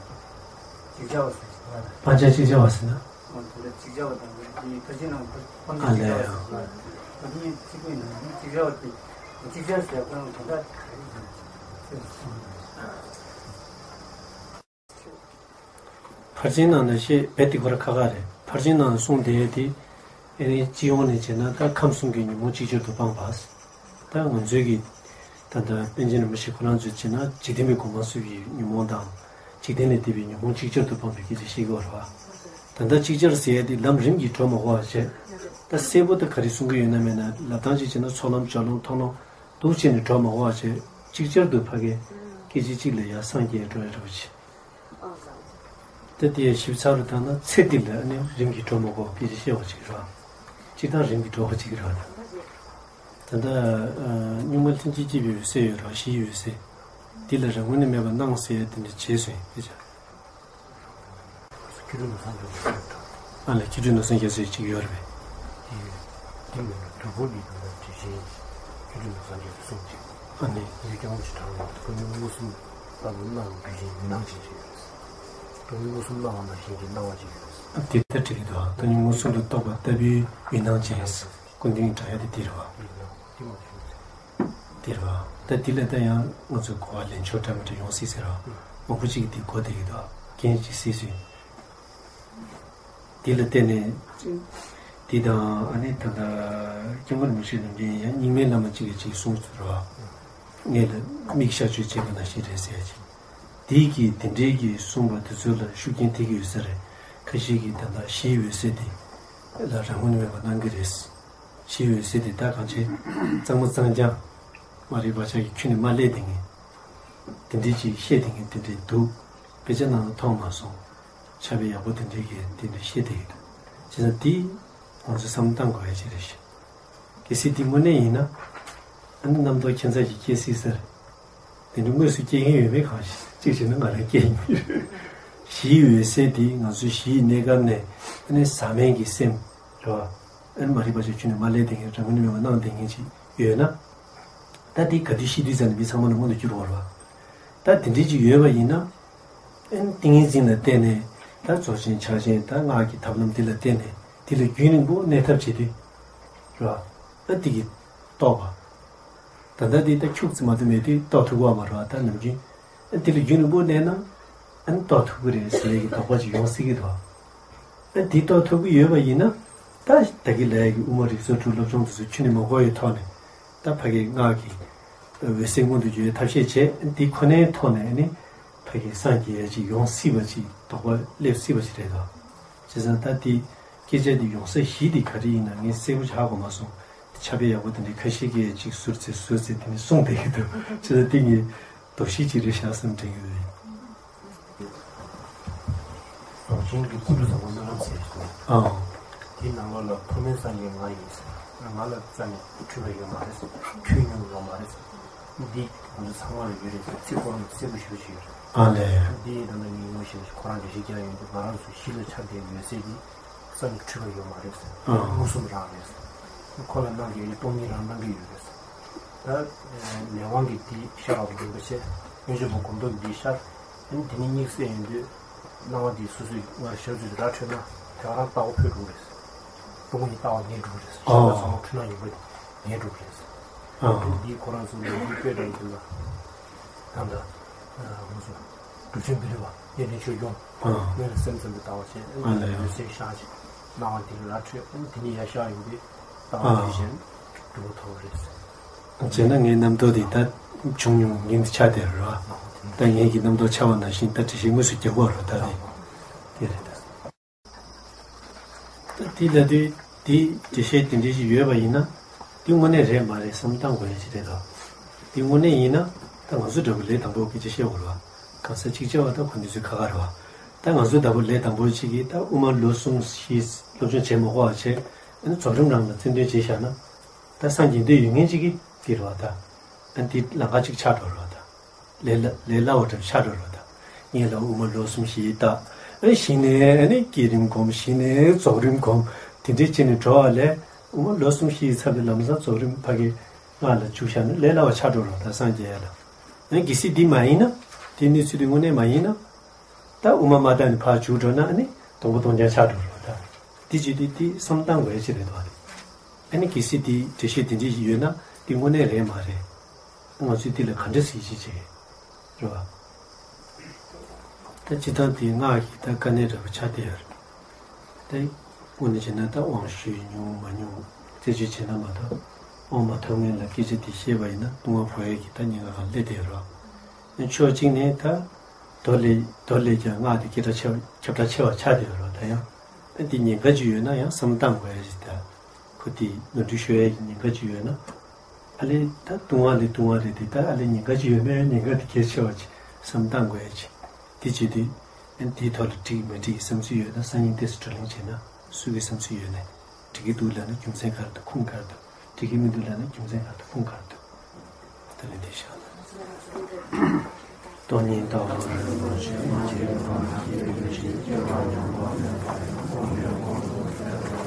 ཅིག་ཅར་བ་གསུངས་ཏེ་དོར་ལ། སྤང་བྱ་ཅིག་ཅར་བ་ཟེར་ན། ཨ་དེ་ལ་ཅིག་ཅར་བ་དང་དེ་ཕལ་ཆེར་ནང་སྤང་བྱའི་ཅིག་ཅར་བ་ཟེར་ན། ཨ་ནི་གཅིག་པུ་ཡིན་ན་ཅིག་ཅར་བ་དེ། ཅིག་ཅར་ཟེར་ཁོ་རང་དོན་དག་ག་རེ་ཡིན། ཕར་ཕྱིན་ནང་ན་ཤེས་བེད་དེ་ཁོ་ར་ཁ་ཁ་རེད། ཕར་ཕྱིན་ནང་ན་གསུངས་དེ་དེ། ཨེ་ནི་སྤྱི་ཡོངས་ནས་བྱས་ན་ད་ཁམས་གསུམ་གྱི་ཉོན་མོངས་ཅིག་ཅར་དུ་སྤངས་པ། ད་ང་ཚོའི་གི་ད་ལྟ་པཎ་ཆེན་རིན་པོ་ཆེ་ཁོ་རང་ཚོས་བྱས་ན་འཇིག་རྟེན་པའི་གོང་མ་སོགས་ཀྱི་ཉོན་མོངས་དང་། འཇིག་རྟེན་ལས་འདས་པའི་ཉོན་མོངས་ཅིག་ཅར་དུ་སྤངས་པའི་སྐད་ཆ་བཤད་ཀྱི་ཡོད་རེད་བ། ད་ལྟ་ཅིག་ཅར་ཟེར་ཡ་དེ་ལམ་རིམ་གྱིས་འགྲོ་མ་དགོས་པ་བྱས། ད་གསལ་པོ་ད་ག་རེ་གསུང་གི་ཡོད་ན་མེད་ན་ལབ་སྟངས་ཅིག་བྱས་ན་ཚོགས་ལམ་སྦྱོར་ལམ་མཐོང་ལམ་འདུག་བྱས་ནས་འགྲོ་མ་དགོས་པ་བྱས། ཅིག་ཅར་དུ་ཕ་གི་སྐད་ཆ་གཅིག་ལ་ཡར་སངས་རྒྱས་འགྲོ་ཡ་འདྲ་བོ་བྱས། ད་དེ་ཡང་ཞིབ་ཚགས་རུ་བཏང་ན་ཚེ་འདི་ལ་ནི་རིམ་གྱིས་འགྲོ་མ་དགོས་པའི་སྐད་ཆ་བཤད་པ་ཅིག་རེད། སྤྱིར་བཏང་རིམ་གྱིས་འགྲོ་བ་ཅིག་རེད། ད་ལྟ་གཉུག་མ་ལྷན་ཅིག་སྐྱེས་པའི་འོད་གསལ་ཡོད་རེད། གཞིའི་འོད་གསལ། འདི་ལ་རང་ངོས་ནས་མེད་པར་སྣང་ཟེར་ཡ་དེ་འདྲ་བྱས་སོང་ཡིན་ཕལ་ཆེར། ཁྱི་ཕྲུག་ནོར་བཟང་རྒྱ་མཚོའི་ཨ་ལས་ཁྱི་ཕྲུག་ནོར་བཟང་རྒྱ་མཚོའི་གཅིག་ཡོད་རེད་པས། དེ་དེ་མིན་ན་དུས་འཁོར་གྱི་དོན་དག་དེ་བཞིན་ཁྱི་ཕྲུག་ནོར་བཟང་རྒྱ་མཚོས་གསུངས་ཀྱི། ཨ་ནི། ཡུལ་ཀྱང་ཅི་དྲང་ནས་སྟོང་ཉིད་མངོན་སུམ་ལྟ་བུ་སྣང་བའི་བུད་ཤིང་ཡུལ་སྣང་ཅན་ཞིག་ཡོད། སྟོང་ཉིད་མངོན་སུམ་སྣང་བ་ནང་བཞིན་གྱི་སྣང་བ་ཅིག་ཡོད། དེ་ལྟར་བྲིས་ཀྱི་འདུག་སྟོང་ཉིད་མངོན་སུམ་དུ་རྟོགས་པ་ལྟ་བུའི་ཡུལ་སྣང་ཅན། ཀུན་ལྡན་གྱི་སྒྲ་ཡོད་དེ་འདི་རེད་བ། ཡུལ་སྣང་དེ་མ་བྱུང་། དེ་རེད་བ། ད་དེ་ལ་ད་ཡང་ང་ཚོས་གོ་བ་ལེན་ཕྱོགས་འདྲ་མི་འདྲ་ཡོང་སྲིད་ཟེར་བ། མང་པོ་ཅིག་གིས་དེ་གོ་བསྡད་ཀྱི་འདུག་རྒན་ཅིག་སྲིད་ཟིན། དེ་ལ་བརྟེན་ནས། དེ་དང་ཨ་ནི་ད་ལྟ་སྐྱབས་མགོན་རིན་པོ་ཆེ་ནམ་རྒྱུན་ཡང་རྙིང་མའི་བླ་མ་གཅིག་གིས་གཅིག་གསུངས་ཟེར་བ། ངེད་ལ་མིག་ཤར་ཆོས་བྱེད་པ་ནང་བཞིན་རེད་ཟེར་ཡ་ཅིག་དེའི་གིས་དེ་འདྲའི་གིས་གསུངས་པ་དེ་ཚོ་ལ་ཤུགས་རྐྱེན་ཐེབས་ཀྱི་ཡོད་ས་རེད། ཁ་ཤས་ཀྱིས་ད་ལྟ་གཞིའི་འོད་གསལ་དེ་ལ་རང་ངོས་ནས་མེད་པ་སྣང་གི་རེད། གཞིའི་འོད་གསལ་དེ་ད་གང་བྱེད། གཙང་མ་གཙང་རྐྱང་། མ་རིག་པ་ཆགས་ཀྱི་ཁྱོན་ནས་མ་སླེབས་དེ་ངས། དེ་འདྲའི་ཅིག་བཤད་དེ་ངས་དེ་འདྲའི་འདུག་དཔེ་ཆ་ནང་ལ་མཐོང་མ་སོང་། ཕྱག་དཔེ་ཡག་པོ་དེ་འདྲའི་གིས་དེ་འདྲའི་བཤད་དེ་ཡོད། བྱས་ཙང་དེ་ང་ཚོས་བསམ་བློ་བཏང་དགོས་ཡ་ཅིག་རེད་ཤག་གལ་སྲིད་དེ་དངོས་གནས་ཡིན་ན། ཨ་ནི་རྣམ་རྟོག་ཁྱད་མཚར་ཞིག་སྐྱེ་སྲིད་ཟེར། དེ་འདྲ་དངོས་སུ་སྐྱེ་མཁན་ཡོད་མེད་གང་ཞིག་གཅིག་བྱས་ན་ང་རང་སྐྱེ་ཡིན། གཞིའི་འོད་གསལ་དེ་ང་ཚོའི་གཞིའི་གནས་སྐབས་ནས་ཨ་ནི་ཟག་མེད་ཀྱི་སེམས་རེད་བ། ཨ་ནི་མ་རིག་པ་ཆགས་ཁྱོན་ནས་མ་སླེབས་དེ་ངས་རང་ངོས་ནས་མེད་པ་སྣང་དེ་ངས་ཅིག་ཡོད་ན། ད་དེ་ག་དུས་ཤི་དུས་ཙམ་ནས་མི་ཚང་མ་ལ་མངོན་དུ་གྱུར་བ་རེད་བ། ད་དེ་འདྲའི་ཅིག་ཡོད་པ་ཡིན་ན། ཨན་ཏིང་ངེ་འཛིན་ལ་བརྟེན་ནས་ད་རྫོགས་ཆེན་ཕྱག་ཆེན་ད་སྔགས་ཀྱི་ཐབས་ལམ་འདི་ལ་བརྟེན་ནས་འདི་ལ་རྒྱུན་རིང་པོ་གནས་ཐབས་བྱེད་དུས། རེད་བ། ཨ་འདི་གི་རྟོགས་པ། ད་ལྟ་འདི་ད་ཁྱུག་ཙམ་མ་གཏོགས་མེད་དུས་རྟོགས་ཐུབ་ཀྱི་མ་རེད་བ། ད་ནམ་རྒྱུན་ཨ་འདི་ལ་རྒྱུན་རིང་པོ་གནས་ན་ཨ་ནི་རྟོགས་ཐུབ་ཀྱི་རེད་ཟེར་ཡས་ཀྱི་དོགས་པ་ཅིག་ཡོང་སྲིད་ཀྱི་འདུག་ཨ་འདི་རྟོགས་ཐུབ་ཀྱི་ཡོད་པ་ཡིན་ན་ད་ད་གི་ལས་ཀྱི་དབུ་མ་རིགས་གསར་དྲུག་སློབ་སྦྱོང་དེ་ཚོ་ཁྱོན་ནས་མ་གོ་བའི་ཐོག་ནས། ད་ཕ་གིའི་སྔགས་ཀྱི་འོད་གསལ་མངོན་དུ་གྱུར་བའི་ཐབས་ཤེས་བྱས། འདི་ཁོ་ནའི་ཐོག་ནས་ནི་ཕ་གིའི་སངས་རྒྱས་ཅིག་ཡོང་སྲིད་པ་ཅིག་དོགས་པ་སླེབས་སྲིད་པ་ཅིག་རེད་དོ། བྱས་ཙང་ད་འདི་སྐད་ཆ་འདི་ཡོང་ས་གཞི་འདི་ག་རེ་ཡིན་ན་ངས་གསལ་པོ་ཧ་གོ་མ་སོང་། འདི་ཕྱག་དཔེ་ཡག་པོ་དེ་འདྲའི་ཁ་ཤས་ཀྱིས་ཅིག་ཟུར་ཚེ་ཟུར་ཚེ་དེ་འདྲ་གསུངས་བསྡད་ཀྱི་འདུག་བྱས་ཙང་འདི་ངས་དོགས་གཞི་ཅིག་རེད་ཤག་བསམ་དྲན་གྱི་ཡོད། རྫོགས་ཆེན་གྱི་ཀུན་ཏུ་བཟང་པོ་སྨོན་ལམ་ཟེར་ཞིག་འདུག་ཨང་། དེའི་ནང་ལོགས་ལ་ཐོག་མའི་སངས་རྒྱས་ང་ཡིན་ཟེར། ང་ལ་རྩ་ནས་འཁྲུལ་པ་ཡོད་མ་རེད་ཟེར། འཁྲུལ་མྱོང་ཡོད་མ་རེད་ཟེར། འདི་ང་ཚོ་ཚང་མ་ལ་ཡོད་རེད་ཟེར། ཚིག་ཁོ་རང་གསལ་པོ་ཞེ་པོ་ཅིག་ཡོད་རེད། ཨ་ལས། འདི་ད་ལྟ་ངས་ངོ་ཤེས་པ་ཞིག་ཁོ་རང་འགྲེལ་བཤད་རྒྱག་ཡོང་དུས་ང་རང་ཚོ་གཞི་ལ་ཆགས་བསྡད་ཡོད་ཚད་ཀྱི་རྩ་ནས་འཁྲུལ་པ་ཡོད་མ་རེད་ཟེར། ཨ། མངོན་སུམ་རང་རེད་ཟེར། ཁོ་ལ་སྣང་གི་ཡོད་སྟོང་ཉིད་རང་སྣང་གི་ཡོད་རེད་ཟེར། ད་ལས་དབང་གིས་འདི་ཤར་བ་རིན་པོ་ཆེ་དབོན་ཆེན་པོ་སྒོམ་སྟོབས་འདི་ཤར། ཨ་ནི་དེ་ནས་དམིགས་བསལ་ཡིན་དུས་སྣང་བ་འདི་སོ་སོའི་སྔར་ཞབས་ཚུལ་དེ་ར་འཕྲོད་ན་དེ་ག་རང་ལྟ་བ་འཕོས་འགྲོ་རེད། སྟོང་ཉིད་ལྟ་བ་ངེས་འགྲོ་རེད། ཨ། ཞེ་ས་ཚང་མ་འཁྲུལ་སྣང་ཡིན་པ་ངེས་འགྲོ་རེད། ཨ། ཨ་ནི་འདི་ཁོ་རང་ཚོ་ལས་འགུལ་སྤེལ་གྲབས་ཡིན་དུས་ལ་ད་ལྟ་ང་ཚོ་གྲུབ་ཆེན་བི་རི་བ་གཉན་འཕྲིན་ཆོས་སྐྱོང་། ཨ། སྔོན་ལ་སེམས་ཙམ་དུ་ལྟ་བ་བྱས། ཨ་ལས། འོད་གསལ་ཤར་ཅིག་སྣང་བ་འདི་ར་འཕྲོད། ཨ་ནི་དེ་ནས་ཡར་ཤར་ཡོང་དུས་ལྟ་བ་ཨ་ཇི་བཞིན་གྲུབ་པ་ཐོབ་པ་རེད། བྱས་ན་ངའི་རྣམ་རྟོག་འདི་ད་བྱུང་མྱོང་ངེས་འདི་ཆགས་བསྡད་རེད་བ། ད་ངེད་ཀྱི་རྣམ་རྟོག་འཆར་བ་ནང་བཞིན་ད་འགྲེལ་བཤད་དངོས་སུ་རྒྱག་དགོས་རེད་ད་རེད། དེ་རེད་ད། ད་དེ་ལ་དུས་དེ་འགྲེལ་བཤད་དེ་འདྲ་ཞིག་ཡོད་པ་ཡིན་ན། དེ་དངོས་གནས་རེད་མ་རེད་བསམ་བཏང་དགོས་ཡ་ཞིག་རེད་དོ། དེ་དངོས་གནས་ཡིན་ན་ད་ང་ཚོ་འདྲ་པོ་ལས་དང་པོ་སྐད་ཆ་བཤད་དགོས་རེད་བ། གང་ཟག་གཅིག་བྱས་པ་ད་ཁོ་ནི་ཚོའི་ཁ་ཁ་རེད་བ། ད་ང་ཚོ་འདྲ་པོ་ལས་དང་པོ་གཅིག་གིས་ད་དབུ་མ་ལོ་གསུམ་བཞི་སློབ་སྦྱོང་བྱེད་མ་དགོས་པ་བྱས། ཨ་ནི་རྫོགས་རིམ་རང་ལ་རྩོན་འདོན་བྱས་བཞག་ན། ད་སངས་རྒྱས་འདོད་ཡོད་མཁན་གཅིག་གིས་དེ་རེད་བ་ད། ཨ་ནི་དེ་ལམ་ཁ་གཅིག་ཆགས་འགྲོ་རེད་བ་ད། ལས་སླ་ལས་སླ་བ་འདྲ་ཆགས་འགྲོ་རོགས་དང་། ངས་ལ་དབུ་མ་ལོ་གསུམ་བཞི་བཏགས། ཨ་གཞི་ནས་ཨ་ནི་བསྐྱེད་རིམ་སྒོམ། གཞི་ནས་རྫོགས་རིམ་སྒོམ། དེ་འདྲའི་བྱས་ནས་འགྲོ་བ་ལས་དབུ་མ་ལོ་གསུམ་བཞི་ཡི་ཚབ་ཏུ་ལམ་སང་རྫོགས་རིམ་ཕ་གི་སྔགས་ལ་འཇུག་བཞག་ན་ལས་སླ་བ་ཆགས་འགྲོ་རོགས་དང་སངས་རྒྱས་ཡ་ལ། ཨ་གལ་སྲིད་འདི་མ་ཡིན་ན། དེ་གནས་ཚུལ་དེ་དངོས་གནས་མ་ཡིན་ན། ད་དབུ་མ་མ་བཏགས་ནས་ཕར་འཇུག་འགྲོ་ན་ཨ་ནི་སྡོང་པོ་སྟོང་རྐྱང་ཆགས་འགྲོ་རོགས་དང་། དེ་བྱེད་དུས་དེ་བསམ་བཏང་དགོས་ཡ་ཅིག་རེད་འདུག་ཨ་ནི། ཨ་ནི་གལ་སྲིད་དེ་འགྲེལ་བཤད་དེ་འདྲ་ཞིག་ཡོད་ན་ འདི་དངོས་གནས་རེད་མ་རེད། ང་ཚོས་འདི་ལ་ག་འདྲ་ཟེར་གྱི་བྱེད་ཀྱི་རེད་བ། ད་སྤྱིར་བཏང་དེ་སྔགས་ཀྱི་ད་དཀའ་གནད་འདྲ་པོ་ཆགས་བསྡད་ཡོད་རེད། དེ་དངོས་གནས་བྱས་ན་ད་དབང་ཞུས་ཉུང་མ་ཉུང་རྩད་གཅོད་བྱས་ན་མ་གཏོགས། དབང་མ་ཐོབ་སྔོན་ལ་སྐད་ཆ་དེ་བཤད་པ་ཡིན་ན་ལྟུང་བ་བོར་ཡས་ཀྱི་ད་ཉེན་ཁ་གང་སླེབས་བསྡད་ཡོད་རེད་བ། ཕྱོགས་གཅིག་ནས་ད་མདོ་ལས་མདོ་ལས་ཀྱང་སྔགས་དེ་སྐད་གྲགས་ཆེ་བ་ཁྱབ་བསྒྲགས་ཆེ་བ་ཆགས་བསྡད་ཡོད་རེད་བ། ད་ཡང་ད་འདི་ཉེན་ཁ་ཅིག་ཡོད་ན་ཡང་བསམ་བློ་བཏང་དགོས་ཡ་ཞིག་ད། ཁོ་དེ་ནོར་འཁྲུལ་ཤོར་ཡ་གི་ཉེན་ཁ་ཅིག་ཡོད་ན། ཨ་ལས་ད་ལྟུང་བ་ལས་ལྟུང་བ་རེད་དེ། ད་ཨ་ལས་ཉེན་ཁ་ཅིག་ཡོད་ན་ཡང་ཉེན་ཁ་དེ་གལ་ཆེ་བ་ཅིག་བསམ་བཏང་དགོས་ཡ་ཅིག་དེ་བྱེད་དུས། ཨ་ནི་དེའི་ཐོག་ལ་འགྲིག་མི་འགྲིག་བསམ་ཚུལ་ཡོད་ན་སང་ཉིན་ཏོག་ཙམ་བགྲོ་གླེང་བྱས་ན། སུ་གི་བསམ་ཚུལ་ཡོད་ན། འགྲིག་གི་འདུག་ལབ་ན་རྒྱུ་མཚན་ག་རེ་འདུག་ཁུངས་ག་རེ་འདུག་འགྲིག་གི་མི་འདུག་ལབ་ན་རྒྱུ་མཚན་ག་རེ་འདུག་ཁུངས་ག་རེ་འདུག་ད་ལན་འདི་བཞག་ན། སྟོང་ཉིད་ལྟ་བ་རིན་པོ་ཆེ་མ་སྐྱེས་པ་སྐྱེས་པའི་ཕྱིར། སྐྱེ་བ་མྱོང་བ་མེད་པ་ཡང་དག་པའི་དབང་དུ་གསལ་བ།